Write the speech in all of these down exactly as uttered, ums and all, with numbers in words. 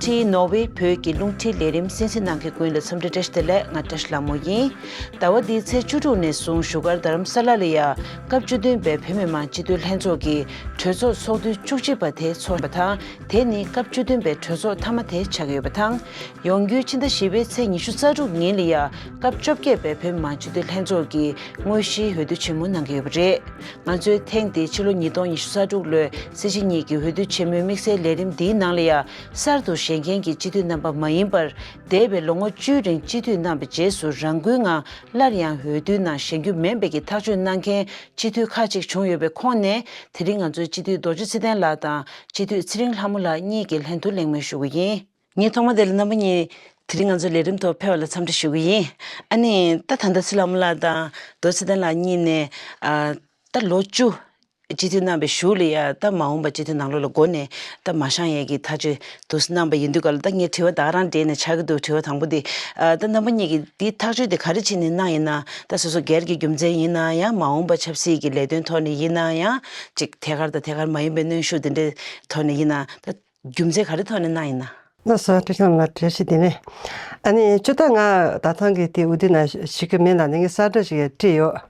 ཊི་ནོར་ཝེ་བོད་ཀྱི་རླུང་འཕྲིན་ལས་རིམ་གསན་གཟིགས་གནང་མཁན་ཀུན་ལ་འཚམས་འདྲི་བཀྲ་ཤིས་བདེ་ལེགས། ང་བཀྲ་ཤིས་ལྷ་མོ་ཡིན། ཟླ་བ་འདིའི་ཚེས་བཅུ་དྲུག་ནས་བཟུང་བཞུགས་སྒར་རྡ་རམ་ས་ལ་ལ་ཡ་སྐབས་བཅུ་བདུན་པའི་བོད་མི་མང་སྤྱི་འཐུས་ལྷན་ཚོགས་ཀྱི་གྲོས་ཚོགས་ཚོགས་དུས་བཅུ་གཅིག་པ་དེ་ཚོགས་པ་དང་། དེ་ནི་སྐབས་བཅུ་བདུན་པའི་གྲོས་ཚོགས་མཐའ་མ་དེ་ཆགས་ཀྱི་ཡོད་པ་དང་། ཡོང་རྒྱུའི་ཕྱི་ཟླ་བཞི་པའི་ཚེས་ཉི་ཤུ་རྩ་དྲུག་ཉིན་ལ་ཡ་སྐབས་བཅོ་བརྒྱད་པའི་བོད་མི་མང་སྤྱི་འཐུས་ལྷན་ཚོགས་ཀྱི་དངོས་གཞིའི་འོས་བསྡུ་ཆེན་མོ་གནང་གི་ཡོད་པ་རེད། ང་ཚོས་ཐེངས་འདིའི་ཕྱི་ལོ་ཉིས་སྟོང་ཉི་ཤུ་རྩ་དྲུག་ལོའི་སྲིད་སྤྱི་གཉིས་ཀྱི་འོས་བསྡུ་ཆེན་མོའི་དམིགས་བསལ་ལས་རིམ་འདིའི་ནང་ལ་ཡང་གསར་དུ་བཞེངས་མཁན་གྱི་སྤྱི་འཐུས་རྣམ་པ་མ་ཡིན་པར། འདས་པའི་ལོ་ངོ་བཅུའི་རིང་སྤྱི་འཐུས་གནང་བའི་རྗེས་སུ་རང་འཁུལ་ངང་སླར་ཡང་འོས་བསྡུའི་ནང་བཞེངས་རྒྱུ་མིན་པའི་གི་ཐག་གཅོད་གནང་མཁན་སྤྱི་འཐུས་ཁག་ཅིག་བྱུང་ཡོད་པའི་ཁོངས་ནས། དེ་རིང་ང་ཚོའི་སྤྱི་འཐུས་རྡོ་རྗེ་ཚེ་བརྟན་ལགས་དང་སྤྱི་འཐུས་ཚེ་རིང་ལྷ་མོ་ལགས་གཉིས་ཀྱི་ལྷན་དུ་གླེང་མོལ་ཞུ་གི་ཡིན། ངས་ཐོག་མ་དེ་ལ་རྣམ་པ་གཉིས་དེ་རིང་ང་ཚོའི་ལས་རིམ་ཐོག་ཕེབས་པ་ལ་འཚམས་འདྲི་ཞུ་གི་ཡིན། ཨ་ནི་ད་ད་ལྟ་ཚེ་ལྷ་མོ་ལགས་དང་རྡོ་རྗེ་ཚེ་བརྟན་ལགས་གཉིས་ནས་ཨ་ད་ལོ་བཅུ་སྤྱི་འཐུས་གནང་བའི་གཞུག་ལ་ཡ་ད་མ་འོངས་པ་སྤྱི་འཐུས་ནང་ལོགས་ལ་འགོ་ནས་ད་མ་བཞེངས་ཡས་ཀྱི་ཐག་གཅོད་དུ་གནང་བ་ཡིན་དུས་ག་ལ། ད་ངས་དྲི་བ་ད་ག་རང་འདྲེས་ནས་ཆགས་ཀྱི་འདུག་དྲི་བ་དང་པོ་འདི། ཨ་ད་རྣམ་པ་གཉིས་ཀྱིས་འདི་ཐག་གཅོད་དེ་ག་རེ་བྱས་ནས་གནང་ཡིན་ན། ད་སོ་སོ་སྒེར་གྱི་རྒྱུ་མཚན་ཡིན་ན་ཡང་། མ་འོངས་པ་ཆབ་སྲིད་ཀྱི་ལས་དོན་ཐོག་ནས་ཡིན་ན་ཡང་། ཅིག་ཐད་ཀར་དང་ཐད་ཀར་མ་ཡིན་པའི་གནོན་ཤུགས་དེ་འདྲའི་ཐོག་ནས་ཡིན་ན། ད་རྒྱུ་མཚན་ག་རེ་ཐོག་ནས་གནང་ཡིན་ན། ལགས་སོ། བཀྲ་ཤིས་ལྷ་མོ་ལགས་བཀྲ་ཤིས་བདེ་ལེགས། ཨ་ནི་སྤྱིར་བཏང་ང་ད་ཐེངས་ཀྱི་དེ་འོས་བསྡུ་ནང་ཞུགས་ཀྱི་མིན་ལ་ནི་ངས་གསལ་བསྒྲགས་ཤིག་བྲིས་ཡོད།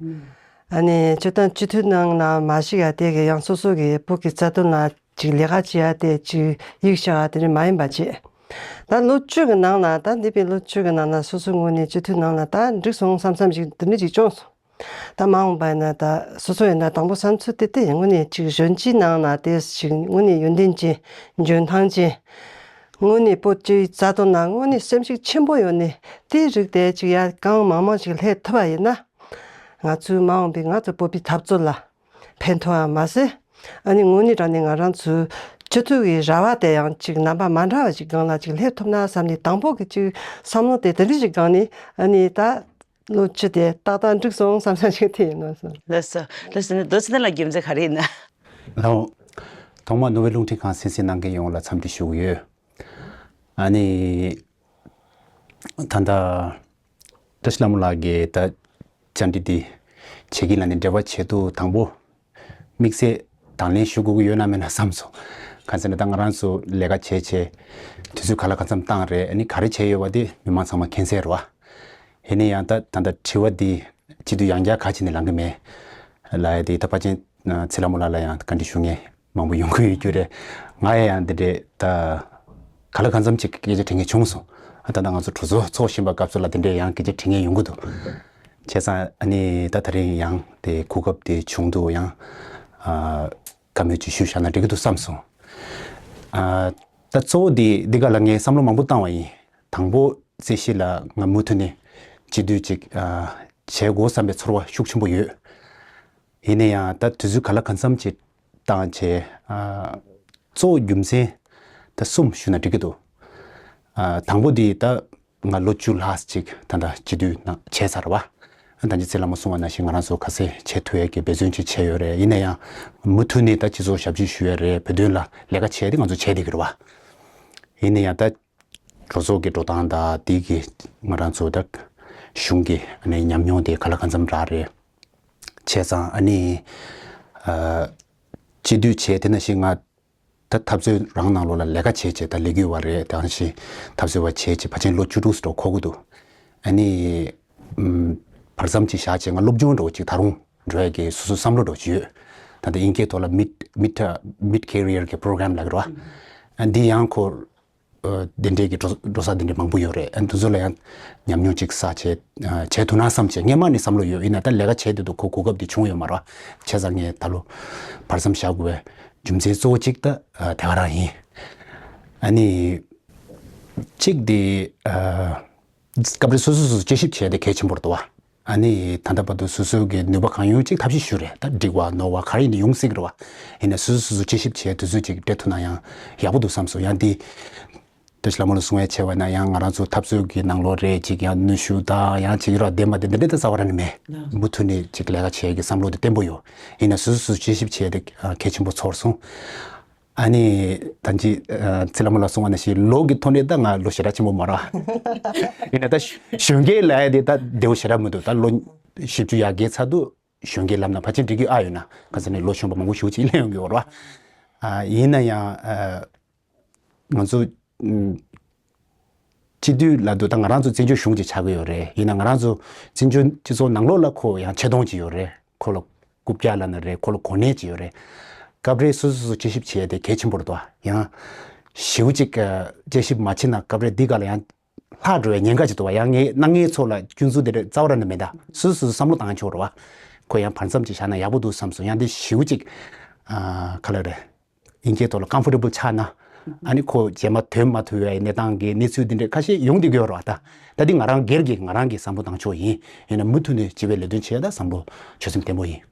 ཨ་ནི་སྤྱིར་བཏང་སྤྱི་འཐུས་ནང་ལ་མ་ཞུགས་ཡ་དེ་གི་ཡང་སོ་སོ་གི་བོད་ཀྱི་རྩ་དོན་ལ་ཅིག་ལས་ཀ་བྱེད་ཡ་དེ་ཅིག་ཡིད་ཆེས་ཡ་དེ་འདྲ་མ་ཡིན་པ་བྱས། ད་ལོ་བཅུ་གི་ནང་ལ། ད་འདས་པའི་ལོ་བཅུ་གི་ནང་ལ་སོ་སོའི་ངོས་ནས་སྤྱི་འཐུས་ནང་ལ་ད་འགྲིག་སོང་བསམ་བསམ་ཞིག་དེ་འདྲ་ཅིག་བྱུང་སོང་། ད་མ་འོངས་པ་ཡིན་ན་ད་སོ་སོ་ཡིན་ན་དང་པོ་བསམ་ཚུལ་དེ་དེ་དངོས་གནས་ཅིག་གཞོན་སྐྱེས་ནང་ན་དེ་ཞིག་དངོས་གནས་ཡོན་ཏན་ཅན། འཇོན་ཐང་ཅན། དངོས་གནས་བོད་སྤྱིའི་རྩ་དོན་ན་དངོས་གནས་སེམས་ཤུགས་ཆེན་པོ་ཡོད་ནས་དེའི་རིགས་དེ་ཅིག་ཡར་གང་མང་མང་ཞིག་སླེབས་ཐུབ་པ་ཡིན་ན། ང་ཚོའི་མ་འོངས་པའི་ང་ཚོ་བོད་པའི་འཐབ་རྩོད་ལ་ཕན་ཐོགས་པ་མ་ཟད། ཨ་ནི་དངོས་གནས་དྲང་གནས་ང་རང་ཚོའི་སྤྱི་འཐུས་ཀྱི་ར་བ་དེ་ཡང་ཅིག་རྣམ་པ་མ་འདྲ་བ་ཞིག་སྒང་ལ་ཅིག་སླེབས་ཐུབ་ན་བསམ་ནས། དང་པོ་གི་ཅིག་བསམ་བློ་དེ་དེ་འདྲ་ཞིག་སྒང་ནས། ཨ་ནི་ད་ལོ་བཅུ་དེ་ཏག་ཏག་འགྲིག་སོང་བསམ་བསམ་ཞིག་དེ་ཡིན་ནོ་སོང་། ལགས་སོ། ལགས་སོ། ནི་རྡོ་རྗེ་ལགས་རྒྱུ་མཚན་ག་རེ་ཡིན་ན། ལགས། ཐོག་མར་ནོར་ཝེ་རླུང་འཕྲིན་ཁང་གསན་གཟིགས་གནང་མཁན་ཡོངས་ལ་འཚམས་འདྲི་ཞུ་གི་ཡོད། ཨ་ནི་ད་ལྟ་བཀྲ་ཤིས་ལྷ་མོ་ལགས་ཀྱིས་ད་བཅར་འདྲི་འདི་བྱེད་ཀྱིན་ལ་ནི་འབྲེལ་བ་བྱེད་དུས་དང་པོ་དམིགས་བསལ་དང་ལེན་ཞུ་དགོས་ཀྱི་ཡོད་ན་མེད་ན་བསམ་སོང་། གང་ཟེར་ན་ད་ང་རང་ཚོ་ལས་ཀ་བྱས་བྱས་དུས་ཚོད་ག་ལ་གང་འཚམ་བཏང་རེད། ཨ་ནི་ག་རེ་བྱས་ཡོད་པ་དེ་མི་མང་ཚང་མ་མཁྱེན་གསལ་རེད་བ། ཡིན་ན་ཡང་ད་ད་ལྟ་དྲི་བ་འདི་སྤྱི་འཐུས་ཡང་བསྐྱར་ག་བྱས་ནས་ལངས་ཀྱི་མེད་ལབ་ཡ་དེ། ད་ཕལ་ཆེར་ཚེ་ལྷ་མོ་ལགས་ལ་ཡང་བཀའ་འདྲི་ཞུ་མཁན་མང་པོ་ཡོང་གི་ཡོད་རྒྱུ་རེད། ང་ཡང་ཡང་འདི་འདྲའི་ད་ག་ལ་གང་འཚམ་ཅིག་སྐད་ཆ་དྲི་མཁན་བྱུང་སོང་། ཨ་ད་ལྟ་ང་ཚོ་གྲོས་ཚོགས་ཚོགས་བཞིན་པ་སྐབས་སུ་ལ་དེ་འདྲའི་ཡང་སྐད་ཆ་དྲི་མཁན་ཡོང་གི་འདུག། བྱས་ཙང་ཨ་ནི་ད་དེ་རིང་ཡང་དེ་གོ་སྐབས་དེ་བྱུང་འདུག། ཡང་ཨ་བཀའ་མོལ་ཅིག་ཞུས་བཞག་ན་འགྲིག་གི་འདུག་བསམ་སོང་། ཨ་ད་གཙོ་བོ་དེ་འདི་ག་ལ་ངས་བསམ་བློ་མང་པོ་བཏང་བ་ཡིན། དང་པོ་རྩིས་གཞི་ལ་ང་མུ་མཐུད་ནས་སྤྱི་འཐུས་ཅིག་ཨ་བྱེད་དགོས་བསམ་པའི་ཚོར་བ་ཤུགས་ཆེན་པོ་ཡོད། ཡིན་ན་ཡང་ད་དུས་ཚོད་ག་ལ་གང་འཚམ་ཅིག་བཏང་བྱས། ཨ་གཙོ་བོ་རྒྱུ་མཚན་ད་གསུམ་ཞུ་ན་འགྲིག་གི་འདུག། ཨ་དང་པོ་དེ་ད་ང་ལོ་བཅུ་ལྷག་ཅིག་ད་ལྟ་སྤྱི་འཐུས་ནང་བྱས་ཚར་བ། ད་ཅི་ཚེ་ལྷ་མོ་གསུང་བ་ནང་བཞིན་ང་རང་ཚོ་ག་ཚོད་བྱེད་ཐུབ་ཡས་ཀྱི་འབད་བརྩོན་ཅིག་བྱས་ཡོད་རེད། ཡིན་ན་ཡང་མུ་མཐུད་ནས་ད་སྤྱི་ཚོགས་ཞབས་ཕྱི་ཞུ་ཡས་རེད། བོད་དོན་ལ་ལས་ཀ་བྱས་ཏེ་ང་ཚོ་བྱས་བསྡད་ཀྱི་རེད་བ། ཡིན་ན་ཡང་ད་གྲོས་ཚོགས་ཀྱི་འགྲོ་སྟངས་དང་དེ་གི་ང་རང་ཚོ་ད་གཞུང་གི་ཨ་ནི་ཉམས་མྱོང་དེ་ག་ལ་གང་འཚམ་རག་རེད། བྱས་ཙང་ཨ་ནི་ཨ་སྤྱི་འཐུས་བྱས། དེ་ནང་བཞིན་ང་ད་འཐབ་རྩོད་རང་ནང་ལོགས་ལ་ལས་ཀ་བྱས་བྱས། ད་ལས་འགུལ་བ་རེད། དེ་ནང་བཞིན་འཐབ་རྩོད་པ་བྱས་བྱས་ཕལ་ཆེར་ལོ་བཅུ་དྲུག་ཙམ་འགྲོ་འགོར་གྱི་འདུག། ཨ་ནི་ཨམ་བར་མཚམས་ཅིག་བཞག་བྱས་ང་སློབ་སྦྱོང་འདྲ་བོ་ཅིག་ད་རུང་འགྲོ་ཡས་ཀྱི་སོ་སོའི་བསམ་བློ་འདྲ་བོ་ཅིག་ཡོད། ད་ལྟ་དབྱིན་སྐད་ཐོག་ལ་mid mid mid career གི་program ལབ་ཀྱི་རེད་བ། ཨ་འདི་ཡང་ཁོ་ཨ་དེ་འདྲའི་གི་འགྲོ་འགྲོ་ས་དེ་འདྲའི་མང་པོ་ཡོད་རེད། ཨ་འདི་ཚོ་ལ་ཡང་ཉམས་མྱོང་ཅིག་བསགས་བྱས་ཨ་བྱས་ཐུབ་ན་བསམ་བྱས་སྔོན་མ་ནས་བསམ་བློ་ཡོད། ཡིན་ན་ད་ལས་ཀ་བྱས་དུས་དུ་ཁོ་གོ་སྐབས་དེ་བྱུང་ཡོད་མ་རེད་བ། བྱས་ཙང་ངས་ད་ལོ་བར་མཚམས་བཞག་དགོས་པའི་རྒྱུ་མཚན་གཙོ་བོ་གཅིག་ད་ཨ་དེ་ག་རང་ཡིན། ཨ་ནི་གཅིག་དེ་ཨ་སྐབས་རེ་སོ་སོ་སོ་སོ་དཔྱད་ཞིབ་བྱས་ཏེ་གལ་ཆེན་པོ་རེད་འདུག་བ། ཨ་ནི་ད་ལྟ་བར་དུ་སོ་སོའི་གི་ནུས་པ་གང་ཡོད་ཅིག་ཐབས་ཤེས་ཞུས་རེད། ད་འགྲིག་བ་ནོར་བ་ག་རེ་ཡིན་ན་ཡོང་སྲིད་ཀྱི་རེད་བ། ཡིན་ན་སོ་སོ་སོ་སོ་དཔྱད་ཞིབ་བྱས་དུས་ཚོད་ཅིག་སྤྲད་ཐུབ་ན་ཡང་ཡག་པོ་འདུག་བསམ་སོང་། ཡང་འདི་བཀྲ་ཤིས་ལྷ་མོ་ལ་གསུང་ཡ་བྱས་པ་ན་ཡང་ང་རང་ཚོ་འཐབ་རྩོད་ཀྱི་ནང་ལོགས་རེད། ཅིག་ཡང་གནོན་ཤུགས་དང་ཡང་ཅིག་རོགས་ལྡན་པ་དེ་འདི་འདྲ་ད་རྩ་བ་རང་ནས་མེད། མུ་མཐུད་ནས་ཅིག་ལས་ཀ་བྱེད་ཀྱི་བསམ་བློ་དེ་བརྟན་པོ་ཡོད། ཡིན་ན་སོ་སོ་སོ་དཔྱད་ཞིབ་བྱས་ཏེ་གལ་ཆེན་པོ་ཚོར་སོང་། ཨ་ནི་ད་ཅི་ཨ་ཚེ་ལྷ་མོ་ལ་གསུང་བ་ནང་བཞིན་ལོ་གི་ཐོག་ནས་ད་ང་ལོ་ཞེ་དྲག་ཆེན་པོ་མ་རེད། ཡིན་ན་ད་གཞོན་སྐྱེས་ལབ་ཡ་དེ་ད་བདེ་བོ་ཞེ་དྲག་མི་འདུག། ད་ལོ་བཞི་བཅུ་ཡར་རྒྱས་ཚར་དུས་གཞོན་སྐྱེས་ལབ་ན་ཕལ་ཆེར་འགྲིག་གི་ཨ་ཡོད་ན། ག་ཚོད་ནས་ལོ་གཞོན་པ་མང་པོ་ཞེ་པོ་ཅིག་སླེབས་ཡོང་གི་ཡོད་རེད་བ། ཨ་ཡིན་ན་ཡང་ཨ་ང་ཚོ་ཨམ་ སྤྱི་འཐུས་ལབ་དུས་ད་ང་རང་ཚོ་བཙན་བྱོལ་གཞུང་ཅིག་ཆགས་ཀྱི་ཡོད་རེད། ཡིན་ན་ང་རང་ཚོ་བཙན་བྱོལ་སྤྱི་ཚོགས་ནང་ལོགས་ལ་ཁོ་ཡང་ཆེ་མཐོང་ཅིག་ཡོད་རེད། ཁོ་ལ་རྐུབ་བཀྱག་ལབ་ན་རེད། ཁོ་ལ་གོ་གནས་ཅིག་ཡོད་རེད། སྐབས་རེ་སོ་སོ་སོ་དཔྱད་ཞིབ་བྱེད་ཡ་དེ་གལ་ཆེན་པོ་རེད་དོ། ཡང་ཞེ་པོ་ཅིག་དཔྱད་ཞིབ་མ་བྱས་ན་སྐབས་རེ་འདི་ག་ལ་ཡང་ལྷག་འགྲོ་བའི་ཉེན་ཁ་ཅིག་འདུག་བ། ཡང་ངས་གནའ་ངའི་ཚོ་ལ་སྐྱོན་འཛུགས་དེ་འདྲ་རྩ་བ་རང་ནས་མེད། ད་སོ་སོ་སོ་བསམ་བློ་བཏང་ཆོག་རེད་བ། ཁོ་ཡང་བར་མཚམས་ཅིག་བཞག་ན་ཡག་པོ་འདུག་བསམ་སོང་། ཡང་འདི་ཞེ་པོ་ཅིག་ཨ་ག་ལ་རེད། དབྱིན་སྐད་ཐོག་ལ་ཀམ་ཕོར་ཊེ་བལ་ཆགས་ན། ཨ་ནི་ཁོ་རྗེས་མ་དོན་མ་ཐུབ་པའི་གནས་སྟངས་ཀྱི་གནས་ཚུལ་འདི་འདྲ་ཁ་ཤས་ཡོང་བསྡད་ཀྱི་ཡོད་རེད་བ། ད་ད་འདི་ང་རང་སྒེར་གྱི་ང་རང་གི་བསམ་བློ་བཏང་ཕྱོགས་ཡིན། ཡིན་ན་མུ་མཐུད་ནས་སྤྱི་པའི་ལས་དོན་བྱེད་ཡ་ད་བསམ་བློ་ཆོད་སེམས་བརྟན་པོ་ཡིན།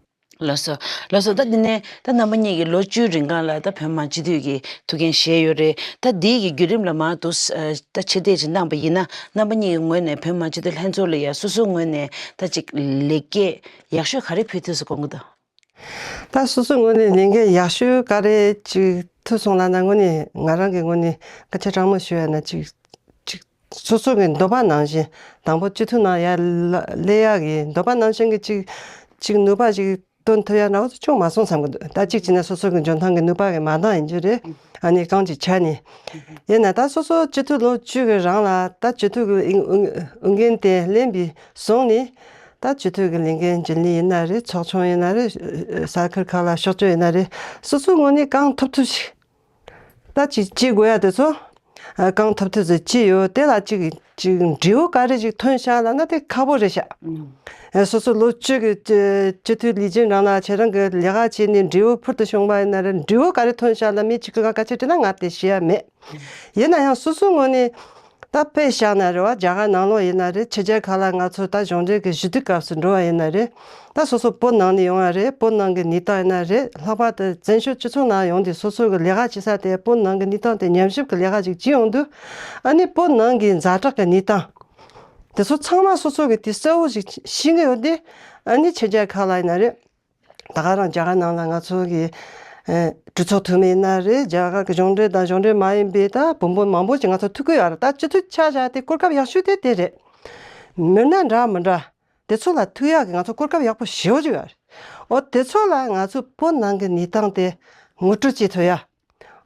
ལགས་སོ། ལགས་སོ། ད་འདི་ནས་ད་རྣམ་པ་གཉིས་ཀྱིས་ལོ་བཅུའི་རིང་གང་ལ་ད་བོད་མི་མང་སྤྱི་འཐུས་ཀྱི་ཐུགས་འགན་བཞེས་ཡོད་རེད། ད་འདི་གི་བརྒྱུད་རིམ་ལ་མར་དུ་ད་ཕྱིར་བལྟས་ཅིག་གནང་བ་ཡིན་ན། རྣམ་པ་གཉིས་ཀྱི་ངོས་ནས་བོད་མི་མང་སྤྱི་འཐུས་ལྷན་ཚོགས་ལ་ཡ་སོ་སོའི་ངོས་ནས་ད་ཅིག་ལེགས་སྐྱེས་ཡག་ཤོས་ག་རེ་ཕུལ་ཐུབ་སོང་དགོངས་ཀྱི་འདུག་ད་སོ་སོའི་ངོས་ནས་ལས་འགན་ཡག་ཤོས་ག་རེ་ཅིག་ཐུབ་སོང་ལབ་ན། དངོས་གནས་ང་རང་གི་ངོས་ནས་སྐད་ཆ་དྲང་མོ་ཞུ་ཡ་ན་ཅིག་ཅིག་སོ་སོ་གི་འདོད་པ་ནང་བཞིན། དང་པོ་སྤྱི་འཐུས་ནང་ཡར་ལ་སླེབས་ཡ་གི་འདོད་པ་ནང་བཞིན་གྱི་ཅིག་ཅིག་ནུས་པ་ཅིག་བཏོན་ཐུབ་ཡ་འདྲ་བོ་ཅིག་བྱུང་མ་སོང་བསམ་གི་འདུག་ད་གཅིག་བྱས་ན་སོ་སོ་གི་འཇོན་ཐང་གི་ནུས་པ་གི་མ་འདང་ཡིན་རྒྱུ་རེད། ཨ་ནི་གང་ཅིག་ཆ་ནས། ཡིན་ན་ད་སོ་སོ་སྤྱི་འཐུས་ལོ་བཅུ་གི་རིང་ལ་ད་སྤྱི་འཐུས་གི་འོས་འོས་འོས་འགན་དེ་ལེན་པའི་བཟུང་ནས། ད་སྤྱི་འཐུས་ཀྱི་ལས་འགན་བརྒྱུད་ལེན་ཡིན་ན་རེད། ཚོགས་ཆུང་ཡིན་ན་རེད། ས་ཁུལ་ཁག་ལ་ཕྱོགས་བསྐྱོད་ཡིན་ན་རེད། སོ་སོའི་ངོས་ནས་གང་ཐུབ་ཐུབ་ཞིག་ད་ཅིག་བྱེད་དགོས་ཡ་དེ་ཚོ། ཨ་གང་ཐུབ་ཐུབ་ཙམ་བྱས་ཡོད། དེ་ལ་ཅིག་ཅིག་འབྲས་བུ་ག་རེ་ཞིག་ཐོན་ཤག་ལབ་ན་དེ་ཁག་པོ་རེད་ཤག་ཨ་སོ་སོ་ལོ་བཅུ་གི་སྤྱི་སྤྱི་འཐུས་ལས་རིམ་རང་ལ་ཁྱེད་རང་གི་ལས་ཀ་བྱས་ནས་འབྲས་བུ་ཕུལ་དུ་བྱུང་བ་ཡིན་ན་རེད། འབྲས་བུ་ག་རེ་ཐོན་ཤག་ལབ་མི་གཅིག་གིས་ང་སྐད་ཆ་དྲིས་ན་ང་དེ་ཤེས་ཡ་མེད། ཡིན་ན་ཡང་སོ་སོའི་ངོས་ནས། ད་དཔེ་བཞག་ན་རེད་བ། རྒྱ་གར་ནང་ལོགས་ཡིན་ན་རེད། ཕྱི་རྒྱལ་ཁག་ལ་ང་ཚོ་ད་གཞུང་འབྲེལ་གྱི་ཞི་བདེ་སྐབས་སུ་འགྲོ་བ་ཡིན་ན་རེད། ད་སོ་སོ་བོད་ནང་ནས་ཡོང་བ་རེད། བོད་ནང་གི་གནས་སྟངས་ཡིན་ན་རེད། ལྷག་པར་དུ་བཙན་བྱོལ་སྤྱི་ཚོགས་ནང་ཡོང་དུས་སོ་སོ་གི་ལས་ཀ་བྱེད་ས་དེ་བོད་ནང་གི་གནས་སྟངས་དེ་ཉམས་ཞིབ་ཀྱི་ལས་ཀ་ཅིག་བྱེད་ཡོང་དུས། ཨ་ནི་བོད་ནང་གི་ཛ་དྲག་གི་གནས་སྟངས་དེ་ཚོ་ཚང་མ་སོ་སོ་གི་དེ་གསལ་བོ་ཞིག་ཤེས་ཀྱི་ཡོད་དེ། ཨ་ནི་ཕྱི་རྒྱལ་ཁག་ལ་ཡིན་ན་རེད། ད་ག་རང་རྒྱ་གར་ནང་ལ་ང་ཚོ་གི་ཨེ་གྲོས་ཚོགས་འཐུས་མི་ཡིན་ན་རེད། རྒྱ་གར་གྱི་གཞུང་འབྲེལ་དང་གཞུང་འབྲེལ་མ་ཡིན་པའི་ད་བུ་མོ་མང་པོ་ཞིག་ང་ཚོ་ཐུག་གི་ཡོད་རེད། ད་སྤྱི་འཐུས་ཆགས་བཞག་དེ་གོ་སྐབས་ཡག་ཤོས་དེ་དེ་རེད། མི་སྣ་འདྲ་མི་འདྲ་དེ་ཚོ་ལ་ཐུག་ཡག་གི་ང་ཚོ་གོ་སྐབས་ཡག་པོ་ཞེ་པོ་ཅིག་ཡོད་རེད། འོ་དེ་ཚོ་ལ་ང་ཚོ་བོད་ནང་གི་གནས་སྟངས་དེ་ངོ་སྤྲོད་བྱེད་ཐུབ་ཡ།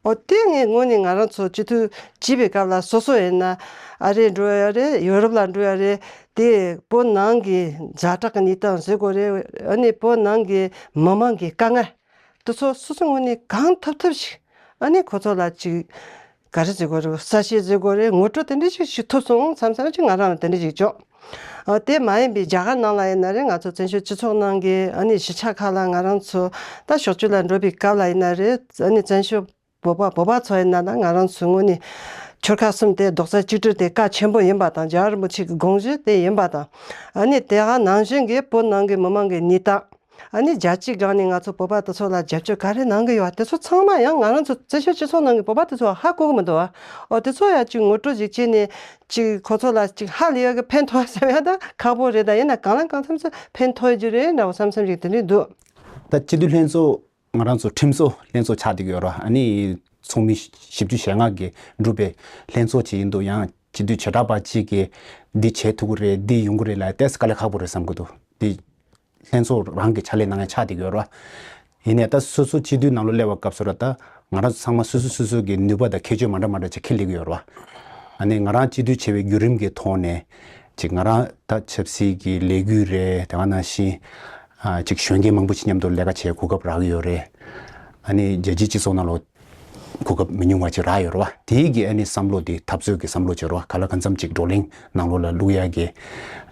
འོ་དེ་ངས་དངོས་གནས་ང་རང་ཚོ་སྤྱི་འཐུས་བྱེད་པའི་སྐབས་ལ་སོ་སོ་ཡིན་ན་ཨ་རི་འགྲོ་ཡ་རེད། ཡོ་རོབ་ལ་འགྲོ་ཡ་རེད། དེ་བོད་ནང་གི་ཛ་དྲག་གི་གནས་སྟངས་ཟེར་དགོས་རེད། ཨ་ནི་བོད་ནང་གི་མི་མང་གི་དཀའ་ངལ་དེ་ཚོ་སོ་སོ་ངོས་ནས་གང་ཐུབ་ཐུབ་ཞིག་ཨ་ནི་ཁོ་ཚོ་ལ་ཅིག་ག་རེ་ཟེར་དགོས་རེད། གསལ་བཤད་ཟེར་དགོས་རེད། ངོ་སྤྲོད་དེ་འདྲ་ཞིག་ཞིག་ཐུབ་སོང་བསམ་བསམ་ཅིག་ང་རང་ལ་དེ་འདྲ་ཞིག་བྱུང་། ཨ་དེ་མ་ཡིན་པའི་རྒྱ་གར་ནང་ལ་ཡིན་ན་རེད། ང་ཚོ་བཙན་བྱོལ་སྤྱི་ཚོགས་ནང་གི་ཨ་ནི་གཞིས་ཆགས་ཁག་ལ་ང་རང་ཚོ་ད་ཕྱོགས་བསྐྱོད་ལ་འགྲོ་བའི་སྐབས་ལ་ཡིན་ན་རེད། ཨ་ནི་བཙན་བྱོལ་བོད་པ་བོད་པ་ཚོ་ཡིན་ན་ད་ང་རང་ཚོའི་ངོས་ནས་ཆོལ་ཁ་གསུམ་དེ་རྡོག་རྩ་གཅིག་སྒྲིལ་དེ་གལ་ཆེན་པོ་ཡིན་པ་དང་། རྒྱལ་བ་རིན་པོ་ཆེ་གི་དགོངས་གཞི་དེ་ཡིན་པ་དང་། ཨ་ནི་དེ་ག་ནང་བཞིན་གྱི་བོད་ནང་གི་མི་མང་གི་གནས་སྟངས། ཨ་ནི་རྒྱལ་སྤྱིའི་སྒང་ནས་ང་ཚོ་བོད་པ་དེ་ཚོ་ལ་རྒྱབ་སྐྱོར་ག་རེ་གནང་གི་ཡོད་པ་དེ་ཚོ་ཚང་མ་ཡང་ང་རང་ཚོ་བཙན་བྱོལ་སྤྱི་ཚོགས་ནང་གི་བོད་པ་དེ་ཚོ་ཧ་གོ་གི་མི་འདུག་བ། འོ་དེ་ཚོ་ཡང་ཅིག་ངོ་སྤྲོད་ཅིག་བྱས་ནས་ཅིག་ཁོ་ཚོ་ལ་ཅིག་ཧ་ལས་ཡ་གི་ཕན་ཐོགས་བསམ་ཡ་ད་ཁག་པོ་རེད། ད་ཡིན་ན་གང་ལ་གང་འཚམ་ཚོ་ཕན་ཐོགས་རྒྱུ་རེད་འདྲ་བོ་བསམ་བསམ་ཅིག་དེ་འདྲས་འདུག་ད་སྤྱི་འཐུས་ལྷན་ཚོགས་ང་རང་ཚོ་ཁྲིམས་བཟོ་ལྷན་ཚོགས་ཆགས་བསྡད་ཀྱི་ཡོད་རེད། ཨ་ནི་ཚོགས་མི་བཞི་བཅུ་ཞེ་ལྔ་གིས་གྲུབ་པའི་ལྷན་ཚོགས་ཅིག་ཡིན་འདུག་ཡང་སྤྱི་འཐུས་བྱེ་བྲག་པ་གཅིག་གིས་འདི་བྱེད་ཐུབ་ཀྱི་རེད། འདི་ཡོང་གི་རེད་ལབ་ཏོག་ཙམ་དཀའ་ལས་ཁག་པོ་རེད་བསམ་གྱི་འདུག་འདི་ལྷན་ཚོགས་རང་གི་ཕྱག་ལས་གནང་ཡ་ཆགས་བསྡད་ཀྱི་ཡོད་རེད། ཡིན་ནའི་ད་སོ་སོ་སྤྱི་འཐུས་ནང་ལོགས་སླེབས་པའི་སྐབས་སུ་ར་ད་ང་རང་ཚོ་ཚང་མ་སོ་སོ་སོ་སོ་གི་ནུས་པ་དང་ཁྱད་ཆོས་མ་འདྲ་མ་འདྲ་ཅིག་ཁྱེར་སླེབས་ཀྱི་ཡོད་རེད་བ། ཨ་ནི་ང་རང་སྤྱི་འཐུས་བྱས་པའི་བརྒྱུད་རིམ་གྱི་ཐོག་ནས་ཅིག་ང་རང་ད་ཆབ་སྲིད་ཀྱི་ལས་འགུལ་རེད། དེ་ག་ནང་བཞིན་ཨ་ཅིག་གཞོན་སྐྱེས་མང་པོ་ཞིག་མཉམ་དུ་ལས་ཀ་བྱེད་གོ་སྐབས་རག་གི་ཡོད་རེད། ཨ་ནི་རྒྱལ་སྤྱིའི་སྤྱི་ཚོགས་ནང་ལོགས་གོ་སྐབས་མི་ཉུང་བ་ཅིག་རག་ཡོད་རེད་བ། དེའི་གི་ཨ་ནི་བསམ་བློ་དེ་འཐབ་རྩོད་ཀྱི་བསམ་བློ་ཅིག་རེད་བ། གང་ལ་གང་འཚམ་ཅིག་བགྲོ་གླེང་ནང་ལོགས་ལ་བླུག་ཡ་གི་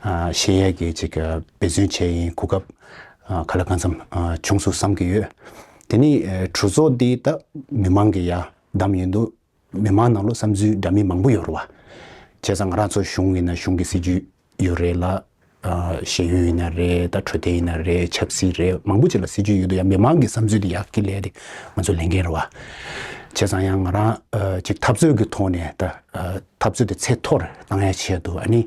ཨ་བཤད་ཡ་གི་ཅིག་ཨ་འབད་བརྩོན་བྱས་ཡིན། གོ་སྐབས་ཨ་གང་ལ་གང་འཚམ་ཨ་བྱུང་སོང་བསམ་གྱི་ཡོད། དེ་ནི་ཨ་གྲོས་ཚོགས་འདི་ད་མི་མང་གི་ཡ་བདམས་ཡིན་འདུག་མི་མང་ནང་ལོགས་བསམ་ཚུལ་འདྲ་མིན་མང་པོ་ཡོད་རེད་བ། བྱས་ཙང་ང་རང་ཚོ་གཞུང་ཡིན་ན་གཞུང་གི་སྲིད་ཇུས་ཡོད་རེད་ལ། ཨ་ཤེས་ཡོན་ཡིན་ན་རེད། ད་འཕྲོད་བསྟེན་ཡིན་ན་རེད། ཆབ་སྲིད་རེད། མང་པོ་ཅིག་ལ་སྲིད་ཇུས་ཡོད་དུས་ཡང་མི་མང་གི་བསམ་ཚུལ་དེ་ཡར་ཁྱེར་ལས་དེ་ང་ཚོ་ལས་འགན་རེད་བ། བྱས་ཙང་ཡང་ང་རང་ཨ་ཅིག་འཐབ་རྩོད་ཀྱི་ཐོག་ནས་ད་ཨ་འཐབ་རྩོད་དེ་ཚད་མཐོར་བཏང་ཡ་ཆེད་དུ་ཨ་ནི་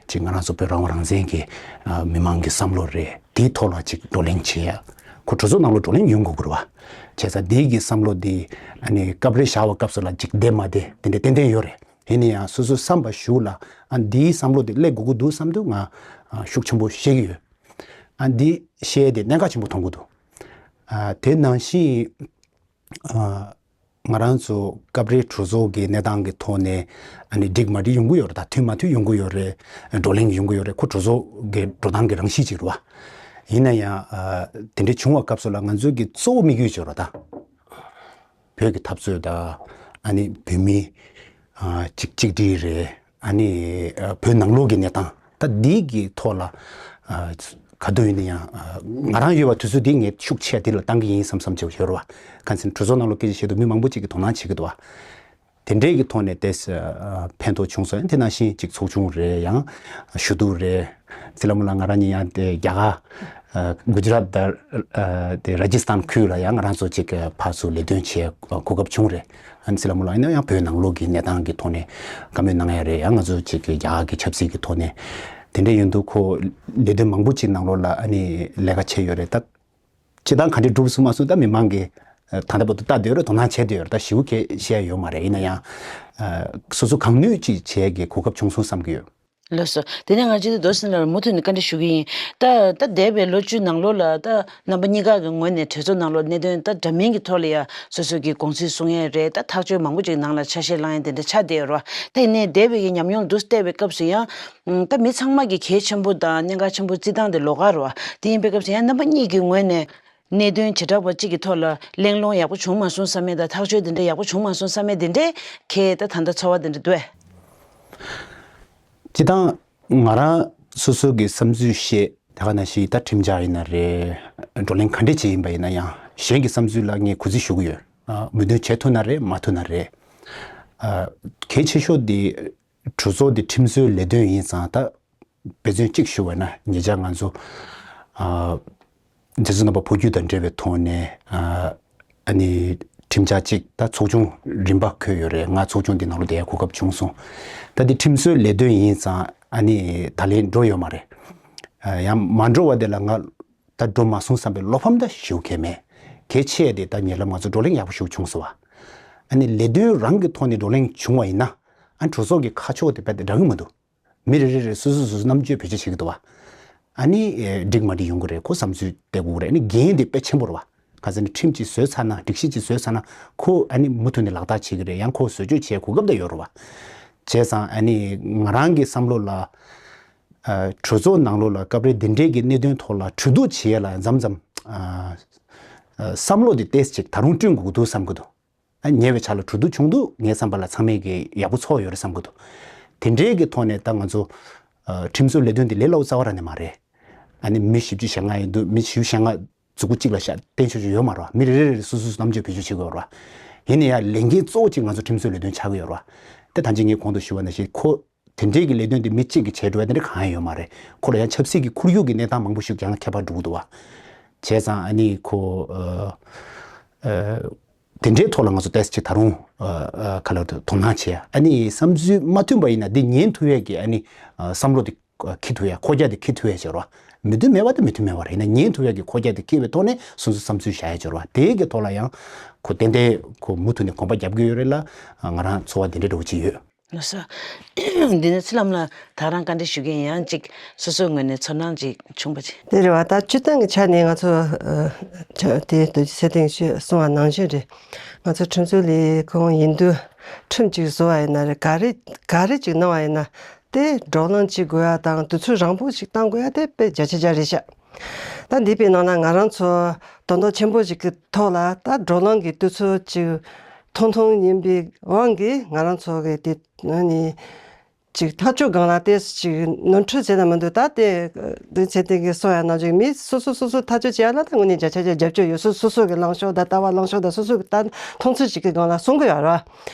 ཅིག་ང་རང་ཚོ་བོད་རང་དབང་རང་བཙན་གྱི་ཨ་མི་མང་གི་བསམ་བློ་རེད། དེའི་ཐོག་ལ་ཅིག་བགྲོ་གླེང་བྱེད་ཡ། ཁོ་གྲོས་ཚོགས་ནང་ལོགས་བགྲོ་གླེང་ཡོང་དགོས་ཀྱི་རེད་བ། བྱས་ཙང་དེའི་གི་བསམ་བློ་དེ་ཨ་ནི་སྐབས་རེ་བཞག་པའི་སྐབས་སུ་ལ་ཅིག་བདེ་མ་བདེ་དེ་འདྲ་ཏན་ཏན་ཡོད་རེད། ཡིན་ན་ཡང་སོ་སོའི་བསམ་པ་གཞུག་ལ་ཨ་འདིའི་བསམ་བློ་དེ་སླེབས་དགོས་ཀྱི་འདུག་བསམ་དུས་ང་ཨ་ཤུགས་ཆེན་པོ་བཤད་ཀྱི་ཡོད། ཨ་འདི་བཤད་དེ་གནད་འགག་ཆེན་པོ་མཐོང་གི་འདུག་ཨ་དེ་ནང་བཞིན་ཨ་ ང་རང་ཚོ་སྐབས་རེ་གྲོས་ཚོགས་ཀྱི་གནས་སྟངས་ཀྱི་ཐོག་ནས་ཨ་ནི་འགྲིག་མ་འགྲིག་ཡོང་གི་ཡོད་རེད། ད་མཐུན་མ་མཐུན་ཡོང་གི་ཡོད་རེད། བགྲོ་གླེང་ཡོང་གི་ཡོད་རེད། ཁོ་གྲོས་ཚོགས་ཀྱི་འགྲོ་སྟངས་ཀྱི་རང་བཞིན་ཅིག་རེད་བ། ཡིན་ན་ཡང་ཨ་དེ་འདྲ་བྱུང་བ་སྐབས་སུ་ལ་ང་ཚོའི་གི་གཙོ་བོ་དམིགས་ཡུལ་ཅིག་ཡོད་རེད་ད། བོད་ཀྱི་འཐབ་རྩོད་དང་ཨ་ནི་བོད་མི་ཨ་གཅིག་གཅིག་སྒྲིལ་རེད། ཨ་ནི་ཨ་བོད་ནང་ལོགས་ཀྱི་གནས་སྟངས་ད་འདི་གི་ཐོག་ལ་ཨ་ག་དུས་ཡིན་ན་ཡང་ཨ་ང་རང་ཡོད་པ་དུས་ཚོད་འདི་ངས་ཤུགས་ཆེ་འདི་ལ་བཏང་གི་ཡིན་བསམ་བསམ་བྱེད་ཡོད་རེད་བ། གང་ཟེར་ན་གྲོས་ཚོགས་ནང་ལོགས་སྐད་ཆ་བཤད་དུས་མི་མང་པོ་ཅིག་གིས་དོ་སྣང་བྱེད་ཀྱི་འདུག་བ། དེ་འདྲའི་གི་ཐོག་ནས་ཏོག་ཙམ་ཨ་ཕན་ཐོགས་བྱུང་སོང་། དེ་ནང་བཞིན་ཅིག་ཚོགས་ཆུང་རེད། ཡང་ཞུ་གཏུག་རེད། ཙི་ལ་མུ་ལ་ང་རང་ཉིད་ཡང་དེ་རྒྱ་གར་ཨ་གུ་ཇི་རཱཏ་དང་ཨ་དེ་ར་ཇི་སི་ཐན་ཁུལ་ལ་ཡང་ང་རང་ཚོ་ཅིག་ཨ་ཕར་ཚུར་ལས་དོན་བྱེད་གོ་སྐབས་བྱུང་རེད། ཨ་ནི་ཙི་ལ་མུ་ལ་ཡིན་ན་ཡང་བོད་ནང་ལོགས་ཀྱི་གནས་སྟངས་ཀྱི་ཐོག་ནས་བཀའ་མོལ་གནང་ཡ་རེད། ཡང་ང་ཚོ་ཅིག་གི་རྒྱ་གར་གྱི་ཆབ་སྲིད་ཀྱི་ཐོག་ནས་དེ་འདྲ་ཡིན་དུས་ཁོ་ལས་དོན་མང་པོ་ཅིག་ནང་ལོགས་ལ་ཨ་ནི་ལས་ཀ་བྱས་ཡོད་རེད་ད། སྤྱིར་བཏང་ག་འདྲས་འགྲུབ་སོང་མ་སོང་ད་མི་མང་གིས་ད་ལྟ་བར་དུ་ལྟ་བསྡད་ཡོད་རེད། དོ་སྣང་བྱས་བསྡད་ཡོད་རེད། ད་ཞེ་པོ་གལ་བཤད་ཡོད་མ་རེད། ཡིན་ན་ཡང་ཨ་སོ་སོ་གང་ནུས་ཅིག་བྱེད་ཀྱི་གོ་སྐབས་བྱུང་སོང་བསམ་གྱི་ཡོད། ལགས་སོ། དེ་ནས་ང་ཚོས་རྡོ་སྲིན་ལགས་མུ་མཐུད་ནས་བཀའ་འདྲི་ཞུ་གི་ཡིན། ད་ད་འདས་པའི་ལོ་བཅུ་ནང་ལོགས་ལ་ད་རྣམ་པ་གཉིས་ཀ་གི་ངོས་ནས་གྲོས་ཚོགས་ནང་ལོགས་གནད་དོན་ད་འདྲ་མིན་གྱི་ཐོག་ལ་ཡ་སོ་སོ་གི་དགོངས་ཚུལ་གསུང་ཡས་རེད། ད་ཐག་གཅོད་མང་པོ་ཅིག་ནང་ལ་ཆ་ཤས་བླངས་ཡས་དེ་འདྲ་ཆགས་བསྡད་ཡོད་རེད་བ། ད་ཡིན་ནའི་འདས་པའི་གི་ཉམས་མྱོང་འདུག་བལྟས་པའི་སྐབས་སུ་ཡང་ད་མི་ཚང་མ་གི་གལ་ཆེན་པོ་དང་གནད་འགག་ཆེན་པོ་བརྩི་སྟངས་དེ་ལོགས་ཀ་རེད་བ། དེ་ཡིན་པའི་སྐབས་སུ་ཡང་རྣམ་པ་གཉིས་ཀྱི་ངོས་ནས་གནད་དོན་བྱེ་བྲག་པ་གཅིག་གི་ཐོག་ལ་གླེང་སློང་ཡག་པོ་བྱུང་མ་སོང་བསམ་ཡས་དང་ཐག་གཅོད་དེ་འདྲ་ཡག་པོ་བྱུང་མ་སོང་བསམ་ཡས་དེ་འདྲའི་གལ་ད་ད་ལྟ་ཚོར་བ་དེ་འདྲ་འདུག་གས། སྤྱིར་བཏང་ང་རང་སོ་སོ་གི་བསམ་ཚུལ་བཤད་དེ་ག་ནང་བཞིན་ད་ཁྲིམས་འཆར་ཡིན་ན་རེད། བགྲོ་གླེང་ག་འདྲས་བྱས་ཡིན་པ་ཡིན་ན་ཡང་གཞན་གྱི་བསམ་ཚུལ་ལ་ངས་གུས་བརྩི་ཞུ་གི་ཡོད། ཨ་མོས་མཐུན་བྱེད་ཐུབ་ན་རེད། མ་ཐུབ་ན་རེད། ཨ་གལ་ཆེ་ཤོས་དེ་གྲོས་ཚོགས་དེ་ཁྲིམས་བཟོའི་ལས་དོན་ཡིན་ཙང་ད། དཔེ་མཚོན་གཅིག་ཞུ་བ་ན་ཉེ་ཆར་ང་ཚོ་ཨ་རྗེ་བཙུན་རྣམ་པ་འཕོ་འགྱུར་དང་འབྲེལ་བའི་ཐོག་ནས་ཨ་ཨ་ནི་ཁྲིམས་འཆར་གཅིག་ད་ཚོགས་ཆུང་རིམ་པ་འཁོད་ཡོད་རེད། ང་ཚོགས་ཆུང་འདི་ནང་ལ་བསྡད་གོ་སྐབས་བྱུང་སོང་། ད་འདི་ཁྲིམས་བཟོའི་ལས་དོན་ཡིན་ཙང་ཨ་ནི་ད་ལན་འགྲོ་ཡོད་མ་རེད། ཨ་ཡང་མ་འགྲོ་བ་དེ་ལ་ང་ད་འགྲོ་མ་སོང་བསམ་པའི་བློ་ཕམ་ད་ཞེ་པོ་གང་མེད། གལ་ཆེ་དེ་ད་ཉེ་ལམ་ང་ཚོ་བགྲོ་གླེང་ཡག་པོ་ཞིག་བྱུང་སོང་བ། ཨ་ནི་ལས་དོན་རང་གི་ཐོག་ནས་བགྲོ་གླེང་བྱུང་བ་ཡིན་ན་ཨ་གྲོས་ཚོགས་ཀྱི་ཁ་ཕྱོགས་དེ་རྦད་དེ་འདྲ་གི་མི་འདུག་མི་རེ་རེ་རེ་སོ་སོ་སོ་སོ་རྣམ་དཔྱོད་བེད་སྤྱོད་བྱེད་ཀྱི་འདུག་བ། ཨ་ནི་ཨེ་འགྲིག་མ་འགྲིག་ཡོང་གི་རེད། ཁོ་བསམ་ཚུལ་སྟེར་དགོས་ཀྱི་རེད། ཨ་ནི་འགན་དེ་དཔེ་ཆེན་པོ་རེད་བ། ག་ཟེར་ན་ཁྲིམས་ཅིག་བཟོས་ཚར་ན་སྒྲིག་གཞི་ཅིག་བཟོས་ཚར་ན་ཁོ་ཨ་ནི་མུ་མཐུད་ནས་ལག་བསྟར་བྱེད་ཀྱི་རེད། ཡང་ཁོ་བཟོ་བཅོས་བྱེད་གོ་སྐབས་དེ་ཡོད་རེད་བ། བྱས་ཙང་ཨ་ནི་ང་རང་གི་བསམ་བློ་ལ་ཨ་གྲོས་ཚོགས་ནང་ལོགས་ལ་སྐབས་རེ་འདི་འདྲའི་གི་གནད་དོན་ཐོག་ལ་གྲོས་བསྡུར་བྱེད་ཡས་ལ་མཚམས་མཚམས་ཨ་ཨ་བསམ་བློ་དེ་ཏོག་ཙམ་ཅིག་ད་རུང་བསྐྲུན་དགོས་ཀྱི་འདུག་བསམ་གྱི་འདུག་ཨ་ཉེ་བའི་ཆར་ལ་གྲོས་བསྡུར་བྱུང་འདུག་ངའི་བསམ་པ་ལ་ཚང་མས་ཀྱི་ཡག་པོ་ཚོར་ཡོད་རེད་བསམ་གྱི་འདུག་དེ་འདྲའི་གི་ཐོག་ནས་ད་ང་ཚོ་ཨ་ཁྲིམས་བཟོ་ལས་དོན་འདི་ལས་སླ་བོ་རྩ་བ་རང་ནས་མ་རེད། ཨ་ནི་མི་བཞི་བཅུ་ཞེ་ལྔ་ཡིན་འདུག་མི་བཞི་བཅུ་ཞེ་ལྔ་མཛུབ་གུ་གཅིག་ལ་བཞག་བསྟན་ཆོག་ཆོག་ཡོད་མ་རེད་བ། མི་རེ་རེ་རེ་སོ་སོ་སོ་རྣམ་དཔྱོད་བེད་སྤྱོད་བྱེད་དགོས་རེད་བ། ཡིན་ན་ཡང་ལས་འགན་གཙོ་བོ་གཅིག་ང་ཚོ་ཁྲིམས་བཟོ་ལས་དོན་ཆགས་ཀྱི་ཡོད་རེད་བ། དེ་ད་ཅི་ངས་གོང་དུ་ཞུས་པ་ནང་བཞིན་ཁོ་དེ་འདྲའི་གི་ལས་དོན་དེ་མི་གཅིག་གིས་བྱས་འགྲོ་ཡ་དེ་འདྲ་གང་ཡང་ཡོད་མ་རེད། ཁོ་ལ་ཡང་ཆབ་སྲིད་ཀྱི་ཁོར་ཡུག་གི་གནས་སྟངས་མང་པོ་ཞིག་ཀྱང་ཁྱད་པར་འགྲོ་གི་འདུག་བ། བྱས་ཙང་ཨ་ནི་ཁོ་ཨ་ཨ་དེ་འདྲའི་ཐོག་ལ་ང་ཚོ་ཏོག་ཙམ་ཅིག་ད་རུང་ཨ་ཨ་ག་ལ་དོ་སྣང་བྱེད་ཡ། ཨ་ནི་བསམ་ཚུལ་མ་མཐུན་པ་ཡིན་ན་འདི་ཉན་ཐུབ་ཡ་གི་ཨ་ནི་ཨ་བསམ་བློ་དེ་འཁྱེར་ཐུབ་ཡ། ཁོག་རྒྱ་དེ་འཁྱེར་ཐུབ་ཡ་བྱེད་རོགས། མི་མཐུན་མེད་པ་དང་མི་མཐུན་མེད་པ་རེད། ཡིན་ན་ཉན་ཐུབ་ཡ་གི་ཁོག་རྒྱ་དེ་འཁྱེར་བའི་ཐོག་ནས་སོ་སོ་བསམ་ཚུལ་བཞག་ཡ་བྱེད་རོགས། དེའི་གི་ཐོག་ལ་ཡང་ཁོ་ཏན་ཏན་ཁོ་མུ་མཐུད་ནས་གོམ་པ་རྒྱབ་ཀྱི་ཡོད་རེད་ལ། ང་རང་ཚོར་བ་དེ་འདྲ་འདྲ་བོ་ཅིག་ཡོད། ལགས་སོ། འདི་ནས་ཚེ་ལམ་ལ་ད་རང་བཀའ་འདྲི་ཞུ་མཁན་ཡང་ཅིག་སོ་སོའི་ངོས་ནས་ཚོར་སྣང་ཅིག་བྱུང་བ་ཅིག་དེ་རེད་བ། ད་སྤྱིར་བཏང་གི་ཆ་ནས་ང་ཚོ་ཨ་ཆ་དེ་དུས་ཚེ་བརྟན་ཞུས་གསུངས་པ་ནང་བཞིན་རེད། ང་ཚོ་ཁྲིམས་བཟོ་ལས་ཁུངས་ཡིན་དུས་ཁྲིམས་ཅིག་བཟོ་བ་ཡིན་ན་རེད། ག་རེ་ག་རེ་ཅིག་གནང་བ་ཡིན་ན་དེ་བགྲོ་གླེང་བྱེད་དགོས་ཡ་དང་དུས་ཚོད་རིང་པོ་ཞིག་བཏང་དགོས་ཡ་དེ་དཔེ་བརྒྱ་ཆ་བརྒྱ་རེད་ཤག་ད་འདས་པའི་ནང་ལ་ང་རང་ཚོ་དོན་དག་ཆེན་པོ་ཞིག་གི་ཐོག་ལ་ད་བགྲོ་གླེང་གི་དུས་ཚོད་ཅིག་ཐུང་ཐུང་ཡིན་པའི་དབང་གིས་ང་རང་ཚོ་གི་དེ་ནི་ཅིག་ཐག་གཅོད་སྒང་ལ་ཏོག་ཙམ་ཅིག་ནོར་འཁྲུལ་བྱས་ན་མི་འདུག་ད་དེ་འདི་བྱས་དེ་གི་གསུང་ཡ་ནང་བཞིན་མི་སོ་སོ་སོ་སོ་ཐག་གཅོད་བྱེད་ཡ་ལ་ད་དངོས་གནས་བརྒྱ་ཆ་བརྒྱ་རྒྱབ་སྐྱོར་ཡོད། སོ་སོ་སོ་གི་ལངས་ཕྱོགས་དང་ལྟ་བ་ལངས་ཕྱོགས་དང་སོ་སོ་གི་ད་མཐོང་ཚུལ་ཅིག་གི་སྒང་ལ་གསུང་གི་ཡོད་རེད།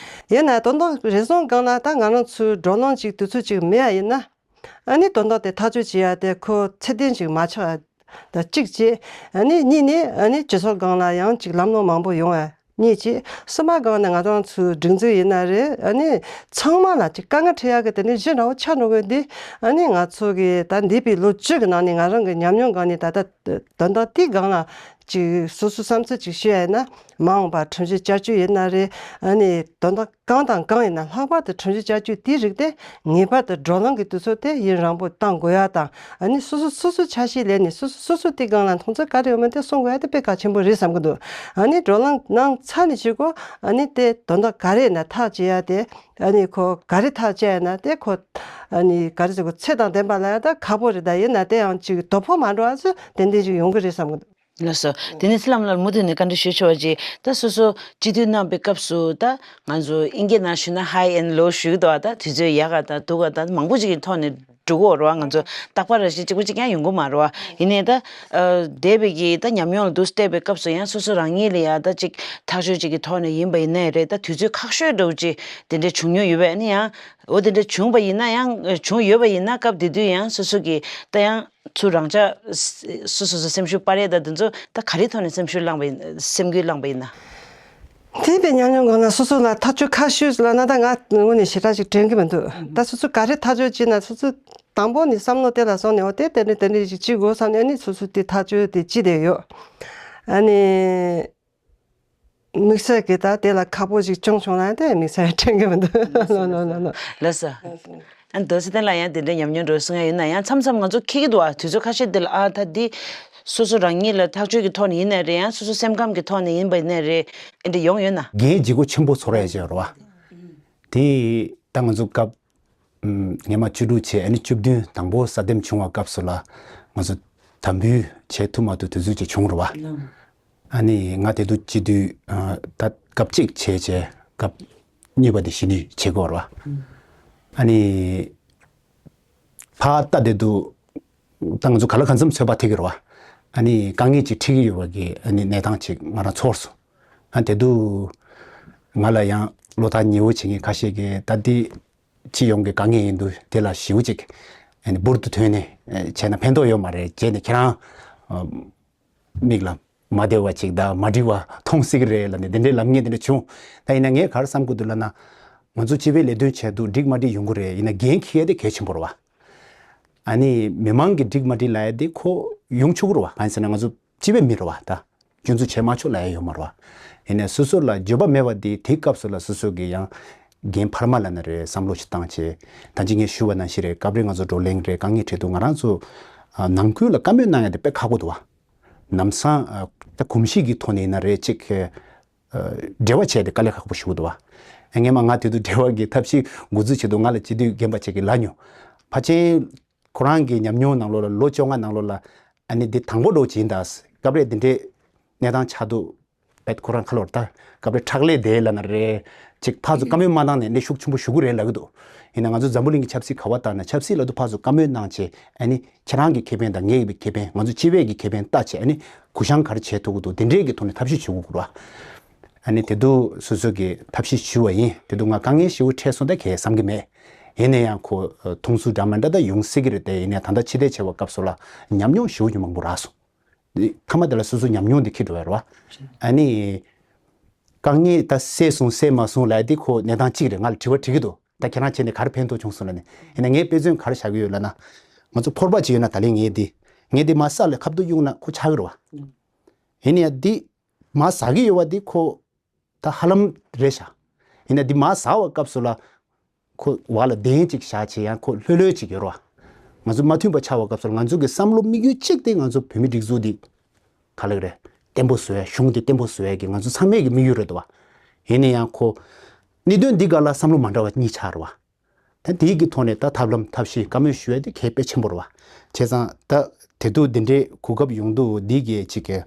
ཡིན་ན་དོན་དག་རེ་ཟུང་སྒང་ལ་ད་ང་རང་ཚོའི་བགྲོ་གླེང་ཅིག་དུས་ཚོད་ཅིག་མེད་ཡ་ཡིན་ན། ཨ་ནི་དོན་དག་དེ་ཐག་གཅོད་བྱེད་ཡ་དེ་ཁོ་ཚད་ལྡན་ཅིག་མ་ཆགས་ཡ་ད་གཅིག་བྱས། ཨ་ནི་གཉིས་ནས་ཨ་ནི་སྤྱི་ཚོགས་སྒང་ལ་ཡང་ཅིག་ལམ་ལྷོང་མང་པོ་ཡོང་བ་གཉིས་བྱས། གསུམ་པ་སྒང་ནས་ང་རང་ཚོའི་སྒྲིག་འཛུགས་ཡིན་ན་རེད། ཨ་ནི་ཚང་མ་ལ་ཅིག་དཀའ་ངལ་འཕྲད་ཡ་གི་དེ་ནི་གཞི་འདྲ་བོ་ཆགས་འགྲོ་གི་འདི། ཨ་ནི་ང་ཚོ་གི་ད་འདས་པའི་ལོ་བཅུ་གི་ནང་ནས་ང་རང་གི་ཉམས་མྱོང་སྒང་ནས་ད་ལྟ་དོན་དག་དེའི་སྒང་ལ་ ཅིག་སོ་སོ་བསམ་ཚུལ་ཅིག་ཞུ་ཡ་ཡིན་ན། མ་འོངས་པར་ཁྲིམས་གཅོད་བསྐྱར་བཅོས་ཡིན་ན་རེད། ཨ་ནི་དོན་དག་གང་དང་གང་ཡིན་ན་ལྷག་པར་དུ་ཁྲིམས་གཅོད་བསྐྱར་བཅོས་དེའི་རིགས་དེ་ངེས་པར་དུ་བགྲོ་གླེང་གི་དུས་ཚོད་དེ་ཡུན་རིང་པོ་བཏང་དགོས་ཡ་དང་། ཨ་ནི་སོ་སོ་སོ་སོའི་ཆ་ཤས་ལེན་ནས་སོ་སོ་སོ་སོ་དེ་སྒང་ལ་མཐོང་ཚུལ་ག་རེ་ཡོད་མེད་དེ་གསུང་དགོས་ཡ་དེ་དཔེ་གལ་ཆེན་པོ་རེད་བསམ་གྱི་འདུག་ཨ་ནི་བགྲོ་གླེང་གནང་ཚར་ནས་བྱེད་དགོས། ཨ་ནི་དེ་དོན་དག་ག་རེ་ཡིན་ན་ཐག་བཅད་ཡ་དེ། ཨ་ནི་ཁོ་ག་རེ་ཐག་བཅད་ཡ་ན་དེ་ཁོ། ཨ་ནི་ག་རེ་ཟེར་དགོས། ཚད་དང་ལྡན་པ་ལ་ཡ་ད་ཁག་པོ་རེད། ད་ཡིན་ན་དེ་ཡང་ཅིག་དོ་ཕོག་མ་འགྲོ་བ་ཚོ་ཏན་ཏན་ཅིག་ཡོང་གི་རེད་བསམ་གྱི་འདུག་ལགས་སོ། དེ་ནས་ཚེ་ལམ་ལགས་མུ་མཐུད་ནས་བཀའ་འདྲི་ཞུ་ཆོག་པ་ཅིག་ད་སོ་སོ་སྤྱི་འཐུས་གནང་པའི་སྐབས་སུ་ད་ང་ཚོ་ཨིན་སྐད་ནང་ཞུས་ན་ཧའི་ཨེན་ལོ་ཞུ་གི་འདུག་ད་དུས་ཚོད་ཡག་ག་དང་སྡུག་ག་དང་མང་པོ་ཅིག་གི་ཐོག་ནས་འགྲོ་གི་ཡོད་རེད་བ། ང་ཚོ་རྟག་པར་རེ་ཞིག་གཅིག་པ་གཅིག་རྐྱང་ཡོང་གི་མ་རེད་བ། ཡིན་ནའི་ད་འདས་པའི་གི་ད་ཉམས་མྱོང་ལ་དུ་བལྟས་པའི་སྐབས་སུ་ཡང་སོ་སོ་རང་ཉིད་ལ་ཡང་ད་ཅིག་ཐག་གཅོད་ཅིག་གི་ཐོག་ནས་ཡིན་པ་ཡིན་ནའི་རེད། ད་དུས་ཚོད་ཁག་ཤོས་འདྲ་བོ་ཅིག་དེ་འདྲ་བྱུང་མྱོང་ཡོད་པས། ཨ་ནི་ཡང་འོ་དེ་འདྲ་བྱུང་བ་ཡིན་ན་ཡང་བྱུང་ཡོད་པ་ཡིན་ན་སྐབས་དེ་དུས་ཡང་སོ་སོ་གི་ད་ཡང་ཚུར་རང་ཅག་སོ་སོ་སོ་སེམས་ཤུགས་སྤར་ཡས་ད་དེ་ཚོ་ད་ག་རེ་ཐོག་ནས་སེམས་ཤུགས་བསླངས་པ་ཡིན། སེམས་འགུལ་བསླངས་པ་ཡིན་ན། དེ་བས་ཉམས་མྱོང་སྒང་ལ་སོ་སོ་ལ་ཐག་གཅོད་ཁག་ཤོས་ལབ་ན་ད་ང་དངོས་གནས་ཞེ་དྲག་ཅིག་དྲན་གྱི་མི་འདུག་ད་སོ་སོ་ག་རེ་ཐག་གཅོད་བྱས་ན་སོ་སོ་དང་པོ་ནས་བསམ་བློ་དེ་ལ་སོང་ནས་འོ་དེ་དེ་འདྲ་དེ་འདྲ་ཞིག་བྱེད་དགོས་བསམ་ནས་ཨ་ནི་སོ་སོ་དེ་ཐག་གཅོད་དེ་བྱས་བསྡད་ཡོད། ཨ་ནི། དམིགས་བསལ་གྱི་ད་དེ་ལ་ཁག་པོ་ཞིག་བྱུང་བྱུང་ན་དེ་དམིགས་བསལ་དྲན་གྱི་མི་འདུག་ལགས་སོ། ཨ་མདོ་ཚེ་བརྟན་ལགས་ཡང་དེ་འདྲའི་ཉམས་མྱོང་འདྲ་བོ་གསུང་ཡ་ཡོད་ན་ཡང་མཚམས་མཚམས་ང་ཚོ་འཁེལ་གྱི་འདུག་ཨ་དུས་ཚོད་ཁ་ཤས་དེ་ལ་ཨ་ད་འདི་སོ་སོ་རང་ཉིད་ལ་ཐག་གཅོད་ཀྱི་ཐོག་ནས་ཡིན་ནའི་རེད། ཡང་སོ་སོ་སེམས་ཁམས་ཀྱི་ཐོག་ནས་ཡིན་པ་ཡིན་ནའི་རེད། ཨེ་འདྲ་ཡོང་ཡོད་ན། འགན་ལྗིད་པོ་ཆེན་པོ་ཚོར་ཡ་ཅིག་ཡོད་རེད་བ། དེ་ད་ང་ཚོ་སྐབས་ཉི་མ་བཅུ་དྲུག་བྱས་ཨ་ནི་བཅུ་བདུན་དང་པོ་གསར་འདེམས་བྱུང་བ་སྐབས་སུ་ལ་ང་ཚོ་དམ་འབུལ་བྱེད་ཐུབ་མ་ཐུབ་དུས་ཚོད་ཅིག་བྱུང་རེད་བ། ཨ་ནི་ང་དེ་དུས་སྤྱི་འཐུས་ད་སྐབས་གཅིག་བྱས་བྱས་སྐབས་གཉིས་པ་དེ་གཞི་ནས་བྱེད་དགོས་རེད་བ། ཨ་ནི་ཕར་ལྟ་དེ་དུས་ད་ང་ཚོ་ག་ལ་གང་འཚམ་ཚོད་དཔག་ཐེབས་ཀྱི་རེད་བ། ཨ་ནི་དཀའ་ངལ་ཅིག་འཕྲད་ཀྱི་ཡོད་པ་གི་ཨ་ནི་གནས་སྟངས་ཅིག་ང་རང་ཚོར་སོང་། ཨ་དེ་དུས་ང་ལ་ཡང་བློ་ཐག་ཉེ་བོ་བྱེད་མཁན་ཁ་ཤས་ཀྱིས་ད་འདི་སྤྱི་ཡོངས་ཀྱི་དཀའ་ངལ་ཡིན་དུས་དེ་ལ་ཞེ་པོ་ཅིག་ཨ་ནི་འབུར་དུ་ཐོན་ནས་བྱས་ན་ཕན་ཐོགས་ཡོད་མ་རེད། བྱས་ནས་ཁྱེད་རང་མིག་ལ་མ་བདེ་བ་ཅིག་དང་མ་འགྲིག་པ་མཐོང་སྲིད་ཀྱི་རེད་ལབ་ནས་དེ་འདྲའི་ལབ་མཁན་དེ་འདྲ་བྱུང་། ད་ཡིན་ན་ངས་ག་རེ་བསམ་དགོས་འདུག་ལབ་ན། ང་ཚོ་སྤྱི་པའི་ལས་དོན་བྱས་དུས་འགྲིག་མ་འགྲིག་ཡོང་གི་རེད། ཡིན་ན་འགན་འཁྱེར་ཡ་དེ་གལ་ཆེན་པོ་རེད་བ། ཨ་ནི་མི་མང་གིས་འགྲིག་མ་འགྲིག་ལབ་ཡ་དེ་ཁོ་ཡོང་ཆོག་གི་རེད་བ། གང་ཡིན་ཟེར་ན་ང་ཚོ་སྤྱི་པའི་མི་རེད་བ། ད་སྐྱོན་འཛུགས་བྱས་མ་ཆོག་ལབ་ཡ་ཡོད་མ་རེད་བ། ཡིན་ནའི་སོ་སོ་ལ་འགྱོད་པ་མེད་པ་དེ་དེའི་སྐབས་སུ་ལ་སོ་སོ་གིས་ཡང་འགན་འཕར་མ་ལབ་ན་རེད། བསམ་བློ་ཞིག་བཏང་བྱས་ད་ཅི་ངས་ཞུས་པ་ནང་བཞིན་རེད། སྐབས་རེ་ང་ཚོ་བགྲོ་གླེང་རེད། དཀའ་ངལ་འཕྲད་དུས་ང་རང་ཚོ་ནང་ཁུལ་ལ་བཀའ་མོལ་གནང་ཡ་དེ་དཔེ་ཁག་པོ་འདུག་བ། ལམ་སང་ད་གོམས་གཤིས་ཀྱི་ཐོག་ནས་ཡིན་ན་རེད། ཅིག་འབྲེལ་བ་བྱས་ཏེ་དཀའ་ལས་ཁག་པོ་ཞིག་འདུག་བ། ཨ་ངས་མ་ང་དེ་དུས་འབྲེལ་བ་གི་ཐབས་ཤེས་འགོ་འཛུགས་བྱེད་དུས་ང་ལ་སྤྱི་འཐུས་རྒན་པ་ཅིག་གིས་ལབ་མྱོང་། ཕལ་ཆེར་ཁོ་རང་གི་ཉམས་མྱོང་ནང་ལོགས་ལ་ལོ་བཅོ་ལྔ་ནང་ལོགས་ལ་ཨ་ནི་འདི་དང་པོ་འགྲོ་བྱིན་ད། སྐབས་རེ་འདི་འདྲའི་གནས་སྟངས་ཆགས་འདུག་བེད་ཁོ་རང་ཁ་ལོར་ད་སྐབས་རེ་ཁྲག་ལས་དེ་ལབ་ན་རེད། ཅིག་ཕར་ཚུར་བཀའ་མོལ་མ་གནང་ནས་གནས་ཤུགས་ཆེན་པོ་ཞུ་གི་རེད་ལབ་གི་འདུག་ཡིན་ན་ང་ཚོ་འཛམ་བུ་གླིང་གི་ཆབ་སྲིད་ག་བ་ལྟར་ན་ཆབ་སྲིད་ལབ་དུས་ཕར་ཚུར་བཀའ་མོལ་གནང་བྱས་ཨ་ནི་ཁྱེད་རང་གི་ཁེ་ཕན་དང་ངའི་ཁེ་ཕན་ང་ཚོ་སྤྱི་པའི་གི་ཁེ་ཕན་ལྟ་བྱས་ཨ་ནི་གུ་བཤངས་ག་རེ་བྱེད་ཐུབ་ཀྱི་འདུག་དེ་འདྲའི་གི་ཐོག་ནས་ཐབས་ཤེས་ཞུ་དགོས་ཀྱི་རེད་བ། ཨ་ནི་དེ་དུས་སོ་སོ་གི་ཐབས་ཤེས་ཞུ་བ་ཡིན། དེ་དུས་ང་དཀའ་ངལ་ཞེ་པོ་འཕྲད་སོང་ད་གས་བསམ་གི་མེད། ཡིན་ན་ཡང་ཁོ་མཐོང་ཚུལ་འདྲ་མི་འདྲ་ད་ཡོང་སྲིད་ཀྱི་རེད་དེ། ཡིན་ན་ད་ལྟ་ཕྱི་བལྟས་བྱས་པ་སྐབས་སུ་ལ་ཉམས་མྱོང་ཞེ་པོ་ཅིག་མང་པོ་རག་སོང་། མཐའ་མ་དེ་ལ་སོ་སོ་ཉམས་མྱོང་འདི་འཁྱེར་འགྲོ་བ་རེད་བ། ཨ་ནི། དཀའ་ངལ་ད་སེལ་སོང་སེལ་མ་སོང་ལབ་ཡ་འདི་ཁོ་གནས་སྟངས་གཅིག་རེད། ང་ལ་དྲི་བ་དྲི་གི་འདུག་ད་ཁྱེད་རང་བྱས་ནས་ག་རེ་ཕན་ཐོགས་བྱུང་སོང་ལབ་ནས། ཡིན་ན་ངས་དཔེ་མཚོན་ག་རེ་བཞག་གི་ཡོད་ལབ་ན། ང་ཚོ་ཕོར་པ་ཅིག་ཡོད་ན་ད་ལན་ངས་འདི། ངས་འདི་མར་ས་ལ་ཁ་བཏུད་གཡུག་ན་ཁོ་ཆག་གི་རེད་བ། ཡིན་ན་ཡང་འདི་མར་ཟག་གི་ཡོད་བ་འདི་ཁོ། ད་ཧ་ལམ་རེད་ཤག་ཡིན་ན་འདི་མར་ཟག་པ་སྐབས་སུ་ལ། ཁོ་བ་ལ་གདན་ཅིག་བཞག་བྱས་ཡང་ཁོ་ལྷོད་ལྷོད་ཅིག་ཡོད་རེད་བ། ང་ཚོ་མ་མཐུན་པ་ཆགས་པ་སྐབས་སུ་ང་ཚོ་གི་བསམ་བློ་དམིགས་ཡུལ་གཅིག་དེ་ང་ཚོ་བོད་མི་སྒྲིག་འཛུགས་འདི་ག་ལབ་རེད། བརྟན་པོ་བཟོ་ཡ། གཞུང་འདི་བརྟན་པོ་བཟོ་ཡ་གི་ང་ཚོ་ཚང་མའི་གི་དམིགས་ཡུལ་རེད་འདུག་བ། ཡིན་ན་ཡང་ཁོ་གནད་དོན་འདི་སྒང་ལ་བསམ་བློ་མ་འདྲ་བ་གཉིས་ཆགས་རེད་བ། ད་དེའི་གི་ཐོག་ནས་ད་ཐབས་ལམ་ཐབས་ཤེས་བཀའ་མོལ་ཞུ་ཡ་དེ་གལ་དཔེ་ཆེན་པོ་རེད་བ། བྱས་ཙང་ད་དེ་དུས་འདི་འདྲའི་གོ་སྐབས་ཡོང་དུས་འདི་གི་ཅིག་གི་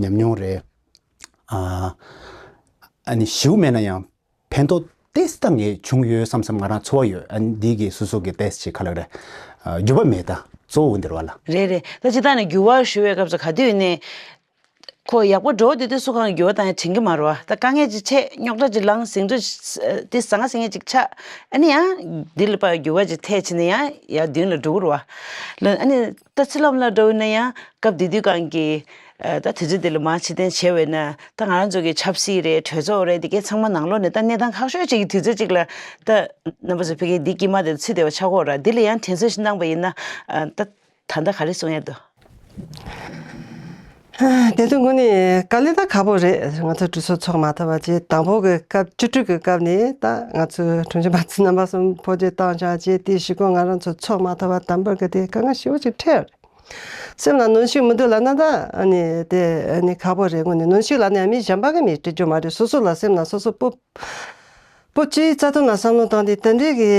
ཉམས་མྱོང་རེད། ཨ་ཨ་ནི་ཞེ་པོ་མེད་ན་ཡང་། ཕན་ཐོགས་ཏོག་ཙམ་ངས་བྱུང་ཡོད་བསམ་བསམ་ང་རང་ཚོར་བ་ཡོད། ཨ་ནི་འདི་གི་སོ་སོ་གི་ཏོག་ཙམ་ཅིག་ག་ལབ་རེད། ཨ་འགྱུར་བ་མེད་ད། གཙོ་བོ་འདིར་བ་ལ། རེད་རེད། ད་སྤྱིར་བཏང་ནས་འགྱུར་བ་ཞུ་བའི་སྐབས་སུ་ག་དུས་ནས་ཁོ་ཡག་པོ་འགྲོ་དུས་དུས་སུ་གང་འགྱུར་བ་བཏང་ཡ་དྲན་གི་མ་རེད་བ། ད་དཀའ་ངལ་ཅིག་འཕྲད། རྙོག་དྲ་ཅིག་ལངས། ཟིང་འཁྲུག་དེ་ཟང་ངེ་ཟིང་ངེ་ཅིག་ཆགས། ཨ་ནི་ཡང་འདི་ལ་ཕར་འགྱུར་བ་ཅིག་ཐེབས་བྱས་ནས་ཡང་ཡར་མདུན་ལ་འགྲོ་གི་རེད་བ། ལ་ཨ་ནི། ད་ཚེ་ལམ་ལ་འགྲོ་ན་ཡང་སྐབས་དེ་དུས་གང་གི་ད་དུས་ཚོད་དེ་ལ་མར་ཕྱིར་འཐེན་བྱས་པས་ན་ད་ང་རང་ཚོ་གི་ཆབ་སྲིད་རེད། གྲོས་ཚོགས་རེད། དེ་གའི་ཚང་མ་ནང་ལོགས་ནས་ད་གནས་སྟངས་ཁག་ཤོས་ཅིག་གི་དུས་ཚོད་ཅིག་ལ་ད་རྣམ་པ་ཚོ་ཕ་གིའི་འདི་དཀྱིལ་མ་དེ་ཚུད་བསྡད་པ་ཆགས་ཀྱི་ཡོད་རེད། འདི་ལ་ཡང་དྲན་གསོ་ཞིག་གནང་པ་ཡིན་ན་ད་ད་ལྟ་ག་རེ་གསུང་ཡ་འདུག་དེ་དུས་དངོས་གནས་དཀའ་ལས་ད་ཁག་པོ་རེད། ང་ཚོ་གྲོས་ཚོགས་ཚོགས་མ་ཐུབ་པ་བྱས། དང་པོ་གི་སྐབས་བཅུ་དྲུག་གི་སྐབས་ནས་ད་ང་ཚོའི་དྲུང་ཆེ་པ་ཚོ་རྣམ་པ་གསུམ་འཕོ་འགྱུར་བཏང་བཞག་བྱས། དེའི་གཞུག་གུ་ང་རང་ཚོ་ཚོགས་མ་ཐུབ་པ་དང་པོ་གི་དེ་དཀའ་ངལ་ཞེ་པོ་ཅིག་འཕྲད་ཡོད་རེད། སེམས་ལ་གནོན་ཤུགས་མི་འདུག་ལབ་ན་ད་ཨ་ནི་དེ་ཨ་ནི་ཁག་པོ་རེད། དངོས་གནས་གནོན་ཤུགས་ལབ་ནས་མི་གཞན་པ་གི་མིས་སྤྲད་རྒྱུ་མ་རེད། སོ་སོ་ལ་སེམས་ལ་སོ་སོ་སྤོབས་སྤོབས་ཀྱིས་རྩ་དོན་ལ་བསམ་བློ་བཏང་སྟེ་དེ་འདྲའི་གི་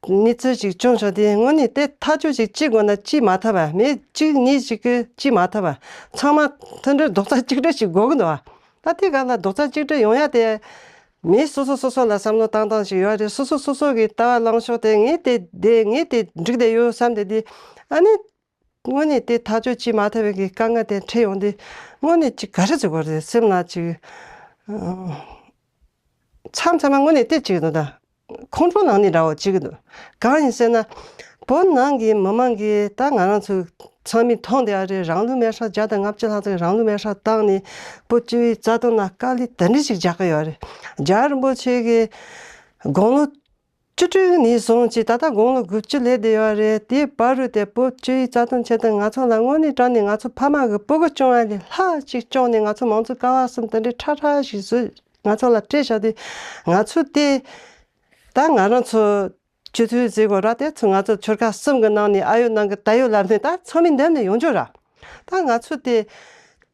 གནས་ཚུལ་ཞིག་བྱུང་བྱུང་སྟེ། དངོས་གནས་དེ་ཐག་གཅོད་ཅིག་བྱེད་དགོས་ན་བྱེད་མ་ཐུབ་པ། མི་གཅིག་གཉིས་ཤིག་གིས་བྱེད་མ་ཐུབ་པ། ཚང་མ་མཐུན་སྒྲིལ་རྡོག་རྩ་གཅིག་སྒྲིལ་ཞིག་དགོས་ཀྱི་འདུག་ཨ། ད་དེ་ག་ལ་རྡོག་རྩ་གཅིག་སྒྲིལ་ཡོང་ཡ་དེ་མི་སོ་སོ་སོ་སོ་ལ་བསམ་བློ་བཏང་སྟངས་ཤིག་ཡོད་རེད། སོ་སོ་སོ་སོ་གི་ལྟ་བ་ལངས་ཕྱོགས་དེ། ངས་དེ་བསྡད། ངས་དེ་འགྲིག་བསྡད་ཡོད་བསམ་སྟེ། དེ་ཨ་ནི་དངོས་གནས་དེ་ཐག་གཅོད་བྱེད་མ་ཐུབ་པའི་གི་དཀའ་ངལ་དེ་འཕྲད་ཡོང་དུས། དངོས་གནས་ཅིག་ག་རེ་ཟེར་དགོས་རེད། སེམས་ལ་ཅིག་ཨ། མཚམས་མཚམས་མ་དངོས་གནས་དེ་ཅིག་འདུག་ད། ཁོང་ཁྲོ་ལངས་ནི་འདྲ་བོ་ཅིག་འདུག། གང་ཡིན་ཟེར་ན། བོད་ནང་གི་མི་མང་གིས་ད་ང་རང་ཚོ་ཚང་མས་མཐོང་བསྡད་ཡ་རེད། རང་ལུས་མེར་སྲེག་བརྒྱ་དང་ལྔ་བཅུ་ལྷག་ཙམ་རང་ལུས་མེར་སྲེག་བཏང་ནས་བོད་སྤྱི་པའི་རྩ་དོན་ལ་དཀའ་ལས་དེ་འདྲ་ཞིག་རྒྱག་གི་ཡོད་རེད། རྒྱལ་བ་རིན་པོ་ཆེ་གིས་དགུང་ལོ་བཅུ་དྲུག་ནས་བཟུང་ཅིག་ད་ལྟ་དགུང་ལོ་དགུ་བཅུ་སླེབས་བསྡད་ཡོད་རེད། དེའི་བར་དུ་དེ་བོད་སྤྱི་པའི་རྩ་དོན་ཆེད་དུ་ང་ཚོ་ལ་དངོས་གནས་དྲང་གནས་ང་ཚོ་ཕ་མ་གི་སྤུ་གུ་སྐྱོང་ཡ་ལས་ལྷག་ཅིག་སྐྱོང་ནས། ང་ཚོ་མང་གཙོ་ཀ་བ་གསུམ་དེ་འདྲའི་ཁྲ་ཁྲ་ཞིག་བཟོས། ང་ཚོ་ལ་སྤྲད་བཞག་དུས། ང་ཚོ་དེ་ད་ང་རང་ཚོ་སྤྱི་འཐུས་ཟེར་དགོས་ར། དེ་ཚོ་ང་ཚོ་ཆོལ་ཁ་གསུམ་གི་ནང་ནས་ཨ་ཡོད་ནང་གི་ད་ཡོད་ལབ་ནས་ད་ཚང་མས་འདེམས་ནས་ཡོང་རྒྱུ་ར། ད་ང་ཚོ་དེ་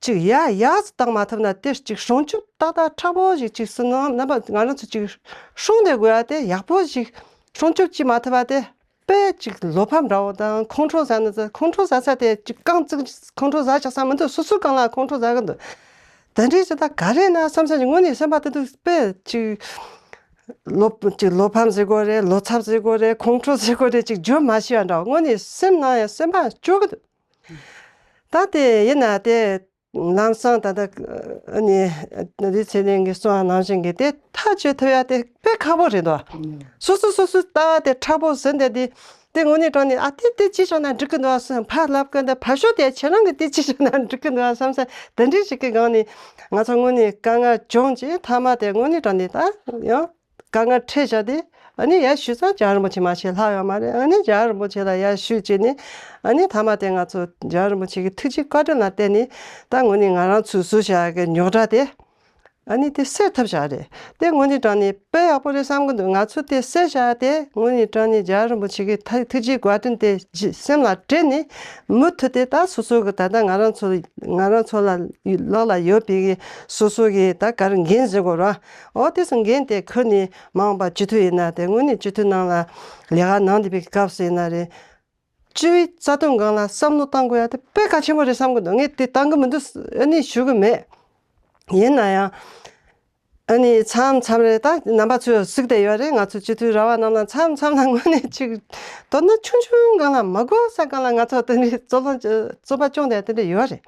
ཅིག་ཡ་ཡག་བཏང་མ་ཐུབ་ན། དེ་ཅིག་སྲུང་སྐྱོབ་ཏག་ཏག་མཁྲེགས་པོ་ཞིག་ཅིག་སྲིད་ན། རྣམ་པ་ང་རང་ཚོ་ཅིག་སྲུང་བསྡད་དགོས་ཡ་དེ་ཡག་པོ་ཞིག་སྲུང་སྐྱོབ་བྱེད་མ་ཐུབ་པ་དེ། དཔེ་ཅིག་བློ་ཕམ་འདྲ་བོ་དང་། ཁོང་ཁྲོ་ཟ་ནི་ཟ། ཁོང་ཁྲོ་ཟ་ས་དེ་ཅིག་རྐང་བཙུགས། ཁོང་ཁྲོ་ཟ་ཆོག་ས་མི་འདུག། སོ་སོའི་རྐང་ལ་ཁོང་ཁྲོ་ཟ་གི་འདུག། དེ་འདྲའི་ཅིག་ད་ག་རེ་ན་བསམ་ས་ཅིག་དངོས་གནས་སེམས་པ་དེ་དུས་དཔེ་ཅིག་བློ་ཅིག་བློ་ཕམ་ཟེར་དགོས་རེད། བློ་འཚབ་ཟེར་དགོས་རེད། ཁོང་ཁྲོ་ཟེར་དགོས་རེད། ཅིག་བརྗོད་མ་ཤེས་པ་འདྲ་བོ། དངོས་གནས་སེམས་ནང་ཡང་སེམས་པ་སྐྱོ་གི་འདུག། ད་དེ་ཡིན་ན་དེ་ལམ་སང་ད་ལྟ་ཨ་ནི་རི་ཚེ་བརྟན་གྱིས་གསུངས་པ་ནང་བཞིན་གྱི་དེ་ཐག་གཅོད་ཐུབ་ཡ་དེ་དཔེ་ཁག་པོ་རེད་དོ། སོ་སོ་སོ་སོའི་ལྟ་བ་དེ་མཁྲེགས་པོ་ཟིན་བསྡད་དེ། དེ་དངོས་གནས་དྲང་གནས་ཨ་དེ་དེ་ཅི་བྱུང་ན་འགྲིག་གི་འདུག་ཨ་བསམ། ཕར་ལབ་ཀྱི་འདུག། ཕར་ཞོག་དེ་ཁྱེད་རང་གི་དེ་ཅི་བྱུང་ན་འགྲིག་གི་འདུག་ཨ་བསམ་ས། དེ་འདྲའི་ཞིག་གི་སྒང་ནས་ང་ཚོ་དངོས་གནས་དཀའ་ངལ་བྱུང་རྗེས། མཐའ་མ་དེ་དངོས་གནས་དྲང་གནས་ད་ཡང་དཀའ་ངལ་འཕྲད་བཞག་དེ། ཨ་ནི་ཡར་ཞུས་ཙང་རྒྱལ་བ་རིན་པོ་ཆེ་མ་ཞིག་ལྷག་ཡོད་མ་རེད། ཨ་ནི་རྒྱལ་བ་རིན་པོ་ཆེ་ལ་ཡར་ཞུས་བྱས་ནས། ཨ་ནི་མཐའ་མ་དེ་ང་ཚོ་རྒྱལ་བ་རིན་པོ་ཆེ་གི་ཐུགས་རྗེ་བཀའ་དྲིན་ལ་བརྟེན་ནས་ད་དངོས་གནས་ང་རང་ཚོས་བཟོས་བཞག་གི་རྙོག་དྲ་དེ་ཨ་ནི་དེ་སེལ་ཐུབ་བཞག་རེད། དེ་དངོས་གནས་དྲང་གནས་དཔེ་ཡག་པོ་རེད་བསམ་གི་འདུག། ང་ཚོ་དེ་སེལ་བཞག་དེ་དངོས་གནས་དྲང་གནས་རྒྱལ་བ་རིན་པོ་ཆེ་གི་ཐ་ཐུགས་རྗེ་བཀའ་དྲིན་དེ་ཇི་སེམས་ལ་དྲན་ནས། མུ་མཐུད་དེ་ད་སོ་སོ་གི་ད་ལྟ་ང་རང་ཚོ་ང་རང་ཚོ་ལ་ལག་ལ་ཡོད་པའི་གི་སོ་སོ་གི་ད་ག་རེ་འགན་ཟེར་དགོས་ར། འོ་དེ་ཚོ་འགན་དེ་ཁུར་ནས། མ་འོངས་པ་སྤྱི་འཐུས་ཡིན་ན་དེ་དངོས་གནས་སྤྱི་འཐུས་ནང་ལ་ལས་ཀ་གནང་བསྡད་པའི་སྐབས་སུ་ཡིན་ན་རེད། སྤྱི་པའི་རྩ་དོན་སྒང་ལ་བསམ་བློ་གཏང་དགོས་ཡ་དེ་དཔེ་གལ་ཆེན་པོ་རེད་བསམ་གི་འདུག། ངས་དེ་གཏང་གི་མི་འདུག་ཨ་ནི་ཞུ་གི་མེད། ཡིན་ན་ཡང་ཨ་ནི་མཚམས་མཚམས་རེ་ད་རྣམ་པ་ཚོས་གཟིགས་བསྡད་ཡོད་རེད། ང་ཚོ་སྤྱི་འཐུས་ར་བ་རྣམས་ལ་མཚམས་མཚམས་ལ་དངོས་གནས་ཅིག་དོན་དག་ཆུང་ཆུང་སྒང་ལ་མ་དགོས་ས་སྒང་ལ་ང་ཚོ་དེ་འདྲའི་རྩོད་གླེང་རྩོད་པ་སྐྱོང་བསྡད་དེ་འདྲ་ཡོད་རེད།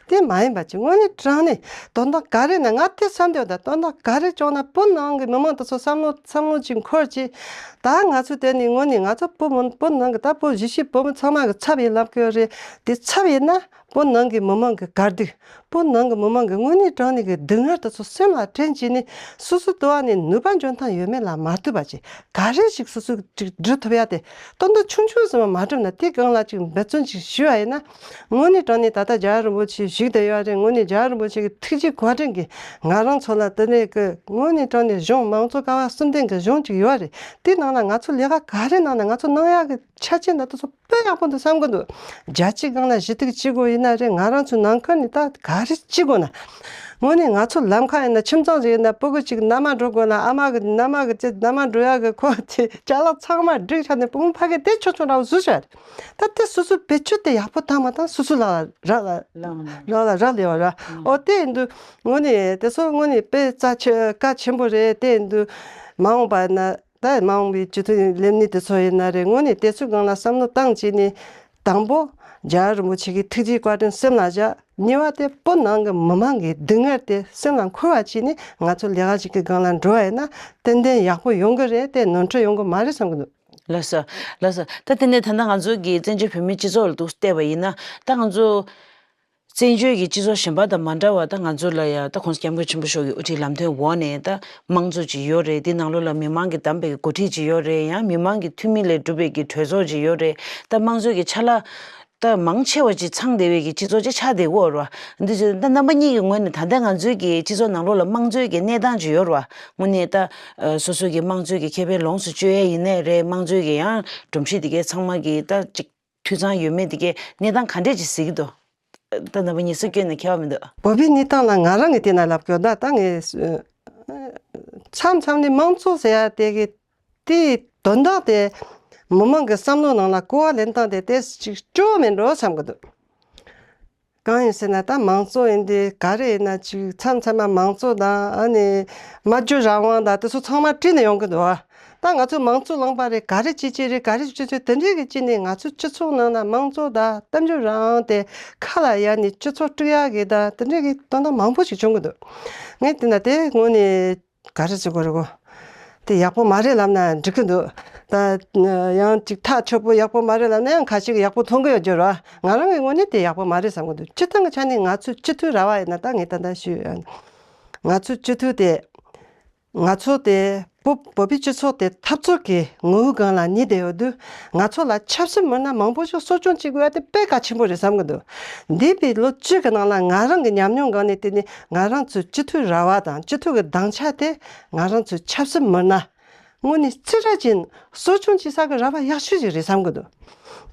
དེ་མ་ཡིན་པ་ཅིག་དངོས་གནས་དྲང་གནས་དོན་དག་ག་རེ་ན། ང་དེ་བསམ་དེ་ད་དོན་དག་ག་རེ་བྱུང་ན་བོད་ནང་གི་མི་མང་དེ་ཚོ་བསམ་བློ་བསམ་བློ་ཅིག་འཁོར་ཅིག། ད་ང་ཚོ་དེ་ནི་དངོས་གནས་ང་ཚོ་བོད་མི་བོད་ནང་གི་ད་བོད་གཞིས་བྱེས་བོད་མི་ཚང་མ་གི་ཚབ་ཡིན་ལབ་ཀྱི་ཡོད་རེད། དེ་ཚབ་ཡིན་ན་བོད་ནང་གི་མི་མང་གི་དཀའ་སྡུག། བོད་ནང་གི་མི་མང་གི་དངོས་གནས་དྲང་གནས་ཀྱི་སྡུག་བསྔལ་དེ་ཚོ་སེམས་ལ་དྲན་བྱས་ནས། སོ་སོ་དུ་བ་ནས་ནུས་པ་འཇོན་ཐང་ཡོད་མེད་ལ་མ་ལྟོས་པ་ཅིག་ག་རེ་ཞིག་སོ་སོ་ཅིག་འབྲི་ཐུབ་ཡ་དེ། དོན་དག་ཆུང་ཆུང་ཙམ་མ་འགྲུབ་ན་དེ་སྒང་ལ་ཅིག་འབད་བརྩོན་ཅིག་ཞུ་བ་ཡིན་ན། དངོས་གནས་དྲང་གནས་ད་ལྟ་རྒྱལ་བ་རིན་པོ་ཆེ་བཞུགས་བསྡད་ཡོད་རེད། དངོས་གནས་རྒྱལ་བ་རིན་པོ་ཆེ་གི་ཐུགས་རྗེ་བཀའ་དྲིན་གྱིས་ང་རང་ཚོ་ལ་དེ་འདྲའི་གི་དངོས་གནས་དྲང་གནས་གཞུང་མང་གཙོ་ཀ་བ་གསུམ་ལྡན་གྱི་གཞུང་ཅིག་ཡོད་རེད། དེ་ནང་ལ་ང་ཚོ་ལས་ཀ་ག་རེ་གནང་ན་ང་ཚོ་གནང་ཡག་གི་ཆ་རྐྱེན་ད་ལྟ་ཚོ་དཔེ་ཡག་པོ་འདུག་བསམ་གི་འདུག། རྒྱལ་སྤྱིའི་སྒང་ལ་ཞུ་གཏུག་བྱེད་དགོས་ཡིན་ན་རེད། ང་རང་ཚོའི་ནང་ཁུལ་ནས་ད་ག་རེ་བྱེད་དགོས་ན། དངོས་གནས་ང་ཚོ་ལམ་ཁ་ཡིན་ན། ཁྱིམ་ཚང་ཞིག་ཡིན་ན་སྤུ་གུ་གཅིག་མནའ་མ་འགྲོ་དགོས་ན། ཨ་མ་གི་མནའ་མ་གི་ཅི་མནའ་མ་འགྲོ་ཡག་གི་ཁོ་ཅི་ཅ་ལག་ཚང་མ་བསྒྲིགས་བཞག་ནས། སྤུ་གུ་ཕ་གི་དེ་ཆོག་ཆོག་འདྲ་བོ་བཟོས་བཞག་རེད། ད་དེ་སོ་སོའི་བེད་སྤྱོད་དེ་ཡག་པོ་བཏང་མ་བཏང་སོ་སོ་ལ་རག་ལ་ལག་ལ་རག་ལ་ཡོད་ར། ཨོ་དེ་ཡིན་དུས་དངོས་གནས་དེ་ཚོ་དངོས་གནས་དཔེ་རྩ་ཆེ་གལ་ཆེན་པོ་རེད། དེ་ཡིན་དུས་མ་འོངས་པ་ན། ད་མ་འོངས་པའི་སྤྱི་འཐུས་སླེབས་ནི་དེ་ཚོ་ཡིན་ན་རེད། དངོས་གནས་དེ་ཚོའི་སྒང་ལ་བསམ་བློ་བཏང་བྱས་ནས། དང་པོ་རྒྱལ་བ་རིན་པོ་ཆེ་གི་ཐུགས་རྗེ་བཀའ་དྲིན་སེམས་ལ་བཞག། གཉིས་པ་དེ་བོད་ནང་གི་མི་མང་གི་སྡུག་བསྔལ་དེ་སེམས་ལ་འཁོར་བ་བྱས་ནས། ང་ཚོ་ལས་ཀ་ཞིག་གི་སྒང་ལ་འགྲོ་བ་ཡིན་ན་ཏན་ཏན་ཡག་པོ་ཡོང་གི་རེད་དེ། ནོར་འཁྲུལ་ཡོང་གི་མ་རེད་བསམ་གི་འདུག། ལགས་སོ། ལགས་སོ། ད་དེ་ནས་ད་ལྟ་ང་ཚོ་གི་བཙན་བྱོལ་བོད་མིའི་སྤྱི་ཚོགས་ལ་འདུག་བལྟས་པ་ཡིན་ན། ད་ང་ཚོ་བཙན་བྱོལ་གྱི་སྤྱི་ཚོགས་གཞན་པ་དང་མ་འདྲ་བར། ད་ང་ཚོ་ལ་ཡང་ད་༸གོང་ས་༸སྐྱབས་མགོན་ཆེན་པོ་མཆོག་གི་དབུ་ཁྲིད་ལམ་སྟོན་འོག་ནས་ད་དམངས་གཙོ་ཅིག་ཡོད་རེད། དེ་ནང་ལོགས་ལ་མི་མང་གིས་བདམས་པའི་འགོ་ཁྲིད་ཅིག་ཡོད་རེད། ཡང་མི་མང་གི་འཐུས་མི་ལས་གྲུབ་པའི་གི་གྲོས་ཚོགས་ཅིག་ཡོད་རེད། ད་དམངས་གཙོ་གི་ཆ་ལག་ ད་མང་ཆེ་བ་ཅིག་ཚང་བསྡད་པའི་གི་སྤྱི་ཚོགས་ཅིག་ཆགས་བསྡད་ཀྱི་ཡོད་རེད་བ། འདི་ཚོ་ད་རྣམ་པ་གཉིས་ཀྱི་ངོས་ནས་ད་ལྟ་ང་ཚོའི་གི་སྤྱི་ཚོགས་ནང་ལོགས་ལ་དམངས་གཙོའི་གི་གནས་སྟངས་ཅིག་ཡོད་རེད་བ། དངོས་གནས་ད་ཨ་སོ་སོའི་གི་དམངས་གཙོའི་གི་ཁེ་ཕན་ལོངས་སུ་སྤྱོད་ཡ་ཡིན་ནའི་རེད། དམངས་གཙོའི་གི་ཡང་སྒྲོམ་གཞི་དེ་གའི་ཚང་མ་གི་ད་ཅིག་འཐུས་ཚང་ཡོད་མེད་དེ་གའི་གནས་སྟངས་ག་འདྲས་ཅིག་གཟིགས་ཀྱི་འདུག་ད་རྣམ་པ་གཉིས་སུ་སྐྱོན་ནས་ཁྱད་པར་མི་འདུག་བོད་པའི་གནས་སྟངས་ལ་ང་རང་གི་སྟེང་ནས་ལབ་དགོས་ན། ད་ངས་མཚམས་མཚམས་ནས་དམངས་གཙོ་ཟེར་ཡ་དེ་གི་དེའི་དོན་དག་དེ་མི་མང་གི་བསམ་བློ་ནང་ལ་གོ་བ་ལེན་སྟངས་དེ་ཏོག་ཙམ་ཅིག་སྐྱོ་བོ་མིན་འགྲོ་བསམ་གི་འདུག་གང་ཡིན་ཟེར་ན། ད་མང་གཙོ་ཡིན་དེ་ག་རེ་ཡིན་ན་ཅིག་མཚམས་མཚམས་མ་མང་གཙོ་དང་། ཨ་ནི་སྨྲ་བརྗོད་རང་དབང་དང་དེ་ཚོ་ཚང་མ་བྲིས་ནས་ཡོང་གི་འདུག་ཨ། ད་ང་ཚོ་མང་གཙོ་ལངས་པ་རེད། ག་རེ་བྱེད་ཀྱི་རེད། ག་རེ་བྱེད་ཀྱི་དེ་འདྲས་ཀྱི་ཅི་ནས་ང་ཚོ་སྤྱི་ཚོགས་ནང་ན་མང་གཙོ་དང་གཏམ་བརྗོད་རང་དབང་དེ་ཁ་ལ་ཡ་ནས་སྤྱི་ཚོགས་དཀྲུག་ཡག་གི་ད་དེ་འདྲས་ཀྱི་དོན་དག་མང་པོ་ཞིག་བྱུང་གི་འདུག་ངས་དེ་ན་དེ་དངོས་ནས་ག་རེ་ཟེར་དགོས་རེད་གོ། དེ་ཡག་པོ་མ་རེད་ལབ་ན་འགྲིག་གི་འདུག་ད་ཡང་ཅིག་ཐག་ཆོད་པོ་ཡག་པོ་མ་རེད་ལབ་ན་ཡང་ཁ་ཤས་ཀྱིས་ཡག་པོ་མཐོང་གི་ཡོད་རྒྱུ་རེད་བ། ང་རང་གི་ངོས་ནས་དེ་ཡག་པོ་མ་རེད་བསམ་གི་འདུག་སྤྱིར་བཏང་གི་ཆ་ནས་ང་ཚོའི་སྤྱི་འཐུས་ར་བ་ཡིན་ན། ད་ངས་ད་ལྟ་ཞུས་ཡོད། ང་ཚོའི་སྤྱི་འཐུས་དེ། ང་ཚོ་དེ་བོད་བོད་པའི་སྤྱི་ཚོགས་དེ་འཐབ་རྩོད་ཀྱི་ངོ་བོའི་སྒང་ལ་ཉལ་བསྡད་ཡོད་དུས། ང་ཚོ་ལ་ཆབ་སྲིད་མི་སྣ་མང་པོ་ཞིག་གསོ་སྐྱོང་བྱེད་དགོས་ཡ་དེ་དཔེ་གལ་ཆེན་པོ་རེད་བསམ་གི་འདུག་འདས་པའི་ལོ་བཅུ་གི་ནང་ལ་ང་རང་གི་ཉམས་མྱོང་སྒང་ནས་བལྟས་ནས། ང་རང་ཚོའི་སྤྱི་འཐུས་ར་བ་དང་སྤྱི་འཐུས་ཀྱི་དམ་བཅའ་དེ་ང་རང་ཚོའི་ཆབ་སྲིད་མི་སྣ་དངོས་གནས་རྩིས་ར་ཅན་གསོ་སྐྱོང་བྱེད་ས་གི་ར་བ་ཡག་ཤོས་ཤིག་རེད་བསམ་གི་འདུག་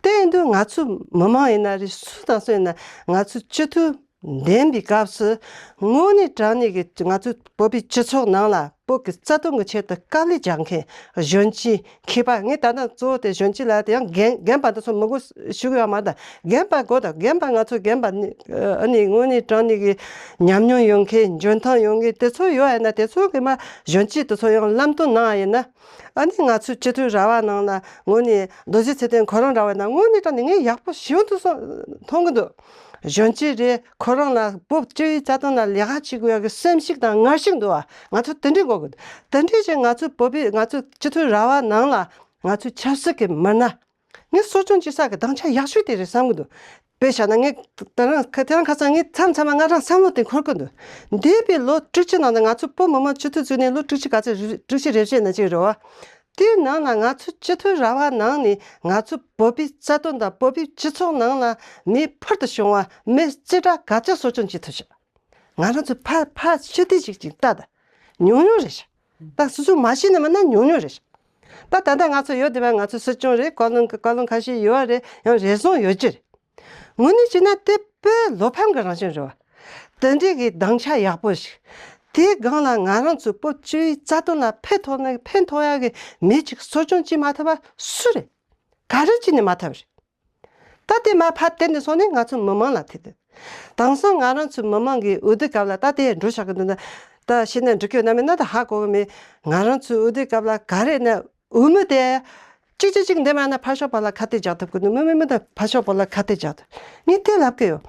དེ་ཡིན་དུས་ང་ཚོ་མི་མང་ཡིན་ན་རེད། སུ་དང་སུ་ཡིན་ན། ང་ཚོའི་སྤྱི་འཐུས་འདེམས་པའི་སྐབས་སུ་དངོས་གནས་དྲང་གནས་ཀྱི་ང་ཚོའི་བོད་པའི་སྤྱི་ཚོགས་ནང་ལ་བོད་ཀྱི་རྩ་དོན་གྱི་ཆེད་དུ་དཀའ་ལས་རྒྱག་མཁན་གཞོན་སྐྱེས་མཁས་པ། ངས་ད་ལྟ་གཙོ་བོ་དེ་གཞོན་སྐྱེས་ལ་དེ་ཡང་རྒན་རྒན་པ་དེ་ཚོ་མི་དགོས་ཞུ་གི་ཡོད་མ་རེད། རྒན་པ་དགོས་དང་། རྒན་པ་ང་ཚོ་རྒན་པ་ནི་ཨ་ནི་དངོས་གནས་དྲང་གནས་ཀྱི་ཉམས་མྱོང་ཡོད་མཁན། འཇོན་ཐང་ཡོད་མཁན་དེ་ཚོ་ཡོད་ཡིན་ན། དེ་ཚོ་གི་མ་གཞོན་སྐྱེས་དེ་ཚོ་ཡང་བློ་བསྟོད་གནང་ཡ་ཡིན་ན། ཨ་ནི་ང་ཚོའི་སྤྱི་འཐུས་ར་བ་ནང་ལ་དངོས་གནས་རྡོ་རྗེ་ཚེ་བརྟན་ཁོ་རང་ར་བ་ན་དངོས་གནས་དྲང་གནས་ངས་ཡག་པོ་ཞེ་པོ་འདུག་བསམ་མཐོང་གི་འདུག་གཞོན་སྐྱེས་རེད། ཁོ་རང་ལ་བོད་སྤྱི་པའི་རྩ་དོན་ལ་ལས་ཀ་བྱེད་དགོས་ཡག་གི་སེམས་ཤུགས་དང་ངར་ཤུགས་འདུག་བ། ང་ཚོ་དེ་འདྲས་དགོས་གི་འདུག་དེ་འདྲས་ཀྱི་ང་ཚོའི་བོད་པའི་ང་ཚོའི་སྤྱི་འཐུས་ར་བ་ནང་ལ་ང་ཚོའི་ཆབ་སྲིད་ཀྱི་མི་སྣ། ངས་གསོ་སྐྱོང་བྱེད་ས་གི་དམ་བཅའ་ཡག་ཤོས་དེ་རེད་བསམ་གི་འདུག་དཔེ་བཞག་ན་ངས་དེ་རིང་ཁ་དེ་རིང་ཁ་སང་ངས་མཚམས་མཚམས་མ་ང་རང་བསམ་བློ་དེ་འཁོར་གི་འདུག་འདས་པའི་ལོ་དྲུག་ཅུ་ནང་དུ། ང་ཚོ་བོད་མི་མང་སྤྱི་འཐུས་བཙུགས་ནས་ལོ་དྲུག་ཅུ་ག་ཚོད་རེད། དྲུག་ཅུ་རེ་བཞི་ནང་ཅིག་རེད་བ། དེའི་ནང་ལ་ང་ཚོ་སྤྱི་འཐུས་ར་བ་ནང་ནས་ང་ཚོ་བོད་པའི་རྩ་དོན་དང་བོད་པའི་སྤྱི་ཚོགས་ནང་ལ་མི་ཕུལ་དུ་བྱུང་བ་མི་རྩིས་ཁྲ་ག་ཚོད་གསོ་སྐྱོང་བྱེད་ཐུབ་ཤག་ང་རང་ཚོ་ཕ་ཕ་ཤི་དུས་ཅིག་ཅིག་ལྟ་ད། ཉུང་ཉུང་རེད་ཤག་ད་སོ་སོ་མ་ཤི་ན་མིན་ན་ཉུང་ཉུང་རེད་ཤག་ད་ད་ལྟ་ང་ཚོ་ཡོད་བསྡད་པ་ང་ཚོ་སྲིད་སྐྱོང་རེད། བཀའ་བློན་བཀའ་བློན་ཁ་ཤས་ཡོད་རེད། ཡང་རེ་ཟུང་ཡོད་ཀྱི་རེད། དངོས་གནས་བྱས་ན་དེ་དཔེ་བློ་ཕམ་གྱི་རང་བཞིན་རེད་བ། དེ་འདྲའི་གི་དམ་བཅའ་ཡག་པོ་ཞིག་དེའི་སྒང་ལ་ང་རང་ཚོའི་བོད་སྤྱི་པའི་རྩ་དོན་ལ་ཕན་ཐོགས་ན་ཕན་ཐོགས་ཡག་གི་མི་ཅིག་གསོ་སྐྱོང་བྱེད་མ་ཐུབ་པ་སུ་རེད། ག་རེ་བྱས་ནས་མ་ཐུབ་རེད། ད་དེ་མར་ཕར་བསྟན་ནས་སོང་ནས་ང་ཚོ་མི་མང་ལ་ཐུག་དུས། དེང་སང་ང་རང་ཚོའི་མི་མང་གི་འོས་བསྡུ་སྐབས་ལ་ད་དེ་འགྲོ་བཞག་གི་འདུག་ན། ད་ཤེས་ན་འགྲིག་གི་ཡོད་ན་མེད་ན་ད་ཧ་གོ་གི་མེད། ང་རང་ཚོའི་འོས་བསྡུ་སྐབས་ལ་ག་རེ་ན་འོས་མི་དེ་གཅིག་གཅིག་གཅིག་འདེམས་ཡ་ན་ཕར་ཕྱོགས་པ་ལ་ཁ་གཏད་རྒྱག་ཐུབ་གི་འདུག་མི་མི་མི་དེ་ཕར་ཕྱོགས་པ་ལ་ཁ་གཏད་རྒྱག་ཐུབ། ངས་དེ་ལབ་གི་ཡོད།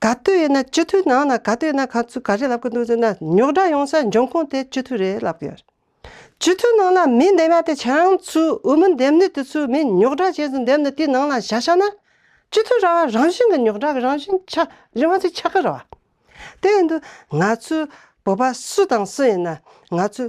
ག་དུས་ཡིན་ན་སྤྱི་འཐུས་ནང་ན་ག་དུས་ཡིན་ན་ཁ་ཚུར་ག་རེ་ལབ་གི་འདུག་ཟེར་ན། རྙོག་དྲ་ཡོང་སའི་འབྱུང་ཁུངས་དེ་སྤྱི་འཐུས་རེད་ལབ་གི་ཡོད། སྤྱི་འཐུས་ནང་ལ་མི་འདེམས་ཡ་དེ་ཁྱེད་རང་ཚོའི་འོས་མི་འདེམས་ནི་དེ་ཚོའི་མི་རྙོག་དྲ་བྱས་ཙང་འདེམས་ནི་དེའི་ནང་ལ་བཞག་བཞག་ན། སྤྱི་འཐུས་ར་བ་རང་བཞིན་གྱི་རྙོག་དྲ་གི་རང་བཞིན་ཆགས་རིམ་པ་ཚོ་ཆགས་ཀྱི་རེད་བ། དེ་ཡིན་དུས་ང་ཚོའི་བོད་པ་སུ་དང་སུ་ཡིན་ན་ང་ཚོའི་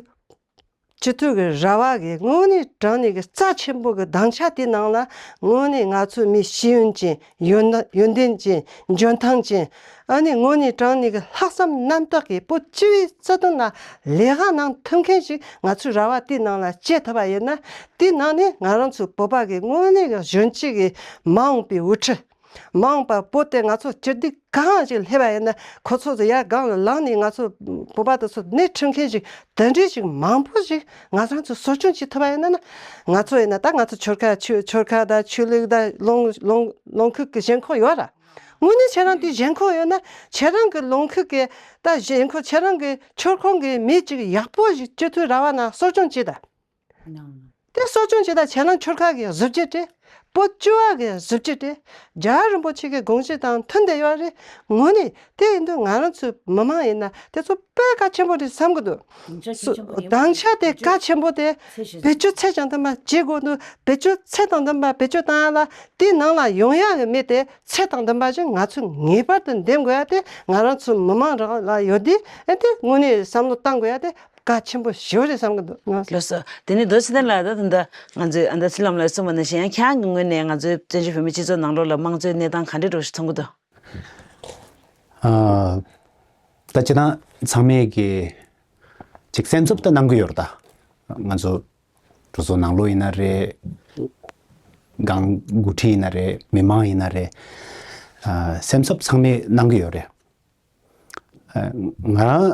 སྤྱི་འཐུས་ཀྱི་ར་བ་གི་དངོས་གནས་དྲང་གནས་ཀྱི་རྩ་ཆེན་པོ་གི་དམ་བཅའ་དེའི་ནང་ལ་དངོས་གནས་ང་ཚོའི་མི་ཤེས་ཡོན་ཅན། ཡོན་ཡོན་ཏན་ཅན། འཇོན་ཐང་ཅན། ཨ་ནི་དངོས་གནས་དྲང་གནས་ཀྱི་ལྷག་བསམ་རྣམ་དག་གིས་བོད་སྤྱི་པའི་རྩ་དོན་ལ་ལས་ཀ་གནང་ཐུབ་མཁན་ཞིག་ང་ཚོའི་ར་བ་དེའི་ནང་ལ་སྐྱེས་ཐུབ་པ་ཡིན་ན། དེའི་ནང་ནས་ང་རང་ཚོའི་བོད་པ་གི་དངོས་གནས་ཀྱི་གཞོན་སྐྱེས་ཀྱི་མ་འོངས་པའི་དབུ་ཁྲིད། མ་འོངས་པ་བོད་དེ་ང་ཚོ་སྤྱི་བདེ་གང་ཞིག་སླེབས་པ་ཡིན་ན། ཁོ་ཚོ་ཚོ་ཡར་སྒང་ལ་ལངས་ནས་ང་ཚོ་བོད་པ་དེ་ཚོ་སྣེ་ཁྲིད་མཁན་ཞིག་དེ་འདྲས་ཞིག་མང་པོ་ཞིག་ང་རང་ཚོ་གསོ་སྐྱོང་བྱེད་ཐུབ་པ་ཡིན་ན། ང་ཚོ་ཡིན་ན་ད་ང་ཚོ་ཆོལ་ཁ་ཆོས་ཆོལ་ཁ་དང་ཆོས་ལུགས་དང་ལུང་ལུང་ལུང་ཁུག་གི་ཞེན་ཁོག་ཡོད་ར། དངོས་གནས་ཁྱེད་རང་དེ་ཞེན་ཁོག་ཡོད་ན། ཁྱེད་རང་གི་ལུང་ཁུག་གི་ད་ཞེན་ཁོག་ཁྱེད་རང་གི་ཆོལ་ཁོངས་གི་མི་གཅིག་ཡག་པོ་ཞིག་སྤྱི་འཐུས་ར་བ་ན་གསོ་སྐྱོང་བྱེད་ད། དེ་གསོ་སྐྱོང་བྱེད་ད་ཁྱེད་རང་ཆོལ་ཁ་གི་གཟི་བརྗིད་རེད། བོད་སྤྱི་བ་གི་གཟི་བརྗིད་རེད། རྒྱལ་བ་རིན་པོ་ཆེ་གི་དགོངས་གཞི་དང་མཐུན་བསྡད་ཡོད་རེད། དངོས་གནས་དེ་ཡིན་དུས་ང་རང་ཚོའི་མི་མང་ཡིན་ན་དེ་ཚོ་དཔེ་གལ་ཆེན་པོ་རེད་བསམ་གི་འདུག་དམ་བཅའ་གལ་ཆེན་པོ་ཡིན་པ། དམ་བཅའ་དེ་གལ་ཆེན་པོ་དེ་ཚད་གཞི་བེད་སྤྱོད་ཚད་དང་ལྡན་པ་བྱེད་དགོས་འདུག་བེད་སྤྱོད་ཚད་དང་ལྡན་པ་བེད་སྤྱོད་བཏང་ཡ་ལ་དེའི་ནང་ལ་ཡོང་ཡ་གི་མི་དེ་ཚད་དང་ལྡན་པ་ཞིག་ང་ཚོས་ངེས་པར་དུ་འདེམས་དགོས་ཡ་དེ་ང་རང་ཚོའི་མི་མང་རང་ལ་ཡོད་དུས། ཨེ་དེ་དངོས་གནས་བསམ་བློ་བཏང་དགོས་ཡ་དེ། གལ་ཆེན་པོ་ཞེ་པོ་རེད་བསམ་གི་འདུག་ང་། ལགས་སོ། དེ་ནས་རྡོ་རྗེ་ཚེ་བརྟན་ལགས། ད་ད་ལྟ་ང་ཚོས་ཨ་ད་ཚེ་ལམ་ལགས་གསུངས་པ་ནང་བཞིན། ཡང་ཁྱེད་རང་གི་ངོས་ནས་ང་ཚོའི་བཙན་བྱོལ་བོད་མིའི་སྤྱི་ཚོགས་ནང་ལོགས་ལ་དམངས་གཙོའི་གནས་སྟངས་ག་འདྲ་འདྲ་ཞིག་མཐོང་གི་འདུག་ཨ། ད་སྤྱིར་བཏང་ཚང་མས་ཀྱི་ཅིག་སེམས་འཚབ་ད་གནང་གི་ཡོད་རེད། ད་ང་ཚོ་གྲོས་ཚོགས་ནང་ལོགས་ཡིན་ན་རེད། སྒང་འགོ་ཁྲིད་ཡིན་ན་རེད། མི་མང་ཡིན་ན་རེད། ཨ། སེམས་འཚབ་ཚང་མས་གནང་གི་ཡོད་རེད། ཨ། ང་རང་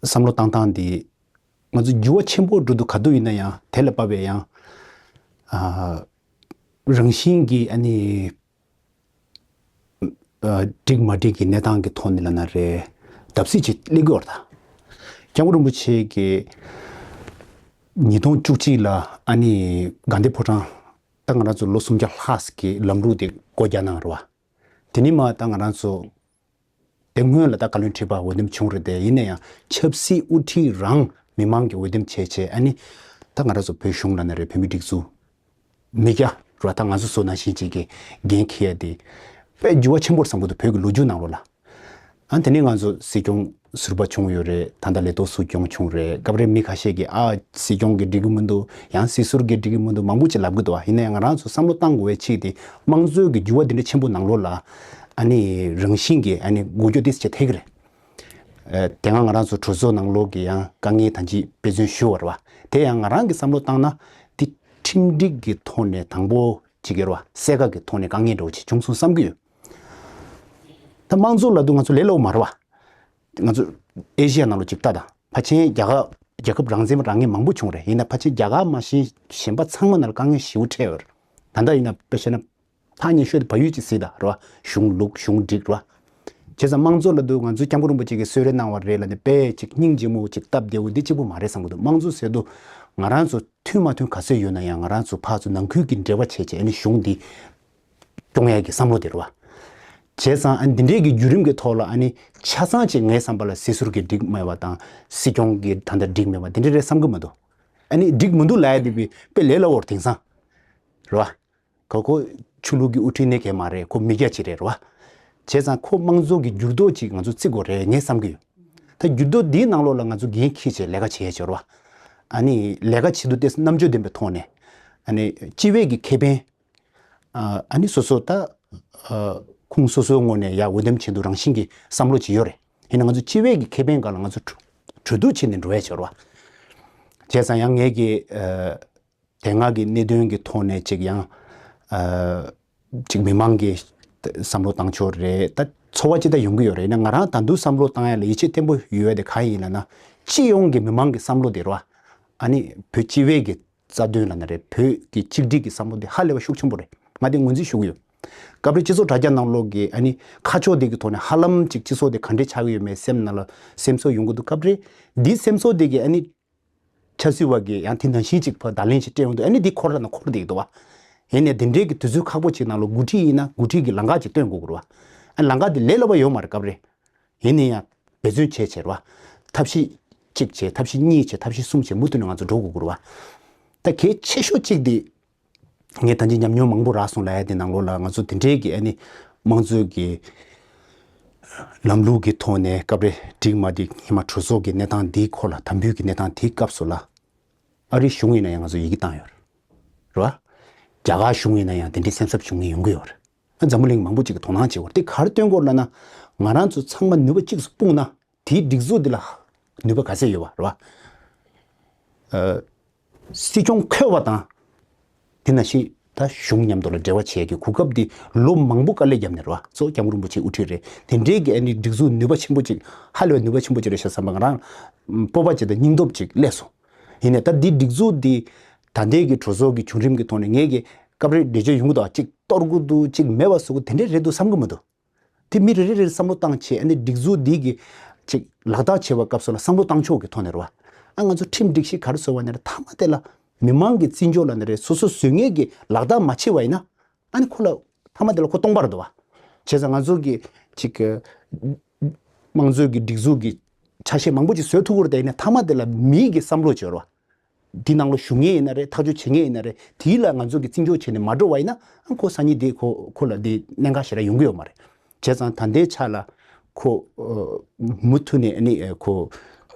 བསམ་བློ་བཏང་སྟངས་འདི་ང་ཚོ་འགྱུར་བ་ཆེན་པོ་འགྲོ་འདུག་ག་དུས་ཡིན་ན་ཡང་དེ་ལ་དཔག་པའི་ཡང་། ཨ། རང་བཞིན་གྱིས་ཨ་ནི། ཨ། འགྲིག་མ་འགྲིག་གི་གནས་སྟངས་ཀྱི་ཐོག་ནས་ལབ་ན་རེད། བརྡབ་གསིག་ཅིག་སླེབས་ཀྱི་ཡོད་རེད་ད། སྐྱབས་མགོན་རིན་པོ་ཆེ་གིས་ཉིས་སྟོང་བཅུ་གཅིག་ལ་ཨ་ནི་དགའ་ལྡན་ཕོ་བྲང་། ད་ང་རང་ཚོ་ལོ་སུམ་བརྒྱ་ལྷག་གི་ལམ་ལུགས་དེ་སྒོ་རྒྱག་གནང་རེད་བ། དེ་ནས་མར་ད་ང་རང་ཚོ་དེ་སྔོན་ལ་ད་བཀའ་བློན་ཁྲི་པ་འོས་འདེམས་བྱུང་རེད་དེ། ཡིན་ན་ཡང་ཆབ་སྲིད་དབུ་ཁྲིད་རང་མི་མང་གིས་འོས་འདེམས་བྱས་བྱས། ཨ་ནི་ད་ང་རང་ཚོ་བོད་གཞུང་ལབ་ན་རེད། བོད་མིའི་སྒྲིག་འཛུགས། མི་སྐྱ་ར། ད་ང་ཚོ་བཟོ་ནང་བཞིན་ཅིག་གི་འགན་འཁྱེར་ཡ་དེ་དཔེ་འགྱུར་བ་ཆེན་པོ་རེད་བསམ་གྱི་འདུག་བོད་ཀྱི་ལོ་རྒྱུས་ནང་ལོགས་ལ། ཨ། དེ་ནས་ང་ཚོ་སྲིད་སྐྱོང་ཟུར་པ་བྱུང་ཡོད་རེད། ད་ལྟ་ལས་ཐོག་སྲིད་སྐྱོང་བྱུང་རེད། སྐབས་རེ་མི་ཁ་ཤས་ཀྱིས། ཨ། སྲིད་སྐྱོང་གིས་འགྲིག་གི་མི་འདུག་ཡང་སྲིད་ཟུར་གྱིས་འགྲིག་གི་མི་འདུག་མང་པོ་ཅིག་ལབ་ཀྱི་འདུག་བ། ཡིན་ན་ཡང་ང་རང་ཚོ་བསམ་བློ་བཏང་དགོས་པའི་ཆེད་དེ། དམངས་གཙོའི་གི་འགྱུར་བ་འདི་འདྲ་ཆེན་པོ་ནང་ལོགས་ལ་ཨ་ནི་རང་བཞིན་གྱིས་ཨ་ནི་འགུལ་སྐྱོད་ཏོག་ཙམ་ཅིག་ཐེབས་ཀྱི་རེད། ཨ། དེ་སྔ་ང་རང་ཚོ་གྲོས་ཚོགས་ནང་ལོགས་ཀྱི་ཡང་དཀའ་ངལ་ད་ཅི་དཔེ་མཚོན་ཞུ་བ་རེད་བ། དེ་ཡང་ང་རང་གི་བསམ་བློ་བཏང་ན་འདི་ཁྲིམས་སྒྲིག་གི་ཐོག་ནས་དང་པོ་ཅིག་ཡོད་རེད་བ། གསལ་ཁ་གི་ཐོག་ནས་དཀའ་ངལ་འདྲ་བོ་ཅིག་བྱུང་སོང་བསམ་གྱི་ཡོད། ད་དམངས་གཙོ་ལབ་དུས་ང་ཚོ་ལས་སླ་པོ་མ་རེད་བ། ང་ཚོ་ཨེ་ཤི་ཡ་ནང་ལོགས་ཅིག་ལྟ་དང་། ཕལ་ཆེར་རྒྱ་གར་རྒྱལ་ཁབ་རང་བཙན་རང་ངེས་མང་པོ་བྱུང་རེད། ཡིན་ན་ཕལ་ཆེར་རྒྱ་གར་མ་གཞི་གཞན་པ་ཚང་མ་ནང་ལ་དཀའ་ངལ་ཞེ་པོ་འཕྲད་ཡོད་རེད། ད་ལྟ་ཡིན་ན་དཔེ་བཤད་ན། ཐག་ཉེ་ཤོས་དེ་བལ་ཡུལ་གཅིག་གཟིགས་དང་རེད་བ། གཞུང་ལུགས་གཞུང་སྒྲིག་རེད་བ། བྱས་ཙང་དམངས་གཙོ་ལབ་དུས་ང་ཚོའི་སྐྱབས་མགོན་རིན་པོ་ཆེ་གིས་གསོལ་རས་གནང་བ་རེད་ལབ་ནས་དཔེ་ཅིག་སྙིང་རྗེ་མོ་ཅིག་སྟབས་བདེ་བོ་འདི་གཅིག་པུ་མ་རེད་བསམ་གྱི་འདུག་དམངས་གཙོ་ཟེར་དུས་ང་རང་ཚོ་མཐུན་མ་མཐུན་ག་ཚོད་ཡོད་ན་ཡང་། ང་རང་ཚོ་ཕར་ཚུར་ནང་ཁུལ་གྱི་འབྲེལ་བ་བྱས་བྱས་ཨ་ནི་གཞུང་འདི་སྐྱོང་ཡས་ཀྱི་བསམ་བློ་དེ་རེད་བ། བྱས་ཙང་ཨ་ནི་འདི་འདྲའི་གི་བརྒྱུད་རིམ་གྱི་ཐོག་ལ་ཨ་ནི་ཆ་ཚང་ཅིག་ངའི་བསམ་པ་ལ་སྲིད་ཟུར་གྱིས་འགྲིག་མེད་པ་དང་། སྲིད་སྐྱོང་གིས་ད་ལྟ་འགྲིག་མེད་པ་འདི་འདྲ་རེད་བསམ་གྱི་མི་འདུག་ཨ་ནི་འགྲིག་མི་འདུག་ལབ་ཡ་དེ་དཔེ་དཔེ་ལས་སླ་པོ་རེད། དེང་སང་རེད་བ། ཁོ་ཁོ་ཆོས་ལུགས་ཀྱི་དབུ་ཁྲིད་ནི་གང་ཡང་མ་རེད། ཁོ་མི་སྐྱ་ཅིག་རེད། རེད་བ། བྱས་ཙང་ཁོ་དམངས་གཙོ་གི་འགྱུར་ལྡོག་ཅིག་ང་ཚོ་བརྩི་དགོས་རེད་ངས་བསམ་གྱི་ཡོད། ད་འགྱུར་ལྡོག་འདིའི་ནང་ལོགས་ལ་ང་ཚོ་འགན་འཁྱེར་བྱས་ལས་ཀ་བྱེད་ཡ་ཅིག་ཡོད་རེད་བ། ཨ་ནི་ལས་ཀ་བྱེད་དུས་དེ་རྣམ་དཔྱོད་ལྡན་པའི་ཐོག་ནས། ཨ་ནི་སྤྱི་བའི་གི་ཁེ་ཕན། ཨ་ནི་སོ་སོ་ད་ཁུངས་སོ་སོའི་ངོས་ནས་ཡ་འོས་འདེམས་བྱེད་དུས་རང་བཞིན་གྱི་བསམ་བློ་ཅིག་ཡོད་རེད། ཡིན་ན་ང་ཚོ་སྤྱི་བའི་གི་ཁེ་ཕན་སྒང་ལ་ང་ཚོ་གྲོས་གྲོས་བསྡུར་བྱས་ནས་འགྲོ་ཡ་ཅིག་ཡོད་རེད་བ། བྱས་ཙང་ཡང་ངས་ཀྱི་ཨ། དེ་སྔ་གི་གནད་དོན་གྱི་ཐོག་ནས་ཅིག་ཡང་ཨ། ཅིག་མི་མང་གི་བསམ་བློ་བཏང་ཕྱོགས་རེད། ད་ཚོར་བ་ཅི་ལྟར་ཡོང་གི་ཡོད་རེད་ན། ང་རང་ད་དུང་བསམ་བློ་བཏང་ཡ་ལ་ཡིད་ཆེས་བརྟན་པོ་ཡོད་ཡ་དེ་གང་ཡིན་ལབ་ན། སྤྱི་ཡོངས་ཀྱི་མི་མང་གི་བསམ་བློ་དེ་རེད་བ། ཨ་ནི་བོད་སྤྱི་བའི་གི་རྩ་དོན་ལབ་ན་རེད། བོད་ཀྱི་གཅིག་སྒྲིལ་གྱི་བསམ་བློ་དེ་ཧ་ལས་པ་ཤུགས་ཆེན་པོ་རེད། ང་དེ་ངོས་འཛིན་ཞུ་གི་ཡོད། སྐབས་རེ་སྤྱི་ཚོགས་དྲ་རྒྱ་ནང་ལོགས་ཀྱི་ཨ་ནི་ཁ་ཕྱོགས་དེ་གི་ཐོག་ནས་ཧ་ལམ་ཅིག་སྤྱི་ཚོགས་དེ་ག་འདྲས་ཆགས་ཀྱི་ཡོད་མེད་སེམས་ནང་ལ་སེམས་གསོ་ཡོང་གི་འདུག་སྐབས་རེ་འདིའི་སེམས་གསོ་དེ་གི་ཨ་ནི་ཆབ་སྲིད་པ་གིས་ཡང་དེ་ནང་བཞིན་ཅིག་ཕར་བརྡ་ལན་ཅིག་སྤྲད་ཡོང་དུས། ཨ་ནི་འདི་འཁོར་ལ་ན་འཁོར་བསྡད་ཀྱི་འདུག་བ། ཡིན་ནའི་དེ་འདྲའི་གི་དུས་ཚོད་ཁག་པོ་ཅིག་ནང་ལོགས་འགོ་ཁྲིད་ཡིན་ན་འགོ་ཁྲིད་ཀྱི་ལམ་ཁ་ཅིག་སྟོན་དགོས་ཀྱི་རེད་བ། ཨ། ལམ་ཁ་དེ་ལས་སླ་པོ་ཡོད་མ་རེད་སྐབས་རེ། ཡིན་ན་ཡང་འབད་བརྩོན་བྱས་བྱས་རེད་བ། ཐབས་ཤེས་གཅིག་བྱས། ཐབས་ཤེས་གཉིས་བྱས། ཐབས་ཤེས་གསུམ་བྱས། མུ་མཐུད་ནས་ང་ཚོ་འགྲོ་དགོས་ཀྱི་རེད་བ། ད་གལ་ཆེ་ཤོས་གཅིག་དེ། ངས་ད་ཅི་ཉམས་མྱོང་མང་པོ་རག་སོང་ལབ་ཡ་དེ་ནང་ལོགས་ལ་ང་ཚོ་དེ་འདྲའི་གི་ཨ་ནི་དམངས་གཙོའི་གི་ལམ་ལུགས་ཀྱི་ཐོག་ནས་སྐབས་རེ་འགྲིག་མ་འགྲིག་སྔོན་མ་གྲོས་ཚོགས་ཀྱི་གནས་སྟངས་འདིའི་སྐོར་ལ། དམ་འབུལ་གྱི་གནས་སྟངས་དེའི་སྐབས་སུ་ལ། ཨ་རིའི་གཞུང་ཡིན་ན་ཡང་ང་ཚོ་ཡི་གེ་བཏང་ཡོད་རེད་བ། རྒྱ་གར་གཞུང་ཡིན་ན་ཡང་དེ་འདྲའི་སེམས་འཚབ་བྱུང་མཁན་ཡོང་གི་ཡོད་རེད། ཨ། འཛམ་བུ་གླིང་མང་པོ་ཅིག་གིས་དོ་སྣང་བྱེད་ཀྱི་ཡོད་རེད། དེ་ག་རེ་སྟོན་གྱི་ཡོད་རེད་ལབ་ན། ང་རང་ཚོ་ཚང་མ་ནུས་པ་གཅིག་ཏུ་སྤུངས་ན། དེའི་སྒྲིག་འཛུགས་འདི་ལ་ནུས་པ་ག་ཚད་ཡོད་པ་རེད་བ། ཨ། སྲིད་སྐྱོང་འཁོས་པ་དང་། དེ་ནང་བཞིན་ད་གཞུང་མཉམ་དུ་ལ་འབྲེལ་བ་བྱེད་ཀྱི་གོ་སྐབས་འདི་ལོ་མང་པོ་དཀའ་ལས་བརྒྱབ་ནས་རེད་བ། གཙོ་བོ་སྐྱབས་མགོན་རིན་པོ་ཆེ་དབུ་ཁྲིད་རེད། དེ་འདྲའི་གི་ཨ་ནི་སྒྲིག་འཛུགས་ནུས་པ་ཆེན་པོ་ཅིག་ཧ་ལས་པའི་ནུས་པ་ཆེན་པོ་ཅིག་རེད་ཤག་བསམ་པ་ང་རང་སྤོབས་པ་ཅིག་དང་སྙིང་སྟོབས་ཅིག་སླེབས་སོང་། ཡིན་ནའི་ད་འདི་སྒྲིག་འཛུགས་འདི་ད་ལྟའི་གི་གྲོས་ཚོགས་ཀྱི་བྱུང་རིམ་གྱི་ཐོག་ནས་ངས་ཀྱི་སྐབས་རེ་འགྲེལ་བརྗོད་ཡོང་གི་འདུག་ཅིག་གཏོར་དགོས་འདུག་ཅིག་མེད་པ་བཟོ་དགོས་དེ་འདྲས་རེད་འདུག་བསམ་གྱི་མི་འདུག་དེ་མི་རེ་རེ་རེར་བསམ་བློ་བཏང་བྱས། ཨ་ནི་སྒྲིག་འཛུགས་འདི་གི་ཅིག་ལག་བསྟར་བྱེད་པའི་སྐབས་སུ་ལ་བསམ་བློ་བཏང་ཕྱོགས་ཀྱི་ཐོག་ནས་རེད་བ། ཨ། ང་ཚོ་ཁྲིམས་སྒྲིག་གཞི་ག་རེ་བཟོས་པ་ཡིན་ན་རེད། མཐའ་མ་དེ་ལ་མི་མང་གི་བརྩི་འཇོག་ལབ་ན་རེད། སོ་སོ་བཟོ་མཁན་གྱིས་ལག་བསྟར་མ་བྱས་པ་ཡིན་ན། ཨ་ནི་ཁོ་ལ་མཐའ་མ་དེ་ལ་ཁོ་སྟོང་པ་རེད་འདུག་བ། བྱས་ཙང་ང་ཚོ་གི་ཅིག་དམངས་གཙོའི་གི་སྒྲིག་འཛུགས་ཀྱི་ཆ་ཤས་མང་པོ་ཅིག་བཟོ་ཐུབ་ཀྱི་རེད། དེ་ཡིན་ནའི་མཐའ་མ་དེ་ལ་མིའི་གི་བསམ་བློ་ཅིག་ཡོད་རེད་བ། འདི་ནང་ལ་ཞུགས་མཁན་ཡིན་ན་རེད། ཐག་གཅོད་བྱེད་མཁན་ཡིན་ན་རེད། དེ་ལ་ང་ཚོ་གིས་བརྩི་འཇོག་བྱས་ནས་མ་འགྲོ་བ་ཡིན་ན། ཨ། ཁོ་སང་ཉིན་དེ་ཁོ་ཁོ་ལ་དེ་གནད་འགག་ཞེ་དྲག་ཡོང་གི་ཡོད་མ་རེད། བྱས་ཙང་ད་ལྟའི་ཆ་ལ་ཁོ། ཨ། མུ་མཐུད་ནས་ཨ་ནི་ཁོ་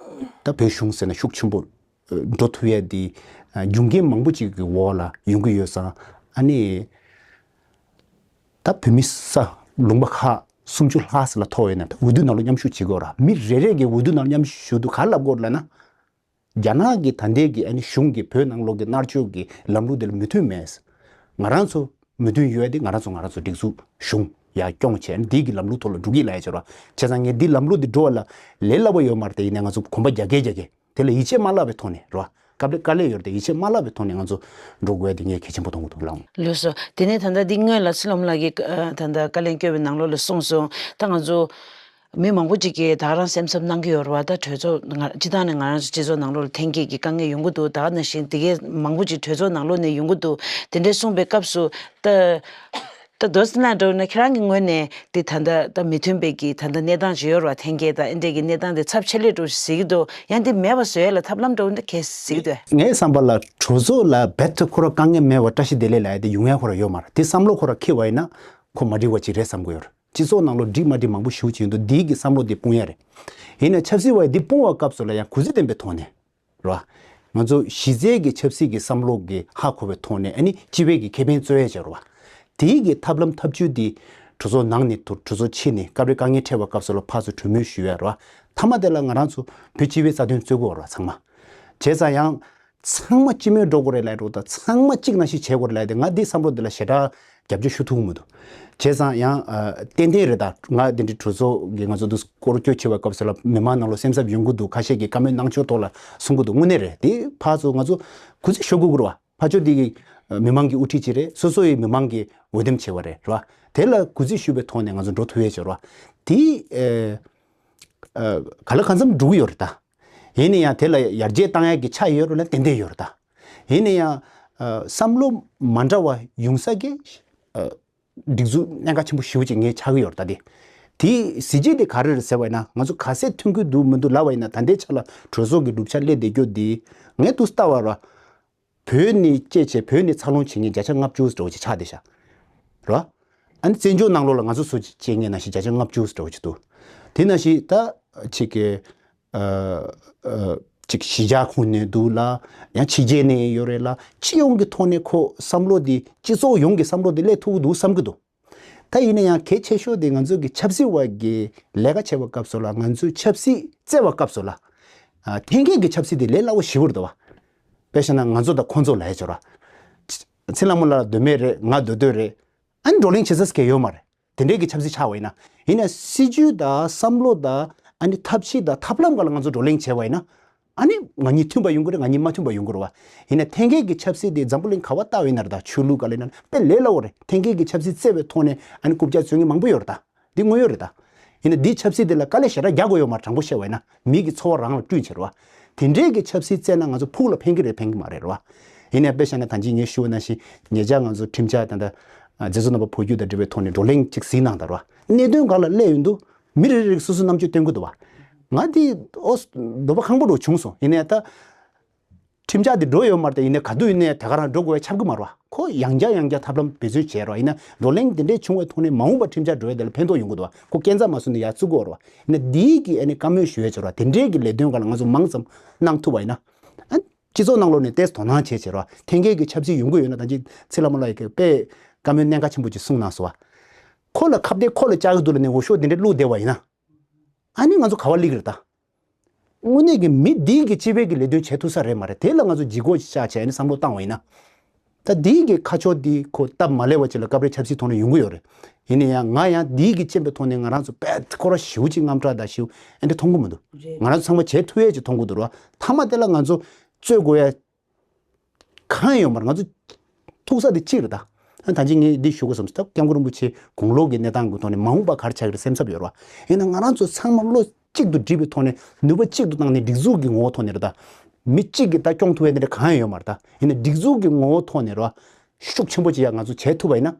ད་བོད་གཞུང་ཟེར་ན་ཤུགས་ཆེན་པོ་འགྲོ་ཐུབ་ཡས་དེ་རྒྱུ་རྐྱེན་མང་པོ་ཅིག་གི་འོག་ལ་ཡོང་གི་ཡོད་ཙང་། ཨ་ནི་ད་བོད་མི་ས་ལུང་པ་ཁག་སུམ་ཅུ་ལྷག་ཙམ་ལ་ཐོར་ཡོད་ན། ད་འོས་བསྡུ་ནང་ལོགས་མཉམ་ཞུགས་བྱེད་དགོས་ར། མི་རེ་རེ་གིས་འོས་བསྡུ་ནང་མཉམ་ཞུགས་དུས་ག་རེ་ལབ་དགོས་རེད་ལབ་ན། རྒྱ་ནག་གི་ད་ལྟའི་གི་ཨ་ནི་གཞུང་གི་བོད་ནང་ལོགས་ཀྱི་མནར་གཅོད་ཀྱི་ལམ་ལུགས་དེ་ལ་མོས་མཐུན་མེད། ང་རང་ཚོ་མོས་མཐུན་ཡོད་དེ། ང་རང་ཚོ་ང་རང་ཚོ་སྒྲིག་འཛུགས་གཞུང་ཡར་སྐྱོང་བྱས། ཨ་ནི་འདི་གི་ལམ་ལུགས་ཐོག་ལ་འགྲོ་གི་ལབ་ཡ་བྱས་ར། བྱས་ཙང་ངས་འདི་ལམ་ལུགས་འདི་འགྲོ་བ་ལ་ལས་སླ་པོ་ཡོད་མ་རེད། དེ་ཡིན་ནའི་ང་ཚོ་གོམ་པ་རྒྱག་གེ་རྒྱག་གེ། དེ་ལ་ཡིད་ཆེས་མ་བརླག་པའི་ཐོག་ནས་རེད་བ། སྐབས་རེ་དཀའ་ལས་ཡོད་རེད་དེ། ཡིད་ཆེས་མ་བརླག་པའི་ཐོག་ནས་ང་ཚོ་འགྲོ་དགོས་ཡ་དེ་ངས་གལ་ཆེན་པོ་མཐོང་གི་འདུག་ལགས། ལགས་སོ། དེ་ནས་ད་ལྟ་འདི་སྔོན་ལ་ཚུལ་ལམ་ལགས་ཀྱིས་ཨ་ད་ལྟ་བཀའ་ལན་བསྐྱོན་པའི་ནང་ལོགས་ལ་གསུངས་སོང་། ད་ང་ཚོ་མི་མང་པོ་ཅིག་གིས་ད་ག་རང་སེམས་འཚབ་གནང་གི་ཡོད་རེད་བ། ད་གྲོས་ཚོགས་ནང་སྤྱིར་བཏང་ནས་ང་རང་ཚོ་སྤྱི་ཚོགས་ནང་ལོགས་ལ་འཐེན་འཁྱེར་གྱི་དཀའ་ངལ་ཡོང་གི་འདུག་ད་ག་ནང་བཞིན་དེ་གའི་མང་པོ་ཅིག་གྲོས་ཚོགས་ནང་ལོགས་ནས་ཡོང་གི་འདུག་དེ་འདྲའི་གསུངས་པའི་སྐབས་སུ་ད། ད་མདོ་ཙམ་ལ་འགྲོ་ན་ཁྱེད་རང་གི་ངོས་ནས་འདི་ད་ལྟ་ད་མི་མཐུན་པའི་གི་ད་ལྟ་གནས་སྟངས་ཅིག་ཡོད་རེད་བ། འཐེན་འཁྱེར་དང་ཨེ་འདྲས་ཀྱི་གནས་སྟངས་དེ་ཚབས་ཆེ་ལོས་འགྲོ་ཟེར་གྱི་འདུག་ཡང་འདི་མེད་པ་བཟོ་ཡ་ལ་ཐབས་ལམ་འདྲ་བོ་འདི་གས་ཟེར་གྱི་འདུག་ངའི་བསམ་པ་ལ་གྲོས་ཚོགས་ལ་རྦད་དེ་ཁོ་རང་དཀའ་ངལ་མེད་པ་བཀྲ་ཤིས་བདེ་ལེགས་ལབ་ཡ་དེ་ཡོང་ཡ་ཁོ་རང་ཡོད་མ་རེད། དེ་བསམ་བློ་ཁོ་རང་འཁྱེར་བ་ཡིན་ན་ཁོ་མ་འགྲིག་པ་ཅིག་རེད་བསམ་གྱི་ཡོད་རེད། སྤྱི་ཚོགས་ནང་ལོགས་འགྲིག་མ་འགྲིག་མང་པོ་ཞེ་པོ་ཅིག་ཡོང་དུས་འདི་གི་བསམ་བློ་དེ་སྤུངས་ཡ་རེད། ཡིན་ན་ཆབ་སྲིད་པ་ཡིས་འདི་སྤུངས་པའི་སྐབས་སུ་ལ་ཡང་གུས་བརྩི་ལྡན་པའི་ཐོག་ནས། རེད་བ། ང་ཚོ་གཞི་རྩའི་གི་ཆབ་སྲིད་ཀྱི་བསམ་བློ་གི་ཧ་གོ་བའི་ཐོག་ནས་ཨ་ནི་སྤྱི་པའི་གི་ཁེ་ཕན་རྩོད་ཡས་བྱས་རེད་བ། དེའི་གི་ཐབས་ལམ་ཐབས་ཇུས་དེ་གྲོས་ཚོགས་ནང་ནས་དུ་གྲོས་ཚོགས་ཕྱི་ནས་སྐབས་རེ་དཀའ་ངལ་འཕྲད་པའི་སྐབས་སུ་ལ་ཕར་ཚུར་གྲོས་མོལ་ཞུ་ཡས་རེད་བ། མཐའ་མ་དེ་ལ་ང་རང་ཚོ་བོད་སྤྱི་པའི་རྩ་དོན་རྩོད་དགོས་རེད་བ་ཚང་མ། བྱས་ཙང་ཡང་། ཚང་མ་སྤྱི་མོས་འགྲོ་དགོས་རེད་ལབ་འགྲོ་དང་ཚང་མ་གཅིག་ནང་བཞིན་བྱེད་དགོས་རེད་ལབ་དེ་ང་འདི་བསམ་བློ་འདི་ལ་ཞེ་དྲག་རྒྱབ་སྐྱོར་ཞུ་ཐུབ་ཀྱི་མི་འདུག་བྱས་ཙང་ཡང་ཨ་ཏན་ཏན་རེད། ད་ང་འདི་འདྲའི་གྲོས་ཚོགས་ཀྱི་ང་ཚོ་འདི་སྐོར་སྐྱོད་བྱེད་པའི་སྐབས་སུ་ལ་མི་མང་ནང་ལོགས་སེམས་འཚབ་ཡོང་གི་འདུག་ཁ་ཤས་ཀྱིས་བཀའ་མོལ་གནང་ཕྱོགས་ཐོག་ལ་གསུང་གི་འདུག་དངོས་གནས་རེད། དེ་ཕར་ཚུར་ང་ཚོ་གུས་བརྩི་ཞུ་དགོས་ཀྱི་རེད་བ། ཕར་ཕྱོགས་འདི་གི་ཨ་མི་མང་གི་དབུ་ཁྲིད་ཅིག་རེད། སོ་སོ་ཡི་མི་མང་གི་འོས་འདེམས་བྱས་པ་རེད། རེད་བ། དེ་ལ་གུས་བརྩི་ཞུ་བའི་ཐོག་ནས་ང་ཚོ་འགྲོ་ཐུབ་ཡས་ཅིག་རེད་བ། དེ་ཨ་ཨ་ག་ལ་གང་འཚམ་འགྲོ་གི་ཡོད་རེད་ད། ཡིན་ན་ཡང་དེ་ལ་ཡར་རྒྱས་བཏང་ཡག་གི་ཆ་ཡོད་རེད་ལ་ཏན་ཏན་ཡོད་རེད་ད། ཡིན་ན་ཡང་ཨ་བསམ་བློ་མ་འདྲ་བ་ཡོང་ས་གི་ཨ་སྒྲིག་འཛུགས་གནད་འགག་ཆེན་པོ་ཞེ་པོ་ཅིག་ངས་ཆགས་ཀྱི་ཡོད་རེད་ད། དེ་དེའི་གཟི་བརྗིད་དེ་ག་རེ་རེད་ཟེར་བ་ཡིན་ན། ང་ཚོ་ག་ཚད་མཐུན་གྱི་འདུག་མི་འདུག་ལབ་པ་ཡིན་ན་ད་ལྟའི་ཆ་ལ་གྲོས་ཚོགས་ཀྱི་གྲུབ་ཆ་སླེབས་བསྡད་རྒྱུ་དེ་ངས་འདུག་ལྟ་བ་ར། བོད་ནས་སྐྱེས་བྱས་བོད་ནས་འཚར་ལོངས་བྱེད་མཁན་བརྒྱ་ཆ་ལྔ་བཅུ་འདྲ་བོ་ཅིག་ཆགས་བསྡད་ཤག་རེད་བ། ཨ་ནི་བཙན་བྱོལ་ནང་ལོགས་ལ་ང་ཚོ་ཚོ་སྐྱེས་མཁན་ནང་བཞིན་བརྒྱ་ཆ་ལྔ་བཅུ་འདྲ་བོ་ཅིག་འདུག་དེ་ནང་བཞིན་ད་ཅིག་གི་ཨ་ཨ་ཅིག་གཞིས་ཆགས་ཁོངས་ནས་འདུག་ལ། ཡང་ཕྱི་རྒྱལ་ནས་ཡོད་རེད་ལ། སྤྱི་ཡོངས་ཀྱི་ཐོག་ནས་ཁོ་བསམ་བློ་འདི་སྤྱི་ཚོགས་ཡོངས་ཀྱི་བསམ་བློ་འདི་སླེབས་ཐུབ་ཀྱི་འདུག་བསམ་གྱི་འདུག་ད་ཡིན་ན་ཡང་གལ་ཆེ་ཤོས་དེ་ང་ཚོ་གི་ཆབ་སྲིད་པ་གི་ལས་ཀ་བྱེད་པའི་སྐབས་སུ་ལ། ང་ཚོའི་ཆབ་སྲིད་རྩེ་བའི་སྐབས་སུ་ལ་ཨ་འཐེན་འཁྱེར་གྱི་ཆབ་སྲིད་དེ་ལས་སླ་པོ་ཞེ་པོ་རེད་བ། དཔེ་བཞག་ན་ང་ཚོ་དང་ཁོང་ཚོ་ལབ་ཡ་ཅིག་ཡོད་ར། ཚེ་ལྷ་མོ་ལགས་འདོད་མེད་རེད། ང་འདོད་འདོད་རེད། ཨ་ནི་བགྲོ་གླེང་བྱེད་ས་གང་ཡང་ཡོད་མ་རེད། དེ་འདྲའི་གི་ཆབ་སྲིད་ཆགས་པ་ཡིན་ན། ཡིན་ན་སྲིད་ཇུས་དང་བསམ་བློ་དང་ཨ་ནི་ཐབས་ཤེས་དང་ཐབས་ལམ་སྒང་ལ་ང་ཚོ་བགྲོ་གླེང་བྱས་པ་ཡིན་ན། ཨ་ནི་ང་གཉིས་མཐུན་པ་ཡོང་གི་རེད། ང་གཉིས་མ་མཐུན་པ་ཡོང་གི་རེད་བ། ཡིན་ན་འཐེན་འཁྱེར་གྱི་ཆབ་སྲིད་དེ་འཛམ་བུ་གླིང་ག་པར་ལྟ་བ་ཡིན་ན་རེད་ད། ཆོས་ལུགས་སྒང་ལ་ཡིན་ན་དཔེ་ལས་སླ་པོ་རེད། འཐེན་འཁྱེར་གྱི་ཆབ་སྲིད་བརྩེ་བའི་ཐོག་ནས་ཨ་ནི་རྐུབ་བཀྱག་རྩོད་མཁན་མང་པོ་ཡོད་རེད་ད། འདི་དངོས་ཡོད་རེད་ད། ཡིན་ན་འདིའི་ཆབ་སྲིད་དེ་ལ་དཀའ་ལས་ཞེ་དྲག་རྒྱག་དགོས་ཡོད་མ་རེད། དྲང་པོ་བཤད་པ་ཡིན་ན་མི་གི་འཚོ་བ་རང་ལ་བསྐྲུན་བྱེད་རེད་བ། དེ་འདྲའི་གི་ཆབ་སྲིད་བརྩེས་ན་ང་ཚོ་ཕུགས་ལ་ཕན་གྱི་རེད་ཕན་གྱི་མ་རེད་རེད་བ། ཡིན་ནའི་དཔེ་བཞག་ན་ད་གིན་ངས་ཞུས་པ་ནང་བཞིན་ཉེ་ཆར་ང་ཚོ་ཁྲིམས་འཆར་དང་། ད་མཛད་གཙོ་རྣམ་པ་འཕོ་འགྱུར་དང་འབྲེལ་བའི་ཐོག་ནས་བགྲོ་གླེང་ཅིག་གཟིགས་གནང་དང་རེད་བ། གནད་དོན་གང་ལ་སླེབས་ཡོང་དུས་མི་རེ་རེས་སོ་སོའི་རྣམ་དཔྱོད་སྟོན་གྱི་འདུག་བ། ང་འདི་ཨོ་འདོད་པ་ཁེངས་པོ་འདྲ་བྱུང་སོང་། ཡིན་ནའི་ད། ཁྲིམས་འཆར་དེ་འགྲོ་ཡོད་མ་རེད་དེ། ཡིན་ནའི་ག་དུས་ཡིན་ནའི་དེ་ག་རང་འགྲོ་དགོས་པ་ཆགས་ཀྱི་མ་རེད་བ། ཁོ་ཡང་བསྐྱར་ཡང་བསྐྱར་ཐབས་ལམ་འབད་བརྩོན་བྱས་རེད་བ། ཡིན་ན་བགྲོ་གླེང་དེ་འདྲས་བྱུང་བའི་ཐོག་ནས་མ་འོངས་པ་ཁྲིམས་འཆར་འགྲོ་ཡ་དེ་ལ་ཕན་ཐོགས་ཡོང་གི་འདུག་བ། ཁོ་སྐས་འཛེག་མ་བཟོ་ནས་ཡར་བཙུགས་དགོས་རེད་བ། ཡིན་ན་འདིའི་གི་ཨ་ནི་བཀའ་མོལ་ཞུ་ཡ་བྱས་རེད་བ། དེ་འདྲས་ཀྱི་ལས་དོན་སྒང་ལ་ང་ཚོ་མང་ཙམ་གནང་ཐུབ་པ་ཡིན་ན། ཨ་སྤྱི་ཚོགས་ནང་ལོགས་ནས་ཏོག་ཙམ་དོ་སྣང་བྱས་བྱས་རེད་བ། འཐེན་འཁྱེར་གྱི་ཆབ་སྲིད་ཡོང་གི་ཡོད་ན། ད་ཅིག་ཚེ་ལྷ་མོ་ལགས་ཀྱིས་དཔེ་བཀའ་མོལ་གནད་འགག་ཆེན་པོ་ཅིག་གསུངས་གནང་སོང་བ། ཁོ་ལ་ཁ་གཏད་ཁོ་ལ་བཅག་གི་འདུག་ལབ་ནས་འོས་ཤོག་དེ་འདྲས་བླུགས་བསྡད་པ་ཡིན་ན། ཨ་ནི་ང་ཚོ་ག་པར་སླེབས་ཀྱི་རེད་ད། དངོས་གནས་ཀྱི་མི་འདིས་ཀྱི་སྤྱི་པའི་གི་ལས་དོན་བྱེད་ཐུབ་ས་རེད་མ་རེད། དེ་ལ་ང་ཚོ་ལྗིད་ཁོག་ཅིག་བཞག་བྱས་ནས་བསམ་བློ་བཏང་བ་ཡིན་ན། ད་འདིའི་གི་ཁ་ཕྱོགས་འདི་ཁོ་སྟབས་མ་ལེགས་པ་ཅིག་ལ་སྐབས་རེ་ཆབ་སྲིད་ཐོག་ནས་ཡོང་གི་ཡོད་རེད། ཡིན་ན་ཡང་ང་ཡང་འདིའི་གི་རྐྱེན་པའི་ཐོག་ནས་ང་རང་ཚོ་དཔེ་ཁོ་རང་ཞེ་པོ་ཅིག་དངངས་སྐྲག་དང་ཞེ་པོ་ཨེ་འདྲ་མཐོང་གི་མི་འདུག་རེད། ང་རང་ཚོ་ཚང་མ་བྱེད་ཐུབ་ཡས་ཅིག་མཐོང་གི་འདུག་ར། མཐའ་མ་དེ་ལ་ང་ཚོ་རྩོད་དགོས་ཡ་གང་ཡང་ཡོད་མ་རེད། ང་ཚོ་ཐུག་ས་དེ་གཅིག་རེད་ད། ཨ་ད་ཅི་ངས་འདི་ཞུ་དགོས་བསམ་སོང་། ད་སྐྱབས་མགོན་རིན་པོ་ཆེ་དགུང་ལོ་གི་གནས་སྟངས་ཀྱི་ཐོག་ནས་མ་འོངས་པ་ག་རེ་ཆགས་ཀྱི་རེད་སེམས་འཚབ་ཡོད་རེད་བ། ཡིན་ན་ང་རང་ཚོ་ཚང་མ་བློ་གཅིག་ཏུ་བསྒྲིལ་བའི་ཐོག་ནས་ནུས་པ་གཅིག་ཏུ་བཏང་ནས་སྒྲིག་འཛུགས་ཀྱི་ངོ་བོ་ཐོག་ནས་རེད་ད། མི་གཅིག་གིས་ད་སྐྱོང་ཐུབ་ཡ་དེ་འདྲ་གང་ཡང་ཡོད་མ་རེད་ད། ཡིན་ན་སྒྲིག་འཛུགས་ཀྱི་ངོ་བོ་ཐོག་ནས་རེད་བ། ཤུགས་ཆེན་པོ་ཅིག་ཡ་ང་ཚོ་བྱས་ཐུབ་པ་ཡིན་ན།